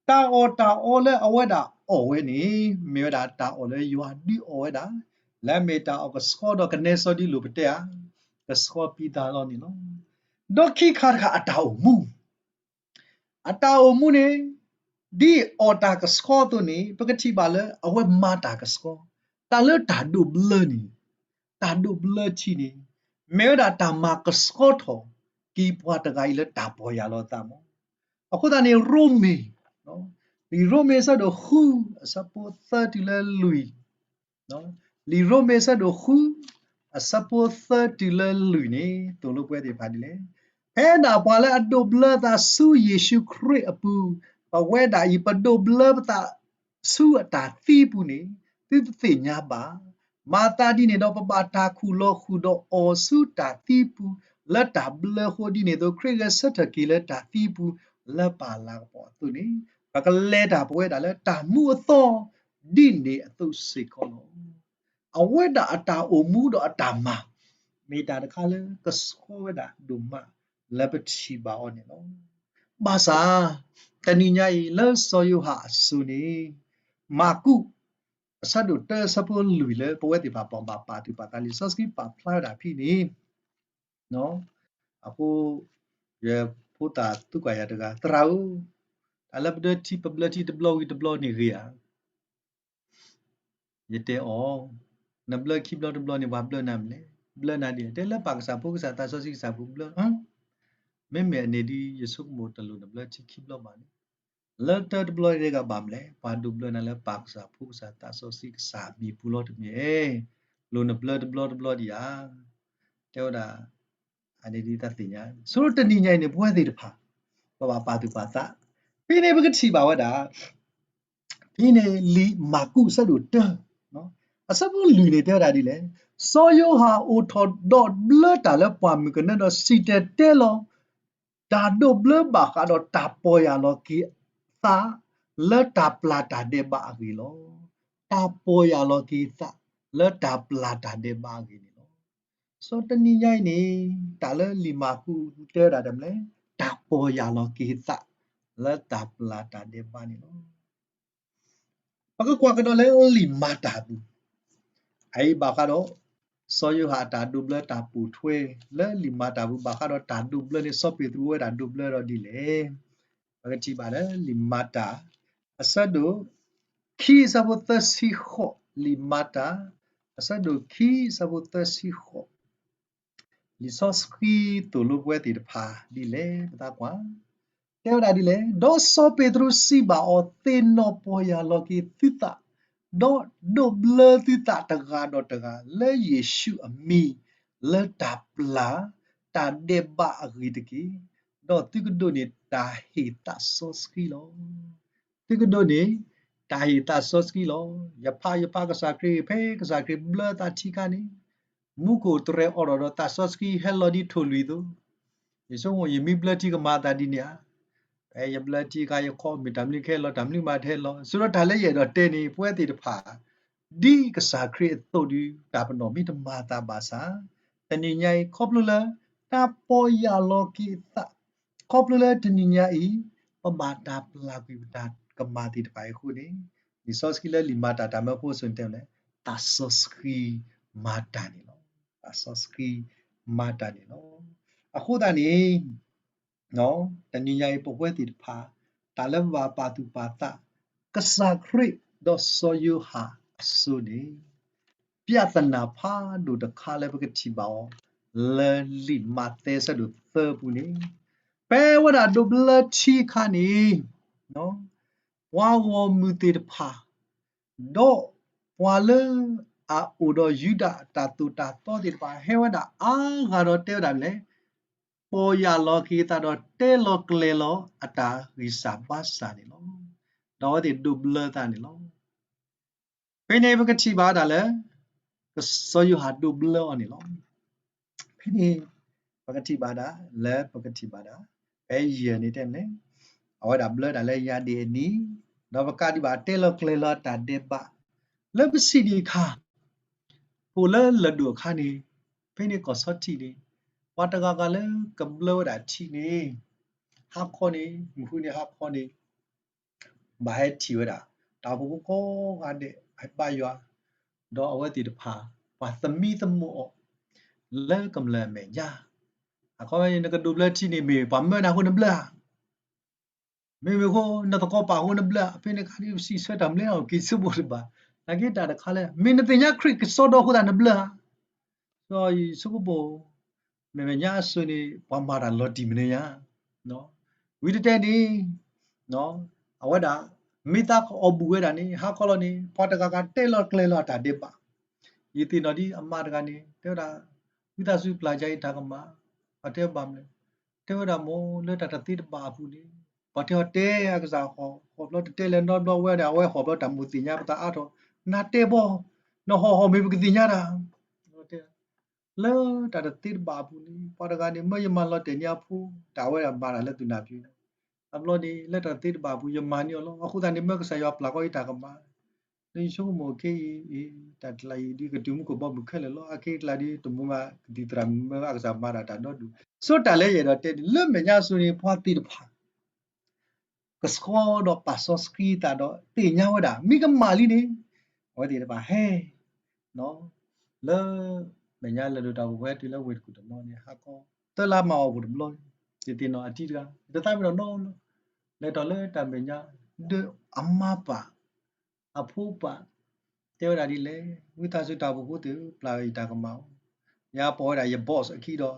တၢ်အီၣ်တၢ်အီလၢအဝဲဒၣ်အီၣ်ဝဲန့ၣ် မ့ၢ်ဝဲဒၣ်တၢ်အီၣ်လၢယွၤဒုးအီၣ်ဝဲဒၣ်, လၢအမ့ၢ်တၢ်အီၣ်ကဆှီဒီးကနဲစီဒ်လိၣ်ပတဲဧါ, ကဆှီပံသးလီၤန့ၣ်လီၤ. ဒီးခံခါတခါအတၢ်အိၣ်မူ, အတၢ်အိၣ်မူန့ၣ် ဒ်အီၣ်တၢ်ကဆှီအသိးန့ၣ် ပကထံၣ်ဘၣ်လၢအဝဲမၤတၢ်ကဆှီ, တၢ်လၢတၢ်ဒိးဘျၢန့ၣ်, တၢ်ဒိးဘျၢထံန့ၣ် မ့ၢ်ဝဲဒၣ်တၢ်မၤကဆှီထီၣ်က့ၤပှၤတဂၤအံၤလၢတၢ်ပီၢ်ယၢ်လီၤအသးမး. အဃိသတးန့ၣ် ရိမ့ၤ, လံာ်ရိမ့ၤအဆၢဒိၣ်ဃု အဆၢဖိသၢတုၤလၢလွံၢ်, လံာ်ရိမ့ၤအဆၢဒိၣ်ဃု အဆၢဖိသၢတုၤလၢလွံၢ်န့ၣ် သိၣ်လိပဝဲသ့ၣ်တဖၣ်ဒ်လဲၣ်. ဖဲဒၣ်ပှၤလၢအဒိးဘျၢသးဆူယ့ၣ်ၡူးခရံာ်အပူၤ, ပဝဲဒၣ်အံၤ ပဒိးဘျၢပသးဆူအတၢ်သံပူၤန့ၣ် သုတသ့ၣ်ညါဘၣ်. မၤသးဒ်န့ၣ်ဒီး ပဘၣ်တၢ်ခူၣ်လီၤဃုာ်ဒီးအီၤဆူတၢ်သံပူၤ လၢတၢ်ဘျၢဃိဒ်န့ၣ်အသိး ခရံာ်ဂဲၤဆၢထၢၣ်က့ၤလၢတၢ်သံပူၤ လၢပၢ်လၤကပီၤအသိးန့ၣ် ပကလဲၤတၢ်ပဝဲဒၣ်လၢတၢ်မူအသီ ဒ်န့ၣ်အသိးစ့ၢ်ကီးလီၤ. အဝဲဒၣ်အတၢ်အိၣ်မူဒီးအတၢ်မၤ မ့ၢ်တၢ်တခါလၢကဆှီဝဲဒၣ်ဒိၣ်မးလၢပထံၣ်ဘၣ်အီၤန့ၣ်လီၤ. ဘၣ်ဆၣ် တနံၤညါအံၤ လၢစီၤယိၤဟၣ်အစိၤန့ၣ် မၢ်ကူး အဆၢဒိၣ်တၢ အဆၢဖိလွံၢ်လၢပဝဲသ့ၣ်တဖၣ်ပဘၣ်ပာ်သူၣ်ပာ်သးလံာ်စီဆှံပာ်ဖျါဝဲဒၣ်ဖဲန့ၣ် အဃိ ယဖိသၣ်သံကွၢ်ယၤတဂၤ, သရၣ်ဧၢ, တၢ်လၢပဒွဲထံ ပဘျၢထံတဘျီဝံၤတဘျီန့ၣ်ဂ့ၤဧါ. ယတဲအီၤ, နဘျၢခံဘျီတဘျီန့ၣ် ပှၤဘျၢနၤမနုၤလဲၣ်, ဘျၢနၤဒ်လဲၣ်, တဲလၢပၢ်ကစၢ်ဖိကစၢ်သးစီဆှံကစၢ်ပူၤဘျၢ, မ့မ့ၢ်အန့ၣ်ဒီး ယဆိကမိၣ်တလိၣ်နဘျၢထံခံဘျီဘၣ်န့ၣ်, လၢတၢတဘျီတဂၤဘၣ်မနုၤလဲၣ်, ပှၤဒိးဘျၢနၤလၢပၢ်ကစၢ်ဖိကစၢ်သးစီဆှံကစၢ်မံၤပူၤလီၤတမ့ၢ်, လိၣ်နဘျၢတဘျီတဘျီဒံးဧါ. တဲဝဲဒၣ်, အန့ၣ်ဒ်တၢ်သ့ၣ်ညါ, ဆိကမိၣ်တနံၤညါအံၤန့ၣ် ပဝဲသ့ၣ်တဖၣ် ပဘၣ်ပာ်သူၣ်ပာ်သး, ဖဲန့ၣ်ပကထံၣ်ဘၣ်ဝဲဒၣ် ဖဲန့ၣ်လံာ်မၢ်ကူးအဆၢဒိၣ်တၢ အဆၢဖိလွံၢ်န့ၣ်တဲဝဲဒၣ်ဒ်လဲၣ်, စီၤယိၤဟၣ်အိၣ်ထီၣ်ဒီးဘျၢတၢ်လၢပှၢ်မုၢ်ကနၢဒီးစံၣ်တဲၤတဲလီၤ တၢ်ဒိးဘျၢဘၣ်ဃးဒီးတၢ်ပီၢ်ယၢ်လီၤက့ၤသး လၢတၢ်ပျၢ်တၢ်ဒဲးဘးအဂ့ၢ်လီၤ. တၢ်ပီၢ်ယၢ်လီၤက့ၤသး လၢတၢ်ပျၢ်တၢ်ဒဲးဘးအဂ့ၢ်န့ၣ်လီၤ. စီၤတနံၤညါအံၤန့ၣ် တၢ်လၢလံာ်မၢ်ကူးတဲဝဲဒၣ်တမနုၤလဲၣ်, တၢ်ပီၢ်ယၢ်လီၤက့ၤသး လၢတၢ်ပျၢ်တၢ်ဒဲးဘးန့ၣ်လီၤ. ပကကွၢ်ကဒီးလၢလံာ်မၤတၢ်ပူၤ, အအံၤဘၣ်ဃးဒီး စီၤယိၤဟၣ်အတၢ်ဒိးဘျၢတၢ်ပိာ်ထွဲ လၢလံာ်မၤတၢ်ပူၤ ဘၣ်ဃးဒီးတၢ်ဒိးဘျၢန့ၣ် စီၤပ့းတရူးဝဲဒၣ်ဒိးဘျၢဒီးဒ်လဲၣ်. ပကထံၣ်ဘၣ်လၢလံာ်မၤတၢ် အဆၢဒိၣ်ခံအဆၢဖိသၢဆံဃိး, လံာ်မၤတၢ် အဆၢဒိၣ်ခံအဆၢဖိသၢဆံဃိး, လံာ်စီဆှံသိၣ်လိပဝဲသ့ၣ်တဖၣ်ဒ်လဲၣ် ပသးကွၢ်, တဲဝဲဒၣ်ဒ်လဲၣ်, ဒီးစီၤပ့းတရူးစံးဘၣ်အီၤ, သ့ၣ်နီၣ်ပီၢ်ယၢ်လီၤက့ၤသုသး, ဒီးဒိးဘျၢသုသးတဂၤဒီးတဂၤ လၢယ့ၣ်ၡူးအမံၤ လၢတၢ်ပျၢ်တၢ်ဒဲးဘးအဂ့ၢ်တက့ၢ်. ဒီးသုကဒိးန့ၢ်တၢ်ဟ့ၣ်သးစီဆှံလီၤ. သုကဒိးန့ၢ်တၢ်ဟ့ၣ်သးစီဆှံလီၤ. ယဖးယဖးကစၢ်ခရံာ် ဖဲကစၢ်ခရံာ်ဘျၢသးထံအခါန့ၣ်, မူခိၣ်တြဲၤအိးထီၣ်ဒီးသးစီဆှံဟဲလီၤဒ်ထိၣ်လွံၢ်အသိး, ယဆိကမိၣ် ယမ့ၢ်ဘျၢထံကမၤအသးဒ်န့ၣ်ဧါ. ဖဲယဘျၢထံအခါ ယခီမ့ၢ်တၢ်မနုၤကဟဲလီၤ တၢ်မနုၤမးတဟဲလီၤ ဆိဒီးတၢ်လၢယအဲၣ်ဒိးတဲန့ၣ် ပဝဲသ့ၣ်တဖၣ် ဒ်ကစၢ်ခရံာ်အသိးဒီး တၢ်ပနီၣ်မ့ၢ်တမၤသးဘၣ်ဆၣ်, တနံၤညါအံၤ ခီဖျိလၢတၢ်ပီၢ်ယၢ်လီၤက့ၤသး, ခီဖျိလၢတနံၤညါအံၤ ပဘၣ်တၢ်ပျၢ်ကွံာ်ပတၢ်ကမၣ်သ့ၣ်တဖၣ်အံၤအဃိန့ၣ်, လံာ်စီဆှံလၢလံာ်မၤတၢ်တၢ်မၢဖိအစိၤန့ၣ်တဲလဲၣ်, သးစီဆှံမၤတၢ်န့ၣ်လီၤ. သးစီဆှံမၤတၢ်န့ၣ်လီၤ. အဃိသတးန့ၣ် တနံၤညါအံၤ ပဝဲသ့ၣ်တဖၣ် တၢ်လၢပဘၣ်ပာ်သူၣ်ပာ်သး ကစၢ်ခရံာ်ဒီးစီၤယိၤဟၣ်အစိၤန့ၣ်, ပြဿနာဖးဒိၣ်တခါလၢပကထံၣ်ဘၣ်အီၤ လၢလံာ်မးသဲအဆၢဒိၣ်သၢအပူၤန့ၣ်, ဖဲဝဲဒၣ်ဒိးဘျၢထံအခါန့ၣ်, ပှၤဂီၢ်မုၢ်သ့ၣ်တဖၣ် ဒီးပှၤလၢအအိၣ်ဒီးယူဒၤတၢ်သိၣ်တၢ်သီသ့ၣ်တဖၣ် ဟဲဝဲဒၣ်အါဂၤဒီးတဲဝဲဒၣ်လဲၣ်, ပီၢ်ယၢ်လီၤက့ၤသးဒီးတဲလီၤကျဲၤလီၤအတၢ်ဂံၢ်စၢ်ဘါစၢ်န့ၣ်လီၤ. ဒီးအဝဲသ့ၣ်ဒိးဘျၢသးန့ၣ်လီၤ. ဖဲန့ၣ်ပကထံၣ်ဘၣ်ဒၣ်လၢ စီၤယိၤဟၣ်ဒိးဘျၢအီၤန့ၣ်လီၤ. ဖဲန့ၣ် ပကထံၣ်ဘၣ်ဒၣ်လၢပကထံၣ်ဘၣ်ဒၣ် ဖဲယဲၢ်န့ၣ်တဲန့ၣ်, အဝဲဒၣ်ဘျၢဒၣ်လၢယၤဒ့ၣ်အနံၤ, ဒီးပကးဒံးဘၣ်တဲလီၤကျဲၤလီၤအတၢ်ဒဲးဘး လၢပစံးဒံးအခါ အိၣ်လၢလၢၢ်ဒိၣ်အခါန့ၣ်, ဖဲန့ၣ်ကီၢ်ဆီထံးန့ၣ်, ပှၤတဂၤဂၤလၢကဘျၢဝဲဒၣ်ထံန့ၣ်, ဟါခီန့ၣ် မုၢ်ဃုန့ၣ်ဟါခီန့ၣ် ဘၣ်ဟဲထံၣ်ဝဲဒၣ် တၢ်အိၣ်ဖှိၣ်ဖိကိးဂၤဒဲး ဟဲဘါယွၤ, ဒီးအဝဲသ့ၣ်တဖၣ် ပှၤသမံသမိးအီၤ လၢကမျၢၢ်အမဲာ်ညါ, အခီပညီ နကဒိးဘျၢထံန့ၣ် မ့ၢ်ပှၤမၢနၤအဃိနဘျၢဧါ, မ့မ့ၢ်ဃိ နသကိးပာ်အဃိနဘျၢဧါ, ဖဲန့ၣ်အခါန့ၣ် ပစံးဆၢတၢ်မနုၤလဲၣ် က့ၤဆိကမိၣ်တဘၣ်, နာ်က့တၢ်တခါလၢ မ့ၢ်နသ့ၣ်ညါခရံာ်ကစီဒီအဃိသတးနဘျၢဧါ, ဒီးယဆိကမိၣ် မဲာ်ညါအစိၤန့ၣ် ပှၤမၤတၢ်လီၤတံၢ်မနုၤညါ, ဝံၤတတဲန့ၣ် အဝဲဒၣ် မ့ၢ်သးကအီၣ်ဘူၣ်ဝဲဒၣ်န့ၣ် ဟါခီလီၤန့ၣ် ပှၤတဂၤဂၤတဲလီၤကျဲၤလီၤအတၢ်ဒဲးဘး, ယသ့ၣ်နီၣ်ဒ်အမါတဂၤန့ၣ် တဲဝဲဒၣ် ဝံသးစူၤပျၢ်ယၤအံၤတၢ်ကမၣ်, ပှၤတဲဘၣ်မနုၤလဲၣ်, တဲဝဲဒၣ်မ့ၢ်လၢတၢ်တသ့တဘၣ်အပူၤန့ၣ် ပှၤတဲအီၤတဲအကစၢ်ဟီၣ် ဟီၣ်ဘျီတတဲလဲၣ်နီတဘျီဝဲဒၣ် အဝဲဟီၣ်ဘျီတၢ်မိၣ်သ့ၣ်ညါပသးအါထီၣ်, နတဲဘီ, နဟီၣ်ဟီၣ်မ့ၢ်ပကသ့ၣ်ညါတၢ် လၢတၢ်တသ့တဘၣ်အပူၤန့ၣ် ပှၤတဂၤန့ၣ် မၢယမၤလီၤတဲာ်န့ၢ်အဖိ, တၢ်ဝဲဒၣ်မၤတၢ်လၢသူၣ်နၢ်ပၠံၤ, အဘျီန့ၣ် လၢတၢ်တသ့တဘၣ်အပူၤ ယမၤန့ၢ်အီၤလီၤ. အဃိသတးန့ၣ် မၢကစၢ်ယွၤပျၢ်ကီအံၤတၢ်ကမၣ်, လၢယဆိကမိၣ်ခဲအံၤ တၢ်ကျးအံၤဒ်ကတုၤမူခိၣ်ဘီမုၢ်ခဲလၢာ်လီၤ. အခဲအံၤကျါဒ် တမူဘၣ်ကသံၣ်သရၣ်မုၣ်မၢအကစၢ်မၤတၢ်တၢ်ဒီဒူၣ်, ဆိတၢ်လၢယအဲၣ်ဒိးတဲန့ၣ် လၢမဲာ်ညါအစိၤန့ၣ် ပှၤသ့ၣ်တဖၣ် ကဆှီဒီးပာ်စီဆှံသးဒီးသ့ၣ်ညါဝဲဒၣ် မ့ၢ်ကမၣ်လံန့ၣ် အဝဲသ့ၣ်တဖၣ်ဟဲ လၢမဲာ်ညါလၢၢ်ဒိၣ်တၢ်အိၣ်ဖှိၣ်ဝဲတုၤလၢဝ့ၢ်တကူၣ်တနီၤန့ၣ် ဟါခီ သၢလါမၤအီၣ်ပူၤတဘျီ, ယသ့ၣ်နီၣ်အထံတဂၤ တသးပ့ၤနီၣ်နီတဘျီ, လဲၤထီၣ်လၢတၢ်မဲာ်ညါ ဒီးအမါပၢ် အဖိပၢ် တဲဝဲဒၣ်ဒ်လဲၣ်, ဝံသးစူၤတၢ်အိၣ်ဖှိၣ်ဖိသ့ၣ်ဧၢ ပျၢ်အီၤတၢ်ကမၣ်, ယၤပိာ်ဝဲဒၣ်ယ boss အခံဒီး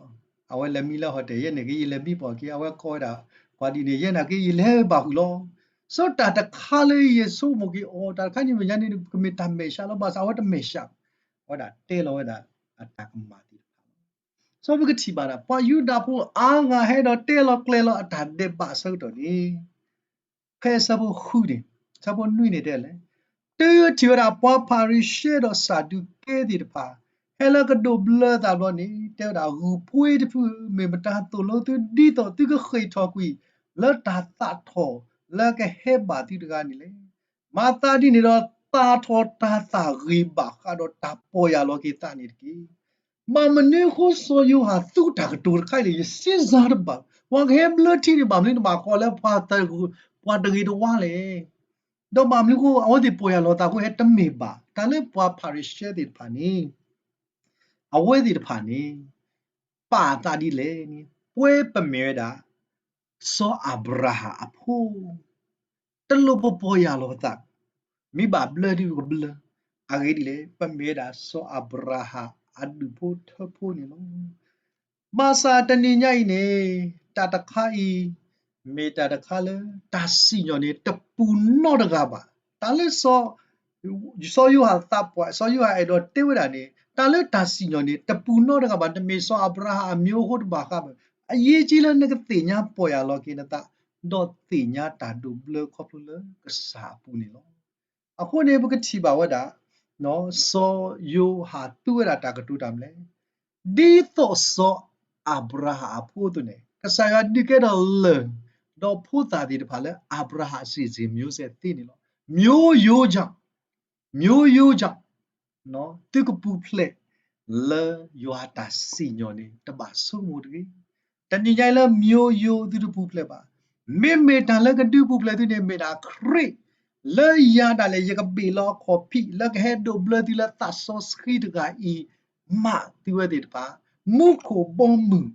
အဝဲလဲၤမံလၢ hotel ယဲန့ၣ်က့ ယလဲၤမံပိာ်အခံ အဝဲကိးဝဲဒၣ် ပှၤဒ်န့ၣ် ယဲန့ၣ်က့ ယလဲၤဘၣ်ဃုာ်လီၤ. ဆိတၢ်တခါလၢယဆိကမိၣ်က့ၤအီၤ တၢ်တခါန့ၣ်မဲာ်ညါန့ၣ် ကမ့ၢ်တၢ်မဲာ်ဆှးလီၤ ဘၣ်ဆၣ်အဝဲတမဲာ်ဆှးဘၣ်, အဝဲဒၣ်တဲလီၤဝဲဒၣ်အတၢ်ကမၣ်သ့ၣ်တဖၣ်လီၤ. ဆိပကထံၣ်ဘၣ်ဒၣ် ပှၤယူဒၤဖိအါဂၤဟဲဒီးတဲလီၤကျဲၤလီၤအတၢ်ဒဲးဘးအဆၢကတီၢ်န့ၣ် ဖဲအဆၢဖိဃုန့ၣ် အဆၢဖိနွံန့ၣ်တဲလဲၣ်, တုၤထံၣ်ဝဲဒၣ်ပှၤဖၤရံၤၡဲဒီးစၤဒူးကဲသ့ၣ်တဖၣ် ဟဲလၢကဒိးဘျၢသးဘျီန့ၣ် တဲဝဲဒၣ် ဂုၢ်ပှ့ၤတဖု မ့ၢ်မတၤသိၣ်လိသု ဒ်သိးသုကဃ့ၢ်ထီၣ်ကွံာ် လၢတၢ်သးထီၣ်လၢကဟဲဘၣ်သုတဂၤန့ၣ်လဲၣ်. မၤသးဒ်န့ၣ်ဒီး သးထီၣ်တၢ်သးဂ့ၤဘၣ်ဃးဒီးတၢ်ပီၢ်ယၢ်လီၤက့ၤသးန့ၣ်တက့ၢ်. ဘၣ်မနုၤအဃိစီၤယိၤဟၣ်သူတၢ်ကတိၤတခါအံၤလဲၣ် ယစ့စၢ်တဘၣ်, ပှၤကဟဲဘျၢထံန့ၣ် ဘၣ်မနုၤတဘၣ်ဃီလၢ ပှၤတဂ့ၤတဝါလဲၣ်. ဒီးဘၣ်မနုၤအဃိ အဝဲသ့ၣ်ပီၢ်ယၢ်လီၤသးအဃိ ဟဲတမ့ၢ်ဘၣ် တၢ်လၢပှၤဖၤရံၤၡဲသ့ၣ်တဖၣ်န့ၣ် အဝဲသ့ၣ်တဖၣ်န့ၣ် ပာ်အသးဒ်လဲၣ်န့ၣ် ပဝဲပမ့ၢ်ဝဲဒၣ် စီၤအၤဘြၤဟၣ်အဖိ တလိၣ်ပပီၢ်ယၢ်လီၤပသး, မ့ၢ်ဘၣ်ဘျၢဒုးပကဘျၢ, အဂ့ၢ်ဒ်လဲၣ် ပမ့ၢ်ဝဲဒၣ်စီၤအၤဘြၤဟၣ်အဒူၣ်ဖိထၢဖိန့ၣ်လီၤ. ဘၣ်ဆၣ်တနံၤညါအံၤန့ၣ် တၢ်တခါအံၤ မ့ၢ်တၢ်တခါလၢ တၢ်စံၣ်ညီၣ်န့ၣ် တပူၤနီတဂၤဘၣ်. တၢ်လၢ စီၤယိၤဟၣ်သးပှၢ် စီၤယိၤဟၣ်အဲၣ်ဒိးတဲဝဲဒၣ်န့ၣ် တၢ်လၢတၢ်စံၣ်ညီၣ်န့ၣ် တပူၤနီတဂၤဘၣ်, နမ့ၢ်စီၤအၤဘြၤဟၣ်အမျိုးအဃိတဘၣ်ဃးဘၣ်. အရေးကြီးလၢနကသ့ၣ်ညါပီၢ်ယၢ်လီၤက့ၤနသး, ဒီးသ့ၣ်ညါတၢ်ဒိးဘျၢခီဖျိလၢကစၢ်အပူၤန့ၣ်လီၤ. အဃိန့ၣ် ပကထံၣ်ဘၣ်ဝဲဒၣ် စီၤယိၤဟၣ်သူဝဲဒၣ်တၢ်ကတိၤတၢ်မနုၤလဲၣ်, ဒ်သိးစီၤအၤဘြၤဟၣ်အဖိအသိးန့ၣ် ကစၢ်ယွၤဒုးကဲထီၣ်လၢၢ် ဒီးဖိသၣ်သ့ၣ်တဖၣ်လၢ အၤဘြၤဟၣ်အစီအစဉ်မျိုးဆက်သ့န့ၣ်လီၤ. မျိုးရိုးကြောင့်, မျိုးရိုးကြောင့် သုကပူၤဖျဲးလၢယွၤတၢ်စံၣ်ညီၣ်န့ၣ် တဘၣ်ဆိကမိၣ်တဂ့ၤ. တနံၤညါအံၤလၢ မျိုးရိုး သုတပူၤဖျဲးဘၣ်. မ့မ့ၢ်တၢ်လၢကဒုးပူၤဖျဲးသုန့ၣ် မ့ၢ်ဒၣ်ခရံာ် လၢယၤဒၣ်လဲာ် ယကဘ့ၣ်လီၤအခီၣ်ဖံး လၢကဟဲဒိးဘျၢသုလၢသးစီဆှံတဂၤအံၤ မးသုဝဲသ့ၣ်တဖၣ် မူခိၣ်ဘီမုၢ်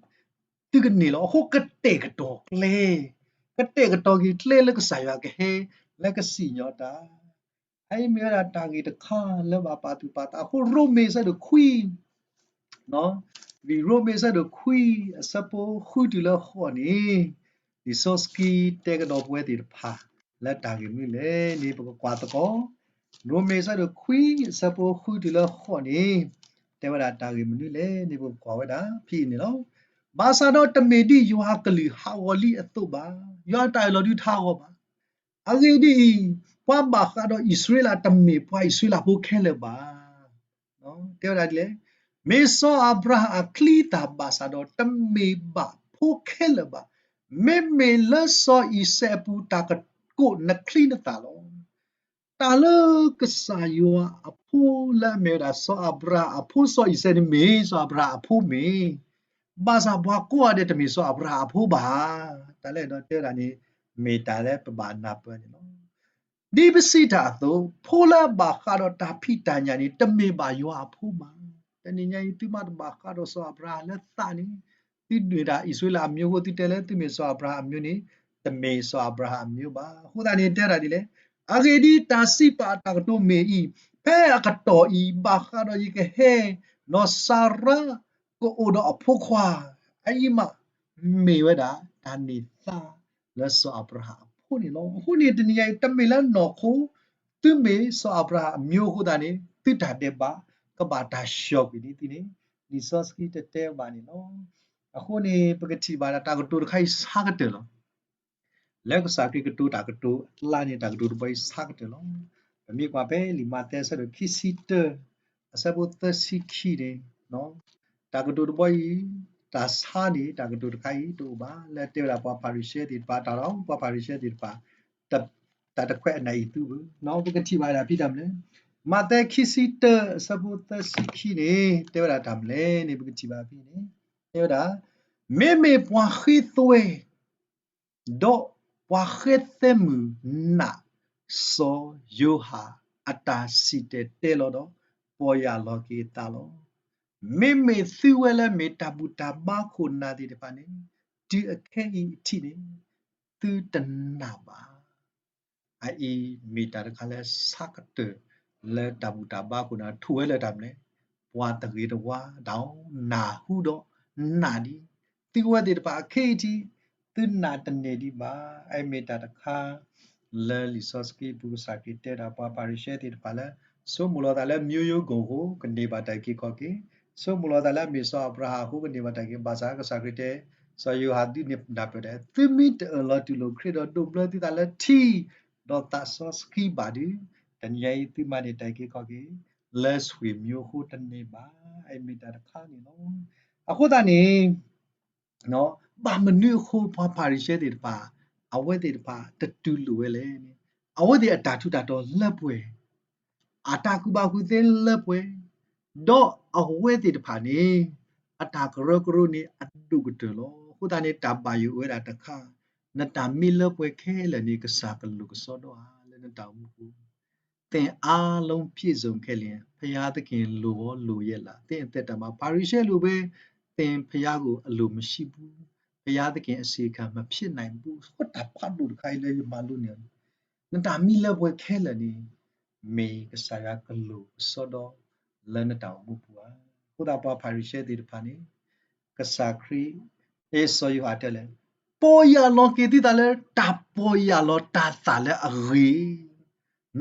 သုကန့ၢ်လီၤ. အဃိကတဲာ်ကတီၤကျဲ, ကတဲာ်ကတီၤက့ၤကျဲလၢကစၢ်ယွၤကဟဲ လၢကစံၣ်ညီၣ်တၢ် အအံၤမ့ၢ်ဝဲဒၣ်တၢ်ဂ့ၢ်တခါလၢဘၣ်ပာ်သူၣ်ပာ်သးအဃိ ရိမ့ၤအဆၢဒိၣ်ခွံ, လံာ်ရိမ့ၤအဆၢဒိၣ်ခွံ အဆၢဖိဃုတုၤလၢဃိးန့ၣ် လံာ်စီဆှံတဲကဒီးပဝဲသ့ၣ်တဖၣ် လၢတၢ်ဂ့ၢ်မနုၤလဲၣ်န့ၣ် ပကကွၢ်သကိး ရိမ့ၤအဆၢဒိၣ်ခွံ အဆၢဖိဃုတုၤလၢဃိးန့ၣ် တဲဝဲဒၣ်တၢ်ဂ့ၢ်မနုၤလဲၣ်န့ၣ် ပကကွၢ်ဝဲဒၣ်ဖဲအံၤန့ၣ်လီၤ. ဘၣ်ဆၣ်ဒီးတမ့ၢ်ဒ်ယွၤအကလုၢ်ဟးဂီၤလံအသိးဘၣ်. ယွၤအတၢ်အၢၣ်လီၤဒုးတဟးဂီၤဘၣ်. အဂ့ၢ်ဒ်အံၤ, ပှၤဘၣ်ဃးဒီးအံၣ်စရ့လးတမ့ၢ်ပှၤအံၣ်စရ့လးဖိခဲလၢာ်ဘၣ်. တဲဝဲဒၣ်ဒ်လဲၣ်, မ့ၢ်စီၤအၤဘြၤဟၣ်အချံအသၣ်ဘၣ်ဆၣ်ဒီး တမ့ၢ်ဘၣ်ဖိခဲလၢာ်ဘၣ်. မ့မ့ၢ်လၢစီၤအံၤစဲးအပူၤတၢ်ကကိးနချံနသၣ်လီၤ. တၢ်လၢကစၢ်ယွၤအဖိလၢအမ့ၢ်ဝဲဒၣ်စီၤအၤဘြၤဟၣ်အဖိ စီၤအံၤစဲးန့ၣ်မ့ၢ်စီၤအၤဘြၤဟၣ်အဖိမ့ၢ်, ဘၣ်ဆၣ်ပှၤကိးဂၤဒဲးတမ့ၢ်စီၤအၤဘြၤဟၣ်အဖိဘၣ်. တၢ်လၢအဲၣ်ဒိးတဲဝဲဒၣ်န့ၣ် မ့ၢ်တၢ်လၢပဘၣ်နၢ်ပၢၢ်န့ၣ်လီၤ. ဒ်ပစံးတၢ်အသိး ဖိလၢအဘၣ်ဃးဒီးတၢ်ဖံးတၢ်ညၣ်န့ၣ် တမ့ၢ်ဘၣ်ယွၤအဖိဘၣ်. တနံၤညါအံၤ သုမ့ၢ်တဘၣ်ဃးဒီးစီၤအၤဘြၤဟၣ်လၢသးန့ၣ်, သုဒုၣ်တၢ်အံၣ်စရ့လးအမျိုးအဃိ သုတဲလၢသုမ့ၢ်စီၤအၤဘြၤဟၣ်အမျိုးန့ၣ် တမ့ၢ်စီၤအၤဘြၤဟၣ်အမျိုးဘၣ်. အဃိသတးန့ၣ် တဲဝဲဒၣ်ဒ်လဲၣ်, အဂ့ၢ်ဒ်အံၤ, တၢ်စံးပာ်အတၢ်ကတိၤမ့ၢ်အံၤ, ဖဲအကတီၢ်အံၤ ဘၣ်ဃးဒီးယကဟဲ, ဒီးစၤရါကအိၣ်ဒီးအဖိခွါ, အအံၤမး မ့ၢ်ဝဲဒၣ်တၢ်န့ၢ်သါလၢစီၤအၤဘြၤဟၣ်အဖိန့ၣ်လီၤ. အဃိန့ၣ် တနံၤညါအံၤ တမ့ၢ်လၢနီၢ်ခိ သုမ့ၢ်စီၤအၤဘြၤဟၣ်အမျိုးအဃိသတးန့ၣ် သုတၢ်ဒဲးဘး ကဘၣ်တၢ်ဆှီၣ်ကွံာ်န့ၢ်သုန့ၣ် လံာ်စီဆှံတတဲဘၣ်န့ၣ်လီၤ. အဃိန့ၣ် ပကထံၣ်ဘၣ်ဒၣ်တၢ်ကတိၤတခါအံၤဆါကတၢၢ်လီၤ. လၢကစၢ်ခရံာ်ကတိၤတၢ်ကတိၤအကျါန့ၣ် တၢ်ကတိၤတဘီအံၤဆါကတၢၢ်လီၤ. ပမ့ၢ်ကွၢ်ဖဲလံာ်မးသဲအဆၢဒိၣ်ခံဆံတၢ အဆၢဖိသၢဆံခံန့ၣ် တၢ်ကတိၤတဘီအံၤ တၢ်ဆါန့ၣ် တၢ်ကတိၤတခါအံၤတအိၣ်ဘၣ် လၢတဲဝဲဒၣ်ပှၤဖၤရံၤၡဲသ့ၣ်တဖၣ် တၢ်ဒီးပှၤဖၤရံၤၡဲသ့ၣ်တဖၣ် တၢ်တခွဲးအနၢ်အံၤသုဧၢ, ပကထံၣ်ဘၣ်ဒၣ်ဖဲတၢ်မနုၤလဲၣ်, မးသဲခံဆံတၢ အဆၢဖိသၢဆံခံန့ၣ် တဲဝဲဒၣ်တၢ်မနုၤလဲၣ်န့ၣ် ပကထံၣ်ဘၣ်ဖဲန့ၣ် တဲဝဲဒၣ်, မ့မ့ၢ်ပှၤဃ့သွဲ ဒီးပှၤဃ့သဲမုၢ်နး စီၤယိၤဟၣ်အတၢ်စံၣ်တဲၤတဲလီၤဒီး ပီၢ်ယၢ်လီၤက့ၤအသးလီၤ. မ့မ့ၢ်သုဝဲလၢမ့ၢ်တၢ်ဘူၣ်တၢ်ဘါခိၣ်နၢ်သ့ၣ်တဖၣ်န့ၣ် တုၤအခဲအံၤအထံးန့ၣ် သုတနာ်ဘၣ်. အအံၤမ့ၢ်တၢ်တခါလၢဆါကတၢၢ်လၢတၢ်ဘူၣ်တၢ်ဘါခိၣ်နၢ် ထိၣ်ဝဲလၢတၢ်မနုၤလဲၣ်, ပှၤတဂ့ၤတဝါဒၣ်အီၤ နၢ်ဟူဒီးနာ်ဒံး, သုဝဲသ့ၣ်တဖၣ်အခဲအံၤထံး သုနာ်တန့ၢ်ဒံးဘၣ်. အအံၤမ့ၢ်တၢ်တခါ လၢလံာ်စီဆှံပူၤကစၢ်ခရံာ်တဲဒၣ်ပှၤဖၤရံၤၡဲသ့ၣ်တဖၣ်လၢ ဆိကမိၣ်လီၤသးလၢ မျိုးရိုးကို အဃိ ကန့ၢ်ဘၣ်တၢ်အုၣ်က့ၤခီၣ်က့ၤ, ဆိကမိၣ်လီၤသးလၢအမ့ၢ်စီၤအၤဘြၤဟၣ်အဃိ ကန့ၢ်ဘၣ်တၢ်အုၣ်က့ၤ, ဘၣ်ဆၣ်ကစၢ်ခရံာ်တဲ စီၤယိၤဟၣ်ဒုးနဲၣ်ပၢၢ်ဒၣ် သုမ့ၢ်တအၢၣ်လီၤတူၢ်လိာ်ခရံာ်ဒီးဒိးဘျၢသုသးလၢထံ ဒီးသးစီဆှံဘၣ်ဒီး တနံၤညါအံၤသုမၤန့ၢ်တၢ်အုၣ်က့ၤခီၣ်က့ၤ လၢဆွေမျိုးအဃိတန့ၢ်ဘၣ်. အအံၤမ့ၢ်တၢ်တခါန့ၣ်လီၤ. အဃိသတးန့ၣ် ဘၣ်မနုၤအဃိပှၤဖၤရံၤၡဲသ့ၣ်တဖၣ် အဝဲသ့ၣ်တဖၣ်တတူၢ်လိာ်ဝဲလဲၣ်န့ၣ်, အဝဲသ့ၣ်အတၢ်ထူးတၢ်တီၤလၢပှဲၤ, အတၢ်ကူၣ်ဘၣ်ကူၣ်သ့လၢပှဲၤ, ဒီးအဝဲသ့ၣ်တဖၣ်န့ၣ် အတၢ်ကရၢကရိန့ၣ်အဒိၣ်ကတၢၢ်လီၤ. အဃိသတးန့ၣ် တၢ်ဘၣ်ယိၣ်ဝဲဒၣ်တခါ, နတၢ်မ့ၢ်လၢပှဲၤခဲလၢာ်န့ၣ် ကစၢ်ကလူးကစီဒီဧါ လၢနတၢ်အိၣ်မူပူၤ သင်အားလုံးပြည့်စုံခဲ့လျှင် ဘုရားသခင် လိုကောလိုရဲ့လား သင့်အသက်တာမှာ ဖၤရံၤၡဲလူးပဲ သင်ဘုရားကို အလိုမရှိဘူး, ဘုရားသခင် အစေခံ မဖြစ်နိုင်ဘူး. အဃိတၢ်ဖးဒိၣ်တခါအံၤလၢယမၤလိန့ၣ် နတၢ်မံလၢပှဲၤခဲလၢာ်န့ၣ် မ့ၢ်ကစၢ်ယွၤကလုၢ်ကစီဒီလၢနတၢ်အိၣ်မူပူၤဧါ. အဃိသတးပှၤဖၤရံၤၡဲသ့ၣ်တဖၣ်န့ၣ် ကစၢ်ခရံာ် စီၤယိၤဟၣ်တဲလဲၣ်, ပီၢ်ယၢ်လီၤက့ၤသုသးလၢတၢ်ပီၢ်ယၢ်လီၤတၤသၣ်လၢအဂ့ၤ,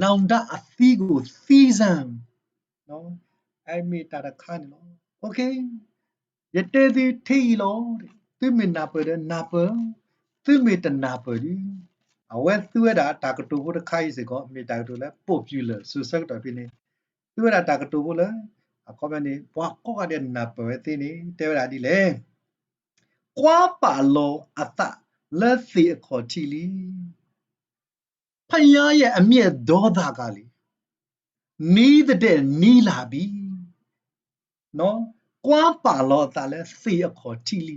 နောင်တအသံကိုသံစံ, အဲမ့ၢ်တၢ်တခါန့ၣ်လီၤ. ယတဲသုထံအံၤလီၤ. သုမ့ၢ်နၢ်ပၢၢ်ဒီးနၢ်ပၢၢ်, သုမ့ၢ်တနၢ်ပၢၢ်ဒီး, အဝဲသူဝဲဒၣ်တၢ်ကတိၤဖိတခါအံၤစ့ၢ်ကီး မ့ၢ်တၢ်ကတိၤလၢ popular စိၤဆၢကတီၢ်ဖဲန့ၣ်, သူဝဲဒၣ်တၢ်ကတိၤဖိလၢ အခီပညီန့ၣ် ပှၤကိးဂၤဒဲးနၢ်ပၢၢ်ဝဲသ့န့ၣ် တဲဝဲဒၣ်ဒ်လဲၣ်, ကွၢ်ပာ်လီၤအသးလၢသ့ၣ်အခီၣ်ထံးလံ. พระยาရဲ့အမျက်ဒေါသကလည်း နံၤသဒဲးနံၤလၢ်ဘံ, ကွၢ်ပာ်လီၤအသးလၢသ့ၣ်အခီၣ်ထံးလံ.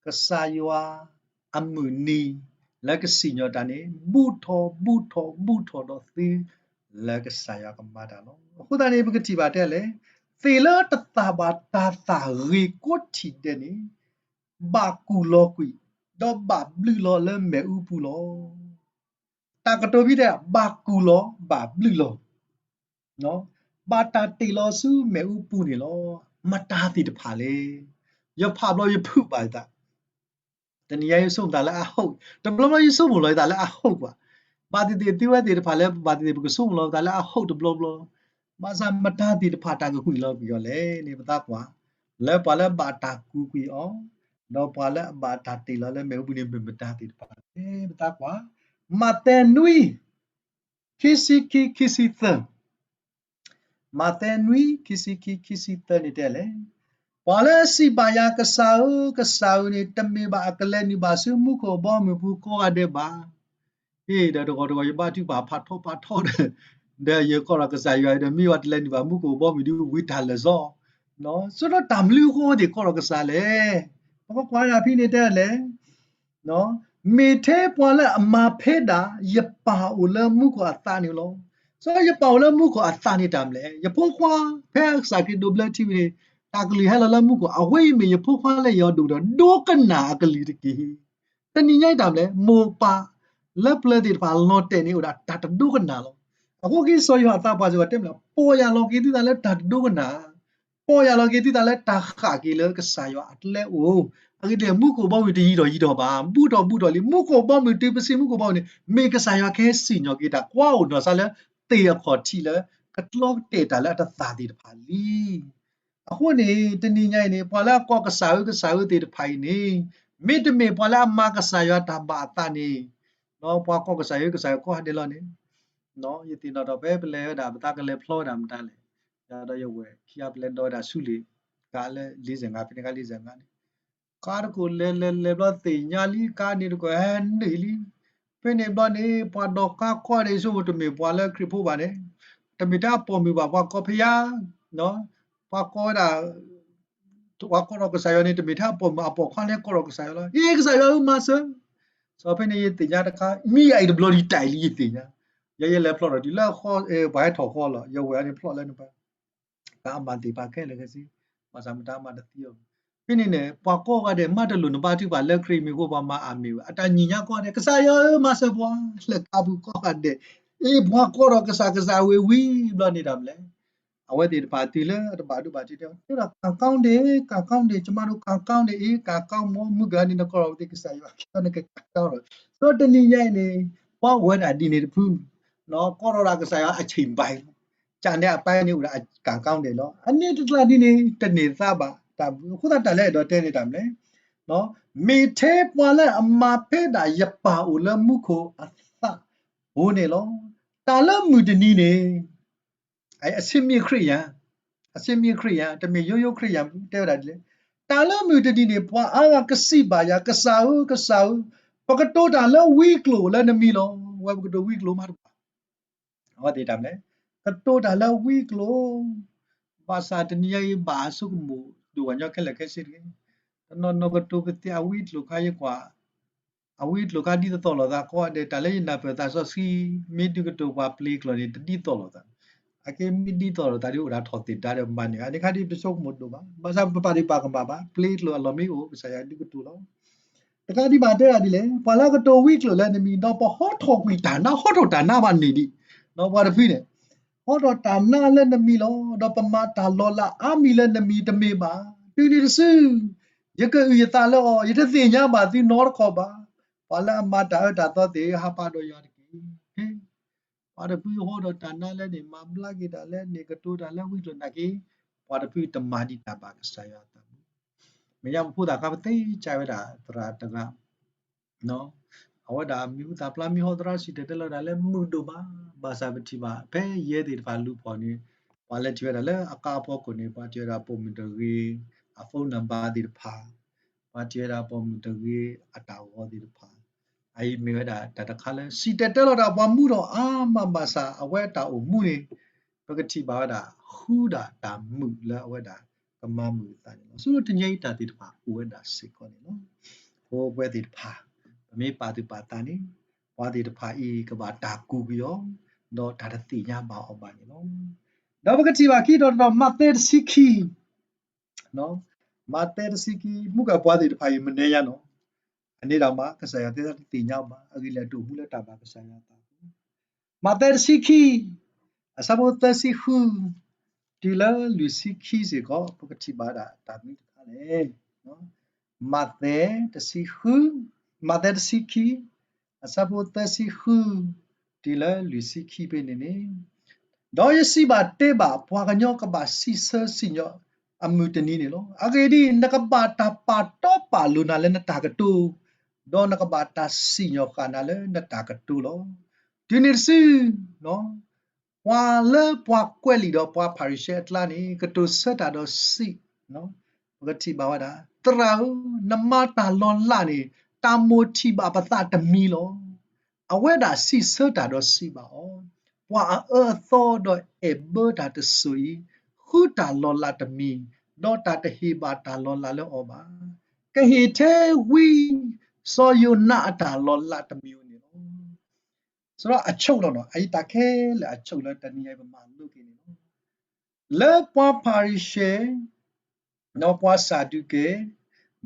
ကစၢ်ယွၤအမုၢ်နံၤလၢကစံၣ်ညီၣ်တၢ်န့ၣ် ဘူးထီၣ်ဘူးထီၣ်ဘူးထီၣ်ဒီးသုလၢကစၢ်ယွၤကမၤတၢ်လီၤ. အဃိသတးန့ၣ် ပကထံၣ်ဘၣ်တဲလဲၣ်, သ့ၣ်လၢတသၣ်ဘၣ်တၤသၣ်ဂ့ၤကိးထံၣ်ဒဲးန့ၣ် ဘၣ်ကူၣ်လီၤကွံာ် ဒီးဘၣ်ဘျုးလီၤလၢမ့ၣ်အူပူၤလီၤ. တၢ်ကတိၤဖဲတဲ ဘၣ်ကူၣ်လီၤ ဘၣ်ဘျုးလီၤ, ဘၣ်တၢ်တ့ၢ်လီၤဆူမ့ၣ်အူပူၤန့ၣ်လီၤ. မတၤသ့ၣ်တဖၣ်လဲၣ်. ယဖးဘျီယဖုးဘၣ်ယသး, တနံၤညါယဆိကမိၣ်သးလၢအဟိၣ်, တဘျီဘျီယဆိကမိၣ်လီၤယသးလၢအဟိၣ်ကွၢ်, ဘၣ်သ့ၣ်သ့ၣ်သုဝဲသ့ၣ်တဖၣ်လၢ ဘၣ်သ့ၣ်သ့ၣ်ပကဆိကမိၣ်လီၤပသးလၢအဟိၣ်တဘျီဘျီ, ဘၣ်ဆၣ်မတၤသ့ၣ်တဖၣ်တၢ်ကကွံာ်လီၤကွံာ်အီၤလဲၣ်န့ၣ် ပသးကွၢ်, လၢပှၤလၢဘၣ်တၢ်ကူၣ်ကွံာ်အီၤ, ဒီးပှၤလၢအဘၣ်တၢ်တ့ၢ်လီၤလၢမ့ၣ်အူပူၤန့ၣ် မ့ၢ်မတၤသ့ၣ်တဖၣ်လဲၣ် ပသးကွၢ်, မးသဲနွံ ခံဆံခံ ခံဆံသၢ, မးသဲနွံ ခံဆံခံ ခံဆံသၢန့ၣ်တဲလဲၣ်, ပှၤလၢအစံးဘၣ်ယၤ ကစၢ်ဧၢ ကစၢ်ဧၢန့ၣ် တမ့ၢ်ဘၣ်အကလဲၤနုာ်ဘၣ်ဆူမူခိၣ်ဘီမုၢ်ပူၤကိးဂၤဒဲးဘၣ်. ဟ့ၣ်ဒီးတဂီၤတဂီၤယဘါထုကဖၣ်ဖးထီဖးထီဒီး, ဒီးယကိးထီၣ်ကစၢ်ယွၤဒီး မ့ၢ်ဝဲတလဲၤနုာ်ဘၣ်မူခိၣ်ဘီမုၢ်ဒုးဝံၤတၢ်လၢာ်စီ, ဆိဒီးတၢ်မနုၤအဃိသ့ၣ်ကိးထီၣ်ကစၢ်လဲၣ်. ပကကွၢ်ဒၣ်ဖဲန့ၣ်တဲလဲၣ် မ့ၢ်ထဲပှၤလၢအမၤဖဲဒၣ် ယပၢ်အိၣ်လၢမူခိၣ်အသးန့ၣ်လီၤ. စီၤယပၢ်အိၣ်လၢမူခိၣ်အသးန့ၣ်တၢ်မနုၤလဲၣ်. ယဖိခွါ ဖဲကစၢ်ခရံာ်ဒိးဘျၢထံဝံၤန့ၣ်, တၢ်ကလုၢ်ဟဲလီၤလၢမူခိၣ်, အဝဲအံၤမ့ၢ်ယဖိခွါလၢယအဲၣ်ဒိၣ်ကတၢၢ်, ဒိကနၣ်အကလုၢ်တက့ၢ်. တနံၤညါအံၤတၢ်မနုၤလဲၣ်, မိၢ်ပၢ်လၢပျၢၤသ့ၣ်တဖၣ်လီၤတဲာ်န့ၣ်အိၣ်ဒၣ်တၢ်တဒိကနၣ်လီၤ. အဃိက့ၤစီၤယိၤဟၣ်သးပှၢ်စ့ၢ်ကီးတဲမနုၤလဲၣ်, ပီၢ်ယၢ်လီၤက့ၤသုသးလၢတၢ်တဒိကနၣ် ပီၢ်ယၢ်လီၤက့ၤသုသးလၢတၢ်ဃၣ်က့ၤလၢကစၢ်ယွၤအကျဲအိၣ်, အဂ့ၢ်ဒ်လဲၣ် မူခိၣ်ဘီမုၢ်တယံၤထီၣ်ယံၤထီၣ်ဘၣ်, ဘူးထီၣ်ဘူးထီၣ်လံ. မူခိၣ်ဘီမုၢ်တုၤပစံးမူခိၣ်ဘီမုၢ်န့ၣ် မ့ၢ်ကစၢ်ယွၤကဟဲစံၣ်ညီၣ်က့ၤတၢ်ကွၢ်အိၣ်နီၢ်စါလၢ သ့ၣ်အခီၣ်ထံးလၢ ကကျီကတဲာ်တၢ်လၢအတသၣ်သ့ၣ်တဖၣ်လံ. အဃိန့ၣ် တနံၤညါအံၤန့ၣ် ပှၤလၢအကိးကစၢ်ဧၢ ကစၢ်ဧၢသ့ၣ်တဖၣ်အံၤန့ၣ် မ့တမ့ၢ်ပှၤလၢအမၤကစၢ်ယွၤတၢ်ဘၣ်အသးန့ၣ် ပှၤကိးကစၢ်ဧၢ ကစၢ်ဧၢကိးဂၤဒဲးလီၤန့ၣ် ယသ့ၣ်နီၣ်ထီၣ်ဖဲပလဲၤဝဲဒၣ် ပသးကလဲၤဖျီဝဲဒၣ်မတၤလဲၣ်, ဒီးယဝဲၢ်ခံဂၤပလဲၤဒီးဝဲဒၣ်ဆူလ့ၣ်ကးလၢ လေးဆယ့်ငါး ဖဲန့ၣ်ခါ လေးဆယ့်ငါးန့ၣ် ကါတခိၣ်လဲၤလဲၤလဲၤဘျီသ့ၣ်ညါလံ ကါန့ၣ်တခိၣ်ဟဲနုာ်လံ. ဖဲန့ၣ်ဘျီန့ၣ် ပှၤဒီးကါကိးဂၤဒဲးဆိကမိၣ်တမ့ၢ်ပှၤလၢခရံာ်ဖိဘၣ်န့ၣ်, တမ့ၢ်ထဲအပိာ်မုၣ်ဘၣ် ပှၤကိးဖဲယါ ပှၤကိးဝဲဒၣ် ပှၤကိးထီၣ်ကစၢ်ယွၤန့ၣ် တမ့ၢ်ထဲအပိာ်မုၣ်အပိာ်ခွါလၢကိးထီၣ်ကစၢ်ယွၤလီၤ. အ့ ကစၢ်ယွၤဧၢ မၤစၢၤ, စီၤဖဲန့ၣ်ယသ့ၣ်ညါတခါ မ့ၢ်ယအံၤတဘျီဒံးတၢ်အံၤလံယသ့ၣ်ညါ, ယဲယလဲၤဖျီထီၣ်တုၤလၢဃီ ပှၤဟဲထီၣ်ဃီလီၤ ယဝဲၢ်န့ၣ်ဖျီၣ်လၢနပၢ် တၢ်အမၤသ့ၣ်တဖၣ်ခဲလၢာ်ခဲဆ့, ဘၣ်ဆၣ်မတၤမၤတသံအီၤ. ဖဲန့ၣ်န့ၣ် ပှၤကိးဂၤဒဲး မ့ၢ်တလိၣ်နဘါထုကဖၣ်လၢခရံာ်မံၤအဃိ ပှၤမၤအမ့ၢ်ဝဲ အတၢ်ညံၣ်ညါကိးဂၤဒဲး ကစၢ်ယွၤဧၢ မၤစၢၤပှၤ လၢကါပူၤကိးဂၤဒဲး, အ့ ပှၤကိးထီၣ်ကစၢ် ကစၢ်ဝဲဝံၤဘျီန့ၣ်တၢ်မနုၤလဲၣ် အဝဲသ့ၣ်တဖၣ်တုၤလၢအတဘၣ်ဒိဘၣ်ထံးတဲ တဲဒီး ကံကောင်းတယ်, ကံကောင်းတယ်, ကျမတို့ ကံကောင်းတယ်, အ့ ကံကောင်း မ့ၢ်မုၢ်ဂၤန့ၣ် နကိးထီၣ်ဝဲသ့ၣ်ကစၢ်ယွၤ ကစၢ်နကကံကောင်းလီၤ. ဒီးတနံၤညါအံၤန့ၣ် ပှၤဝဲဒၣ်ဒ်န့ၣ်တဖု ကိးထီၣ်ဒၣ်ကစၢ်ယွၤအဆံးဘၣ် ကၢ်န့ၣ်အပၢ်န့ၣ်အိၣ်ဒီးကံကောင်းတယ်လီၤ. အန့ၣ်တကျါဒ်န့ၣ် တန့ၢ်သါဘၣ်တၢ်ဘျုး အဃိသတးတၢ်လၢအဲၣ်ဒိးတဲန့ၣ်တၢ်မနုၤလဲၣ် မ့ၢ်ထဲပှၤလၢအမၤဖဲဒၣ်ယပၢ်အိၣ်လၢမူခိၣ်အသးအဃိန့ၣ်လီၤ. တၢ်လၢမုၢ်တနံၤန့ၣ် အဆ့မ့ၢ်ခရံာ်ယၤ, အဆ့မ့ၢ်ခရံာ်ယၤ တမ့ၢ်ယိယိခရံာ်ယၤ တဲဝဲဒၣ်ဒ်လဲၣ်. တၢ်လၢမုၢ်တနံၤန့ၣ် ပှၤအါဂၤကစံးဘၣ်ယၤ ကစၢ်ဧၢ ကစၢ်ဧၢ, ပကတိၤတၢ်လၢဝံကျိာ်လၢနမံၤလီၤ. ဝဲပကတိၤဝံကျိာ်မးတဘၣ် အဝဲသ့ၣ်တၢ်မနုၤလဲၣ် ကတိၤတၢ်လၢဝံကျိာ်, ဘၣ်ဆၣ်တနံၤညါအံၤဘၣ်အဆိကမိၣ်ဒိၣ်ပှၤညီခဲလၢာ်ခဲဆ့တဂ့ၤ. တနီၤနီၤကတိၤကသ့အဝံကျိာ်ခါယကွၢ်, အဝံကျိာ်ခါဒ်သိးသိးလိာ်သးကိးဂၤဒဲး တၢ်လၢယနၢ်ပၢၢ်သးစီဆှံ မ့ၢ်ဒုးကတိၤပှၤပျ့ၤကျိာ်န့ၣ် တဒ်သိးလိာ်သး, အကဲမ့ၢ်ဒ်သိးလိာ်သးဒ်အိၣ်ဒၣ်ထီၣ်သ့ၣ်ဒါဒီးမၤန့ၢ် အန့ၣ်ခါဒ်ပဆိကမိၣ်ဒိၣ်ဘၣ်. ဘၣ်ဆၣ်ပပာ်ဒံးပာ်ကမၣ်ဘၣ် ပျ့ၤကျိာ်အလီၢ်မ့ၢ်အိၣ် ကစၢ်ယွၤဒုးကတိၤလီၤ. တကးဒံးဘၣ်တဲဒၣ်ဒ်လဲၣ်, ပှၤလၢအကတိၤဝံကျိာ်လၢနမံၤ, ဒီးပဟီထီၣ်ကွံာ်တၢ်နါ, ဟီထီၣ်တၢ်နါဘၣ်န့ၣ်ဒံး, ဒီးပှၤတဖုန့ၣ် ဟီထီၣ်တၢ်နါလၢနမံၤလီၤ. ဒီးပမၤတၢ်လီၤလးအါမံၤလၢနမံၤတမ့ၢ်ဘၣ်. တုၤနုၤတစု ယကအုၣ်ယသးလၢအီၤ, ယတသ့ၣ်ညါဘၣ်သုနီတခီၣ်ဘၣ်. ပှၤလၢအမၤတၢ်အၢတၢ်သီသ့ၣ်ဧၢ, ဟးပာ်ဒီးယွၤတက့ၢ်. ပှၤတဖုဟီထီၣ်တၢ်နါလၢန့ၣ်, မၤဘျါက့ၤတၢ်လၢန့ၣ်, ကတိၤတၢ်လၢဝံကျိာ်နာ်က့, ပှၤတဖုတမၤဒံးတၢ်ဘၣ်ကစၢ်ယွၤအသးဘၣ်. မဲာ်ညါပဖိသၣ်ခါပသ့စံးဝဲဒၣ်သရၣ်တဂၤ, အဝဲဒၣ်မံၤဟူသၣ်ဖျါမံၤဟီသရၣ်စံၣ်တဲၤတဲလီၤတၢ်လၢမုာ်ဒိၣ်မး, ဘၣ်ဆၣ်ပထံၣ်ဘၣ် ဖဲယဲသ့ၣ်တဖၣ်လူၤဖီၣ်န့ၣ်, ပှၤလဲၤထံၣ်ဝဲဒၣ်လၢအကါအဖီခိၣ်န့ၣ်, ပှၤထံၣ်ဝဲဒၣ်ပိာ်မုၣ်တဂ့ၤ အphone numberသ့ၣ်တဖၣ်, ပှၤထံၣ်ဝဲဒၣ်ပိာ်မုၣ်တဂ့ၤအတၢ်ဂီၤသ့ၣ်တဖၣ်, အအံၤမ့ၢ်ဝဲဒၣ်တၢ်တခါလၢစံၣ်တဲၤတဲလီၤတၢ်ပှၤမူထီၣ်အါမးဘၣ်ဆၣ် အဝဲတၢ်အိၣ်မူန့ၣ် ပကထံၣ်ဘၣ်ဝဲဒၣ် ဃုဒၣ်တၢ်မုာ်လၢအဝဲဒၣ်ကမၤမုာ်အသးန့ၣ်လီၤ. ဆိတနံၤအံၤတၢ်သ့ၣ်တဖၣ်အိၣ်ဝဲဒၣ်စ့ၢ်ကီးန့ၣ်လီၤ. ဖိပဝဲသ့ၣ်တဖၣ် ပမ့ၢ်ပာ်သူၣ်ပာ်သးန့ၣ်, ပှၤသ့ၣ်တဖၣ်အံၤကဘၣ်တၢ်ကူးကွံာ်အီၤ, ဒီးတၢ်တသ့ၣ်ညါဘၣ်အီၤဘၣ်န့ၣ်လီၤ. ဒီးပကထံၣ်ဘၣ်ခံတီၤတတီၤ မးသဲတဆံခံ မးသဲတဆံခံ မူကပှၤသ့ၣ်တဖၣ်အံၤမနုၤညါနီၤ, အန့ၣ်ဒၣ်မး ကစၢ်ယွၤသ့ၣ်တသ့ၣ်ညါဘၣ်, အဂ့ၢ်လၢအတအိၣ်မူလၢတၢ်ဘၣ်ကစၢ်ယွၤအသးအဃိ, မးသဲတဆံခံ အဆၢဖိသၢဆံဃု တုၤလၢလွံၢ်ဆံခံစ့ၢ်ကီး ပကထံၣ်ဘၣ်ဒၣ်တၢ်မနုၤတခါလဲၣ်. မးသဲ တဆံဃု, မးသဲတဆံခံ အဆၢဖိသၢဆံဃု တုၤလၢလွံၢ်ဆံခံဖဲန့ၣ်န့ၣ်, ဒီးယစံးဘၣ်တဲဘၣ်ပှၤကညီကဘၣ်စံးဆၢစံၣ်ညီၣ်အမုၢ်တနံၤန့ၣ်လီၤ. အဂ့ၢ်ဒ်အံၤ, နကဘၣ်တၢ်ပာ်တီပာ်လိၤနၤလၢနတၢ်ကတိၤ, ဒီးနကဘၣ်တၢ်စံၣ်ညီၣ်ဃာ်နၤလၢနတၢ်ကတိၤလီၤ. တုၤန့ၣ်တစု ပှၤလၢပှၤကွဲးလံာ်ဒီးပှၤဖၤရံၤၡဲအကျါန့ၣ် ကတိၤဆၢတၢ်ဒီးစံး, ပကထံၣ်ဘၣ်ဝဲဒၣ်, သရၣ်ဧၢ, နမၤတၢ်လီၤလးန့ၣ် တၢ်မိၣ်ထံၣ်ဘၣ်ပသးတမံၤလီၤ. အဝဲဒၣ်စံးဆၢတၢ်ဒီးစံးဘၣ်အီၤ, ပှၤအအၢအသီဒီးအဲၣ်ဘၢတၢ်တစိၤအံၤ, ဃုတၢ်လီၤလးတမံၤ, ဒီးတၢ်တဟ့ၣ်ဘၣ်တၢ်လီၤလးလၢအီၤဘၣ်. ကဟ့ၣ်ထဲဝံစီၤယိၤနါအတၢ်လီၤလးတမံၤဧိၤန့ၣ်လီၤ. စရီအဆိၣ်လီၤနီၤ, အအံၤတၢ်ခဲလၢာ်အဆိၣ်လၢတနံၤအံၤပမၤလိက့ၤန့ၣ်လီၤ. လၢပှၤဖၤရံၤၡဲ ဒီးပှၤစၤဒူးကဲ,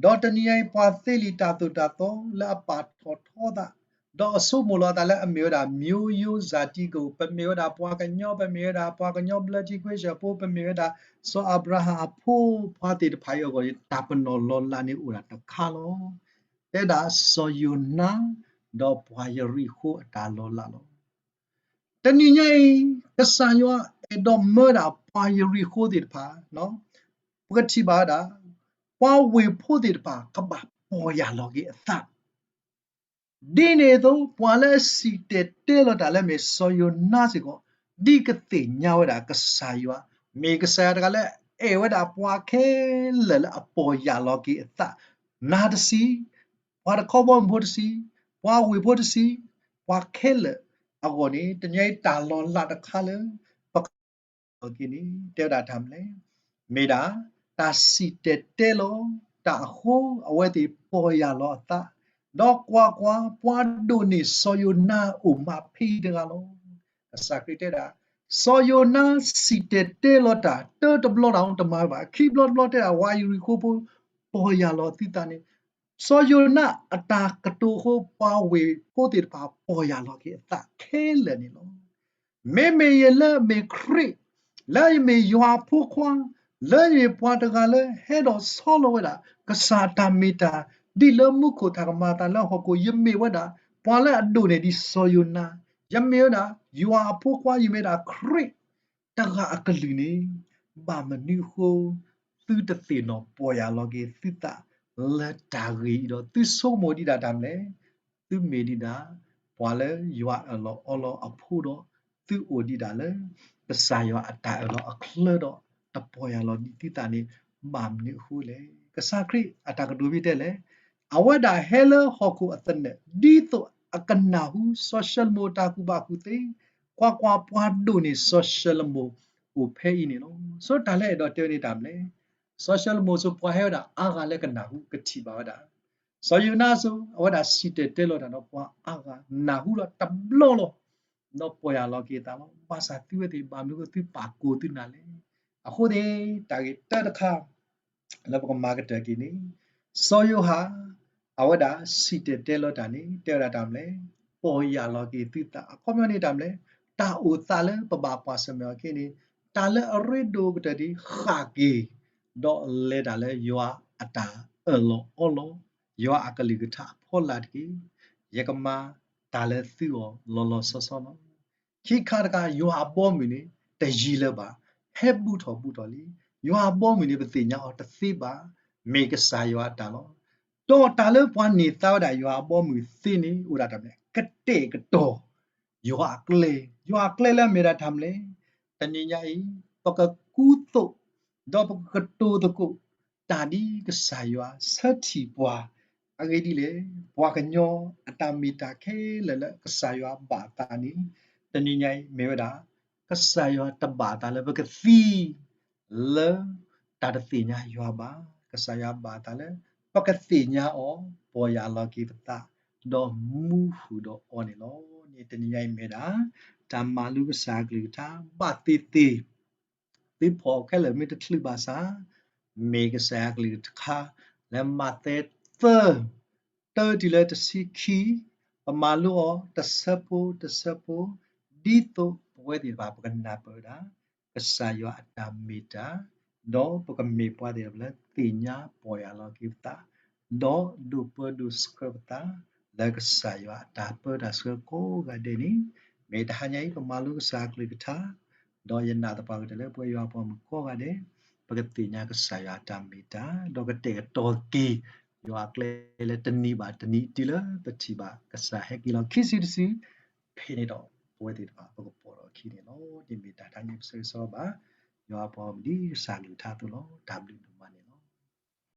ဒီးတနံၤအံၤပှၤသ့လံာ်တၢ်သိၣ်တၢ်သီလၢအပာ်ထီၣ်ထီသး, ဒီးအဆိကမိၣ်လီၤအသးလၢအမ့ၢ်ဝဲဒၣ် မျိုးရိုးဇာတိကအိၣ်, ပမ့ၢ်ဝဲဒၣ်ပှၤကညီ, ပမ့ၢ်ဝဲဒၣ်ပှၤကညီဘျၢထံခွ့စၢၣ်ဖိ, ပမ့ၢ်ဝဲဒၣ်စီၤအၤဘြၤဟၣ်အဖိ, ပှၤသ့ၣ်တဖၣ်အံၤအဂီၢ်န့ၣ် တၢ်ပနီၣ်လီၤလးန့ၣ်အိၣ်ဒၣ်တခါလီၤ. တဲဒၣ်စီၤယိၤနါ ဒီးပှၤယရံၣ်ဃိအတၢ်လီၤလးလီၤ. တနံၤညါအံၤ ကစၢ်ယွၤအဲၣ်ဒိးမၢဒၣ်ပှၤယရံၣ်ဃိသ့ၣ်တဖၣ်, ပကထံၣ်ဘၣ်ဝဲဒၣ် ပှၤဝ့ၢ်ဖိသ့ၣ်တဖၣ် ကဘၣ်ပီၢ်ယၢ်လီၤက့ၤအသး ဒ်န့ၣ်အသိး ပှၤလၢအစံၣ်တဲၤတဲလီၤတၢ်လၢအမ့ၢ်စီၤယိၤနါစ့ၢ်ကီး ဒ်ကသ့ၣ်ညါဝဲဒၣ်ကစၢ်ယွၤ မ့ၢ်ကစၢ်ယွၤတဂၤလၢအအဲၣ်ဝဲဒၣ်ပှၤခဲလၢာ်လၢအပီၢ်ယၢ်လီၤက့ၤအသး, နၤတဆံ, ပှၤတခီဘီမုၢ်ဖိတဆံ, ပှၤဝ့ၢ်ဖိတဆံ, ပှၤခဲလၢာ်အဂီၢ်န့ၣ် တနံၤအံၤတၢ်လီၤလးတခါလၢ ပက လီၤက့ၤန့ၣ် တဲဝဲဒၣ်တၢ်မနုၤလဲၣ်, မ့ၢ်ဒၣ် တၢ်စံၣ်တဲၤတဲလီၤတၢ်အဃိ အဝဲသ့ၣ်ပီၢ်ယၢ်လီၤအသး, ဒီးကွၢ်ကွၢ်, ပှၤဒိၣ်န့ၢ်စီၤယိၤနါအိၣ်မးဖဲအံၤတဂၤလီၤ. ကစၢ်ခရံာ်တဲဒၣ်, စီၤယိၤနါစံၣ်တဲၤတဲလီၤတၢ် တၢတဘျီတၢ်တမၤဘၣ်, ခံဘျီတဘျီတဲဒၣ် ပှၤယရံၣ်ဃိဖိ ပီၢ်ယၢ်လီၤသုသးန့ၣ် စီၤယိၤနါအတၢ်ကတိၤအဃိ ပှၤဝ့ၢ်ဖိသ့ၣ်တဖၣ် ပီၢ်ယၢ်လီၤက့ၤအသးခဲလၢာ်န့ၣ်လီၤ. မ့မ့ၢ်ယဲလၢအမ့ၢ်ခရံာ်, လၢယမ့ၢ်ယွၤအဖိခွါ, လၢယမ့ၢ်ပှၤတဂၤလၢဟဲဒီးဆီလီၤဝဲဒၣ် ကစၢ်အတၢ်မ့ၢ်တၢ် ဒ်လၢမူခိၣ်တၢ်ကမၤအသးလၢဟီၣ်ခိၣ်, ယမ့ၢ်ဝဲဒၣ် ပှၤလၢအဒိၣ်န့ၢ်ဒံးစီၤယိၤနါ, ယမ့ၢ်ဝဲဒၣ် ယွၤအဖိခွါ, ယမ့ၢ်ဒၣ်ခရံာ် တဂၤအကလုၢ်န့ၣ်, ဘၣ်မနုၤအဃိ သုတသ့ၣ်နီၣ်ပီၢ်ယၢ်လီၤက့ၤသုသးလၢတၢ်ဂ့ၢ်အံၤဒီး သုဆိကမိၣ်ဒံးဒၣ်တၢ်မနုၤလဲၣ်, သုမ့ၢ်ဒံးဒၣ် ပှၤလၢယွၤအၢၣ်လီၤအီလီၤအဖိဒီး သုအိၣ်ဒံးဒၣ်လၢ ကစၢ်ယွၤအတၢ်အၢၣ်လီၤအချၢဒီး တပီၢ်ယၢ်လီၤဒံးသုသးန့ၣ် ဘၣ်မနုၤအဃိလဲၣ်. ကစၢ်ခရံာ်အတၢ်ကတိၤမ့ၢ်တဲလဲၣ်, အဝဲဒၣ်ဟဲလၢဟီၣ်ခိၣ်အသနၢၣ် ဒ်သိးအကနၢ်ဟူစီၤၡလိၤမိၤအတၢ်ကူၣ်ဘၣ်ကူၣ်သ့, ကွၢ်ကွၢ်, ပှၤဒိၣ်န့ၢ်စီၤၡလိၤမိၤအိၣ်ဖဲအံၤန့ၣ်လီၤ. ဆိတၢ်လၢအဲၣ်ဒိးတဲဝဲန့ၣ်တၢ်မနုၤလဲၣ်, စီၤၡလိၤမိၤဆိပှၤဟဲဝဲဒၣ်အါဂၤလၢကနၢ်ဟူကထံၣ်ဘၣ်ဝဲဒၣ်, စီၤယိၤနါဆိ အဝဲဒၣ်စံၣ်တဲၤတဲလီၤတၢ်ဒီးပှၤအါဂၤနၢ်ဟူဒီးတဘျီလီၤ, ဒီးပီၢ်ယၢ်လီၤက့ၤအသးလီၤ. ဘၣ်ဆၣ်သုဝဲသ့ၣ်ဘၣ်မနုၤအဃိသုပာ်ကိၢ်သုနၢ်လဲၣ်. အဃိန့ၣ် တၢ်ဂ့ၢ်တၢတခါ လၢပကမၤကတၢၢ်က့ၤန့ၣ်, စီၤယိၤဟၣ် အဝဲဒၣ်စံၣ်တဲၤတဲလီၤတၢ်န့ၣ် တဲဝဲဒၣ်တၢ်မနုၤလဲၣ်, ပီၢ်ယၢ်လီၤက့ၤသုသး အခီပညီန့ၣ်တၢ်မနုၤလဲၣ်, တၢ်အိၣ်သးလၢပဘၣ်ပာ်စၢၤမဲာ်အီၤခဲအံၤန့ၣ် တၢ်လၢအရ့ဒိၣ်ကတၢၢ်ဒံးဃၣ်က့ၤ, ဒီးလဲၤတၢ်လၢယွၤအတၢ်အၢၣ်လီၤအီလီၤ, ယွၤအကလုၢ်ကထါအဖီလာ်တက့ၢ်. ယကမၤတၢ်လၢသုအီၤလီၤလီၤဆီဆီလီၤ. ခံခါတခါ ယွၤအဘီအမုၢ်န့ၣ် တယံာ်လၢၤဘၣ်, ဟဲဘူးထီၣ်ဘူးထီၣ်လံ. ယွၤအဘီအမုၢ်န့ၣ် ပသ့ၣ်ညါအီၤတသ့ဘၣ်, မ့ၢ်ကစၢ်ယွၤအတၢ်လီၤ. ဒီးတၢ်လၢပှၤန့ၢ်သါဝဲဒၣ်ယွၤအဘီအမုၢ်သ့န့ၣ် အိၣ်ဒၣ်တၢ်မနုၤလဲၣ်, ကတဲာ်ကတီၤ ယွၤအကျဲ, ယွၤအကျဲလၢအမ့ၢ်ဒၣ်တၢ်မနုၤလဲၣ်, တနံၤညါအံၤ ပကကူသိး ဒီးပကကတိၤသကိး တၢ်ဒ်ကစၢ်ယွၤဆၢထံၣ်ပှၤ, အဂ့ၢ်ဒ်လဲၣ်, ပှၤကညီအတၢ်မ့ၢ်တၢ်ခဲလၢာ်လၢကစၢ်ယွၤဘၣ်အသးန့ၣ် တနံၤညါအံၤမ့ၢ်ဝဲဒၣ် ကစၢ်ယွၤတဘၣ်အသးလၢပကသံ လၢတၢ်တသ့ၣ်ညါယွၤဘၣ်, ကစၢ်ယွၤဘၣ်အသးလၢ ပကသ့ၣ်ညါအီၤ ပီၢ်ယၢ်လီၤက့ၤပသး ဒီးမူဃုာ်ဒီးအီၤန့ၣ်လီၤ. န့ၣ်တနံၤညါအံၤမ့ၢ်ဝဲဒၣ် တၢ်မၤလိကစၢ်အကလုၢ်ကထါ ဘၣ်သ့ၣ်သ့ၣ် သုဖီၣ်အီၤခဲလၢာ်မ့ၢ်တချုးဘၣ်ဆၣ်, မ့ၢ်ကစၢ်ယွၤအကလုၢ်ကထါ လၢမးသဲသၢ တၢတုၤလၢတဆံခံ, ပမၤလိအီၤတဆၢဖိတဆၢဖိ, ဒ်သိးပဝဲသ့ၣ်တဖၣ်ပကနၢ်ပၢၢ်ဝဲဒၣ် ကစၢ်ယွၤအတၢ်မ့ၢ်တၢ်, ဒီးပကမ့ၢ်ပှၤသ့ၣ်တဖၣ်လၢသ့ၣ်ညါပီၢ်ယၢ်လီၤက့ၤပသး, ဒီးဒိးပၢဒိးဆှၢပသး လၢကစၢ်ယွၤအတၢ်ပၢတၢ်ဆှၢကိးဂၤဒဲးန့ၣ်, မ့ၢ်တဟါညါအံၤ ပမၤလိကစၢ်အကလုၢ်ကထါ, ဒီးယနာ်သပှၢ်ကတၢၢ်လၢပဝဲယွၤအပှၤမုၣ်ကိးဂၤဒဲး ပကသ့ၣ်ညါကစၢ်ယွၤအတၢ်မ့ၢ်တၢ်, ဒီးကတဲာ်ကတီၤက့ၤ ယွၤအကျဲလၢတနံၤဘၣ်တနံၤ တုၤလၢပထံၣ်ဘၣ်ကစၢ်ဟဲက့ၤလီၤခံစုတစု ဖဲန့ၣ်ဒီးပဝဲသ့ၣ်တဖၣ် ပကပိာ်ထီၣ်အခံန့ၣ်လီၤ. ဒ်မ့ၢ်တၢ်တဟါညါအံၤ ပဆၢဂ့ၤဆၢဝါဘၣ် ယွၤအပှၤဂီၢ်မုၢ်ဒ်ကစၢ်အကလုၢ်ကထါအသိးလီၤ. တၢ်ဘျုး